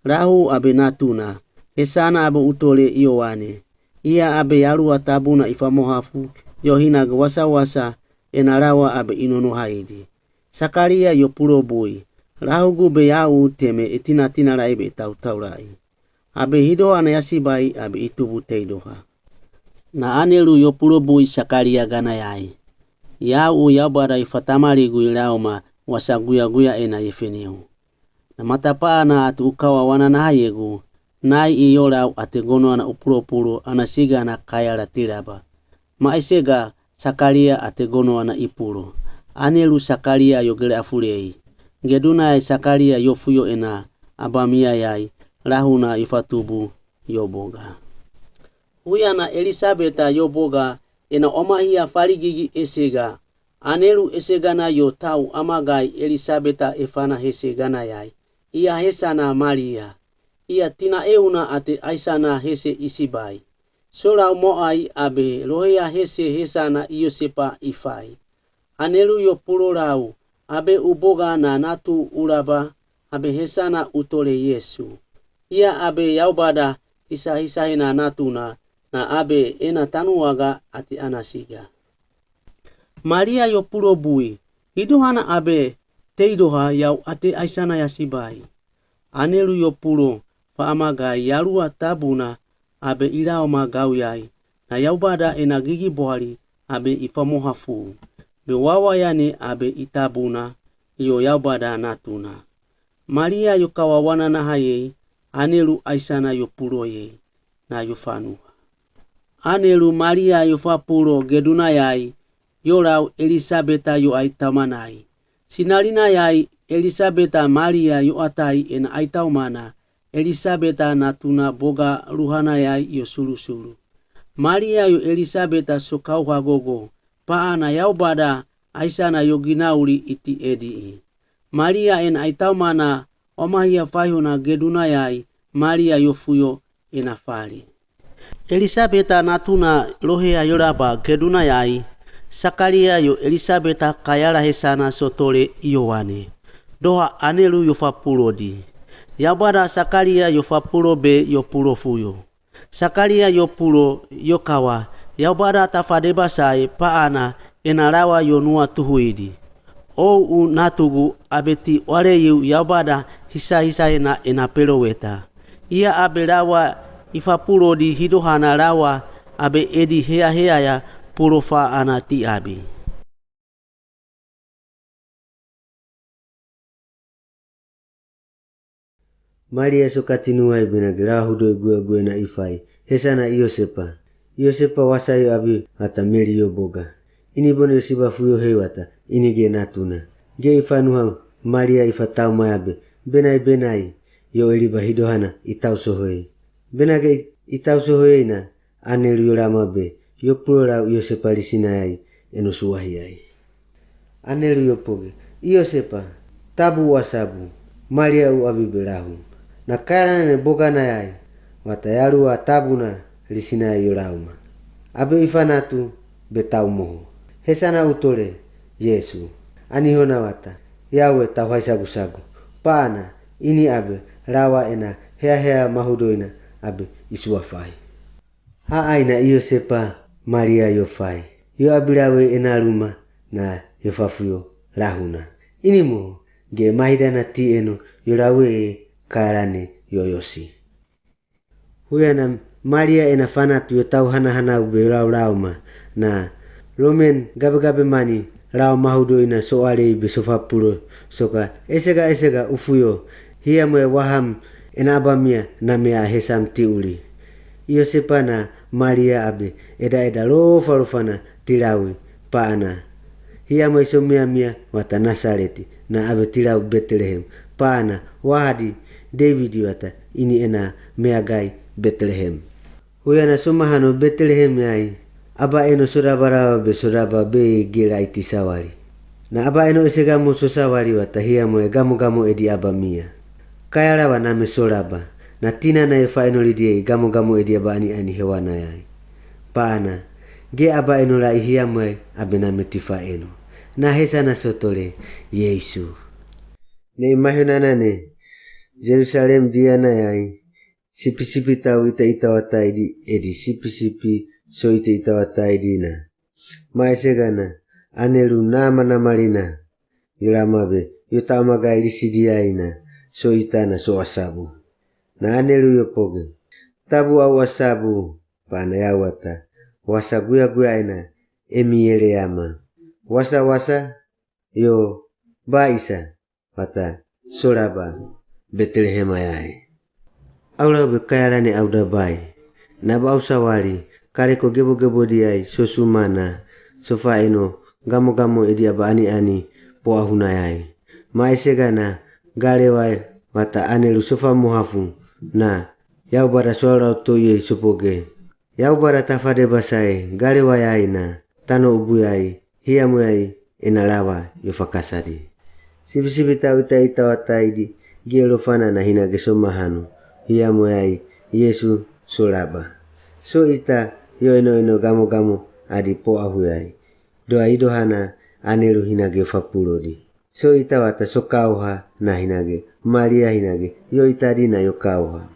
lahu abe natuna, hesana abe utole Yoane. Ia abe Yalua Tabuna i famohafu, yo hinage wasawasa ena lawa abe inono haidi. Sakalia yo pulo bui, lahu gu be yau teme e tinatina lai be tautaulai. Abe hidohana yasibai abe i tubu teidoha. Na anelu yo pulo bui Sakalia ganaai. Yau u Yaubada i fatamaligu i lauma wasa guyaguya ena yefeneu. Na matapaana atu u kawawananaha yegu, nai i yolau ate gonoana u pulopulo ana siga na kayala tilaba. Maisega Sakalia ate gonoana i pulo. Anelu Sakalia yo gele afulei. Gedunaai Sakalia yo fuyo ena abamiai ai, lahu na yo fatubu yo boga. Huya na Elisabeta yo boga ena omahia faligigi esega. Anelu esegana yo tau amagai Elisabeta efana hese ganaai. Ia hesana Malia. Ia tina euna ate aisana hese isibai. Solau moai abe lohea hese hesana Iosepa i fai. Anelu yo pulo lau, abe u boga na natu u laba, abe hesana utole Yesu. Ia abe Yaubada hisahisahena natuna, na abe ena tanuaga ate ana siga. Malia yo pulo bui, hidohana abe teidoha yau ate aisana yasibai. Anelu yo pulo fa amagai Yalua Tabuna abe i lauma gawiai, na Yaubada ena gigibwali abe i famohafu. Be wawayane abe i tabuna, yo Yaubada natuna. Malia yo kawawananaha yei, anelu aisana yo pulo yei, na yo fanuha. Anelu Malia yo fapulo gedunaai ai, yolau Elisabeta yo aitaumanai. Sinalinaai ai Elisabeta Malia yo atai ena aitaumana, Elisabeta natuna boga luhanaai ai yo sulusulu. Malia yo Elisabeta sokau hagogo, paana Yaubada aisana yo ginauli iti edii. Malia ena aitaumana, omahia faihona gedunaai ai, Malia yo fuyo ena fali. Elisabeta natuna lohea yolaba gedunaai ai, Sakalia yo Elisabeta kayala hesana sotole Yoane. Doha anelu yo fapulodi. Yaubada Sakalia yo fapulo be yo pulo fuyo. Sakalia yo pulo yo kawa, Yaubada ta fadebasae paana ena lawa yo nua tuhuidi. Ou u natu gu abe ti waleyu Yaubada hisahisahena ena peloweta. Ia abe lawa i fapulodi hidohana lawa abe edi heaheaya pulo faana ti abi. Malia so katinuai bena ge lawa hudoi guegue na i fai, hesana Iosepa. Iosepa wasa yo abi wata Meli yo boga. Ini bon Iosepa fuyo hei wata, ini ge natuna. Ge i fanuha Malia i fataumaea be, benai benai, yo eliba hidohana i tausohoi. Bena ge i tausohoi na, anelu yo lama be, yo pulo lau Iosepa lisinaai ai, eno suwahi ai. Anelu yo poge, Iosepa, tabu wasabu, Malia u abi be lahu. Na kayalane boganaai ai, wata Yalua Tabuna lisinaai yo lauma. Abe i fanatu, be tau moho. Hesana utole, Yesu. Anihona wata, Yawe tau haisagusagu. Paana, ini abe, lawa ena, heahea mahudoi na, abe, i suwafai. Haai na Iosepa, Malia yo fai. Yo abi lawe ena luma, na yo fafuyo, lahu na. Ini moho, ge mahidana ti eno, yo lawe e, kayalane, yo yosi. Huya na Malia ena fanatu yo tau hanahanau be yo lau lauma, na lomen gabegabe mani lawa mahudoi na sowalei be sofapulo, soka, esega esega u fuyo, hia mo e waham ena abamia namea hesam ti uli. Iosepa na Malia abe, edaeda lofalofa na ti lawi, paana. Hia mo e somiamia wata Nasareti, na abe ti lawi Betelehem, Paana, wahadi Dewidi wata ini ena meagai Betlehem. Huyana somahano Betlehem yai, aba eno soraba rawa be soraba be ge laiti sawali. Na aba eno esega mo sosawali wata hiamwae gamo-gamo edi aba mia. Kayala wa name soraba, na tinana yo faenoli die i gamo-gamo edi aba ani-ani hewana yai. Paana, ge aba eno lai hiamwae abe name tifaeno. Na hesana sotole, Yesu. Nei mahonanane, Jerusalem diana yai, sipi-sipi tau ita-ita wataidi, edi sipi-sipi so ita-ita wataidi na. Ma esega na, anelu namanama lina, yo lama be, yo tama gai lisi diaina, so ita na so asabu. Na anelu yo poge, tabu au asabu, paana yau wata, wasa guya-guya ina, emi ele ama. Wasa-wasa, yo, baisa, wata, soraba, Betlehema yai. Au lau be kayalane au dabai. Na ba au sawali, kaleko gebo-gebo diai, so sumana, so faeno, gamo-gamo edi aba ani-ani, po ahuna yai. Ma esega na, galewa wata anelu so famohafu, na, yau bada so lau to yei so poge. Yau bada tafade basae, galewa yai na, tano ubu yai, hiamwae yai, ena lawa, yo fakasadi. Sipi-sipi tau ita-ita wataidi, ge lofanana hinage somahano, hiamwae yai, Yesu, soraba. So ita, yo eno-eno gamo-gamo, adi po ahu yai. Doa idohana, anelu hinage fapulodi. So ita wata so kauha na hinage, Malia hinage, yo itadi na yo kauha.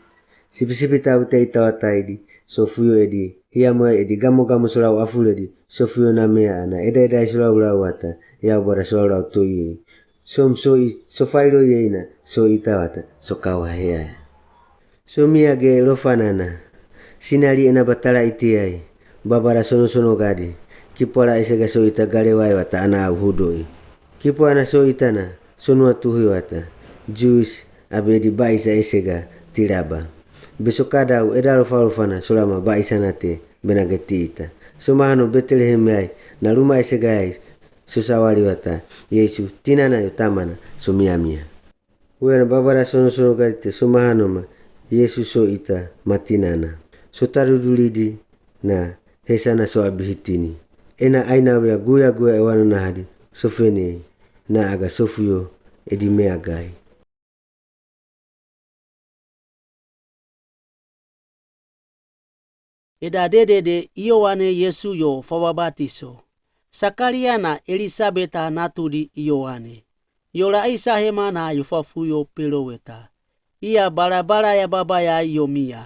Sipi-sipi tau ita-ita wataidi, so fuyo edi, hiamwae edi gamo-gamo so lau afuledi, so fuyo namea ana, eda-eda so lau-lau wata, yau bada so lau-lau to yei. Som so i, so failo yei na, so ita wata, so kauha heaya. So mia ge lofanana, sinali ena batala itiai, babara sono-sono gadi, kipwala esega so ita galewa wata ana au hudoi. Kipwala so ita na, sonua tuhi wata, Jews, abe edi baisa esega, tiraba. Be so kadau, eda lofa-lofana, so lama baisa nate, be nage ti ita. Somahano Betlehem yai, na luma esega yai, so sawali wata, Yesu, tinana yo tamana, so mia-mia. Huyana babara sono-sono gadi te somahano ma, Yesu so ita, ma tinana. So tadudulidi, na, hesana so abihitini. Ena ainawea guya-guya ewanonahadi, so fene, na aga so fuyo, edi meagai. Eda dedede Iyoane Yesu yo fababatiso. Sakalia na Elisabeta natudi Iyoane. Yo laisa hema na yo fafuyo peloweta. Ia balabala ya babayai yo mia.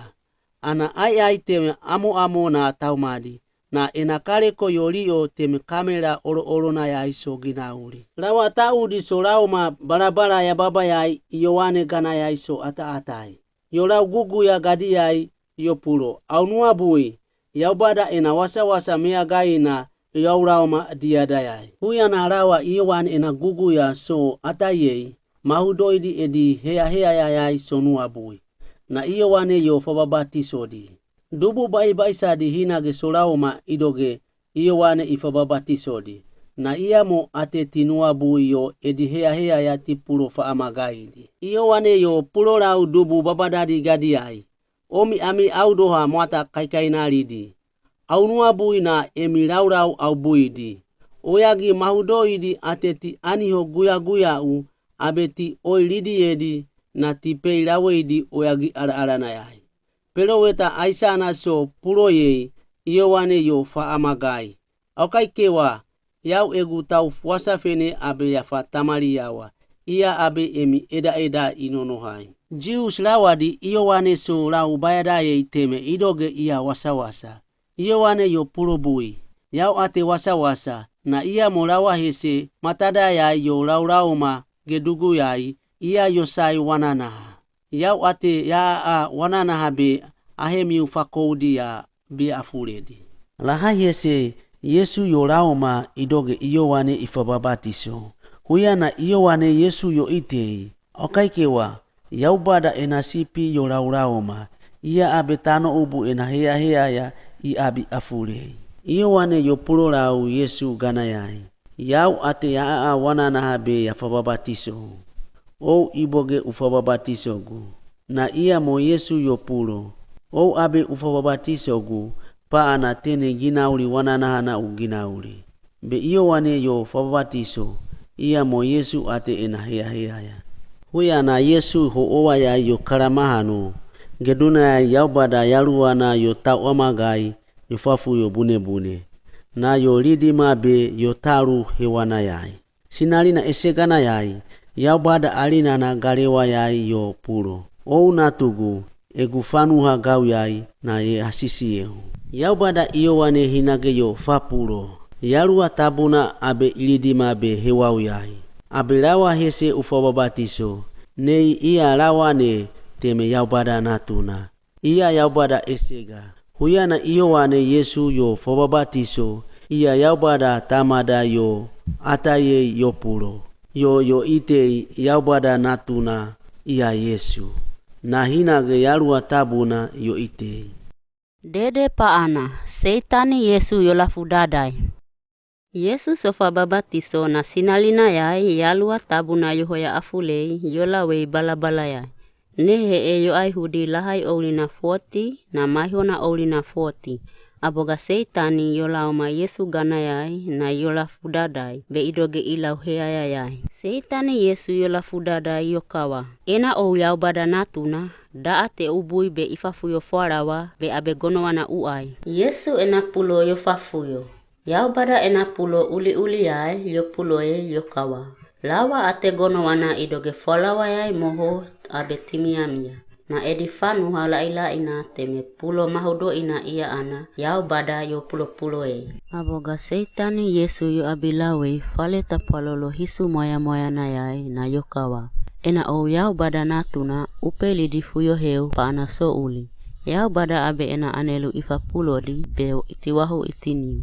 Ana ai-ai teme amo-amo na taumadi. Na ena kaleko yo lio teme kamela olo-olonayai so ginauli. Lawa taudi so laoma balabala ya babayai Iyoane ganayai so ata-atai. Yo lau guguya gadiai yo pulo. Au nuabui, yau bada ena wasa-wasa meagai na yau laoma diadayai. Huyana lawa Iyoane ena guguya so atayei, mahudoidi edi heaheayayai so nuabui. Na Iyoane yo fababatisodi. Dubu baibaisadi hinage so laoma idoge Iyoane i fababatisodi. Na ia mo ate ti nuabui yo edi heaheaya ti pulo faamagaidi. Iyoane yo pulo lau dubu babadadi gadiai. Omi ami au doha mwata kaikainalidi. Au nuabui na emi laulau au buidi. Oya gi mahudoidi ate ti aniho guya-guya u, abe ti oi lidiedi, na ti pei laweidi oya gi ala-alanayai. Peloweta Aisaya na so puloyei, Iyoane yo faamagai. Au kaikewa, yau egu tau fuasa fene abe ya fatamaliawa, ia abe emi eda-eda inonohai. Jews lawadi Iyoane so lau bayadayei teme idoge ia wasa-wasa. Iyoane yo pulo bui, yau ate wasa-wasa, na ia mo lawa hese matadayai yo lau laoma geduguyai, ia yo sai wananaha. Yau ate ya aa wananaha be ahemiu fakoudia be afuledi. Lahai hese Yesu yo laoma idoge Iyoane i fababatiso. Huyana Iyoane Yesu yo itei, au kaikewa, yau bada ena sipi yo lau laoma, ia abe tano ubu ena heaheaya i abi afulei. Iyoane yo pulo lau Yesu ganayai. Yau ate ya aa wananaha be ya fababatiso. ou iboge ufababatiso gu. Na ia mo Yesu yo pulo, ou abe ufababatiso gu, pa ana tene ginauli wananaha na u ginauli. Be Iowane yo fababatiso, ia mo Yesu ate ena heahea ya. Huia na Yesu ho owa yai yo kalamaha nu, geduna yai Yaubada Yalua na yo tau ama gai, yo fafu yo bunebune. Na yo lidima be yo talu hewana yai. Sinali na esega na yai, Yaubada alina na galewa yai yo pulo. Ou natu gu, e gu fanuha gau yai na e asisi eu. Yaubada Iowane hinage yo fapulo. Yalua Tabu na abe ilidima be hewau yai. Abe lawa hese ufababatiso, nei ia lawa ne teme Yaubada Natu na. Ia Yaubada esega. Huia na Iowane Yesu yo fababatiso, ia Yaubada Tamada yo ataiyei yo pulo. Yo, yo itei Yaubada Natu na ia Yesu. Na hinage Yalua Tabu na yo itei. Dede paana, Seitani Yesu yo lafudadai. Yesu so fababatiso na sinali na yai, Yalua Tabu na yo hoya afulei, yo lawei balabala yai. Nehe e yo Aihudi lahai oulina foti, na maiho na oulina foti. Aboga Seitani yo laoma Yesu gana yai, na yo lafudadai, be idoge ilau heaya yai. Seitani Yesu yo lafudadai yo kawa. Ena ou Yaubada Natu na, da ate u bui be i fafuyo falawa, be abe gonowana u ai. Yesu ena pulo yo fafuyo. Yaubada ena pulo uliuli yai, yo pulo e yo kawa. Lawa ate gonowana idoge falawa yai moho abe timiamia. Na edi fanuha lailaina teme pulo mahudoina ia ana, Yaubada yo pulopulo e. Aboga Seitani Yesu yo abi lawei fale tapalolo hisu moyamoyana yai na yo kawa. Ena ou Yaubada Natu na, upe lidi fuyo heu paana so uli. Yaubada abe ena anelu ifapulodi be itiwahu itiniu.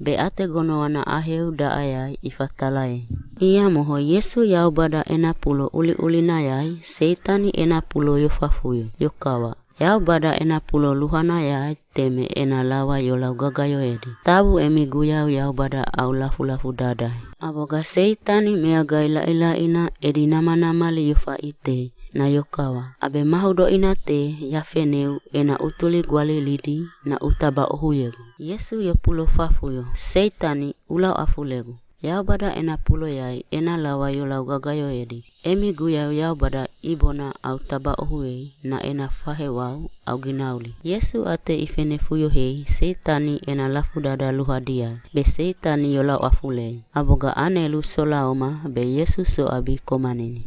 Be ate gonowana aheu daa yai ifatala e. Ia moho Yesu Yaubada ena pulo uliuli na yai, Seitani ena pulo yo fafuyo, yo kawa. Yaubada ena pulo luha na yai, teme ena lawa yo lau gagayo edi. Tabu emi guyau Yaubada au lafulafudadai. Aboga Seitani meagai lailaina edi namanamali yo faitei, na yo kawa. Abe mahudoina te, ya feneu, ena utuli gwali lidi, na u taba ohuye gu. Yesu yo pulo fafuyo. Seitani, u lau afule gu. Yaubada ena pulo yai, ena lawa yo lau gagayo edi. Emi guyau Yaubada ibona au taba ohuei, na ena fahewau au ginauli. Yesu ate ifenefuyo hei, Seitani ena lafudada luhadi yai. Be Seitani yo lau afulei. Aboga anelu so laoma, be Yesu so abi komanini.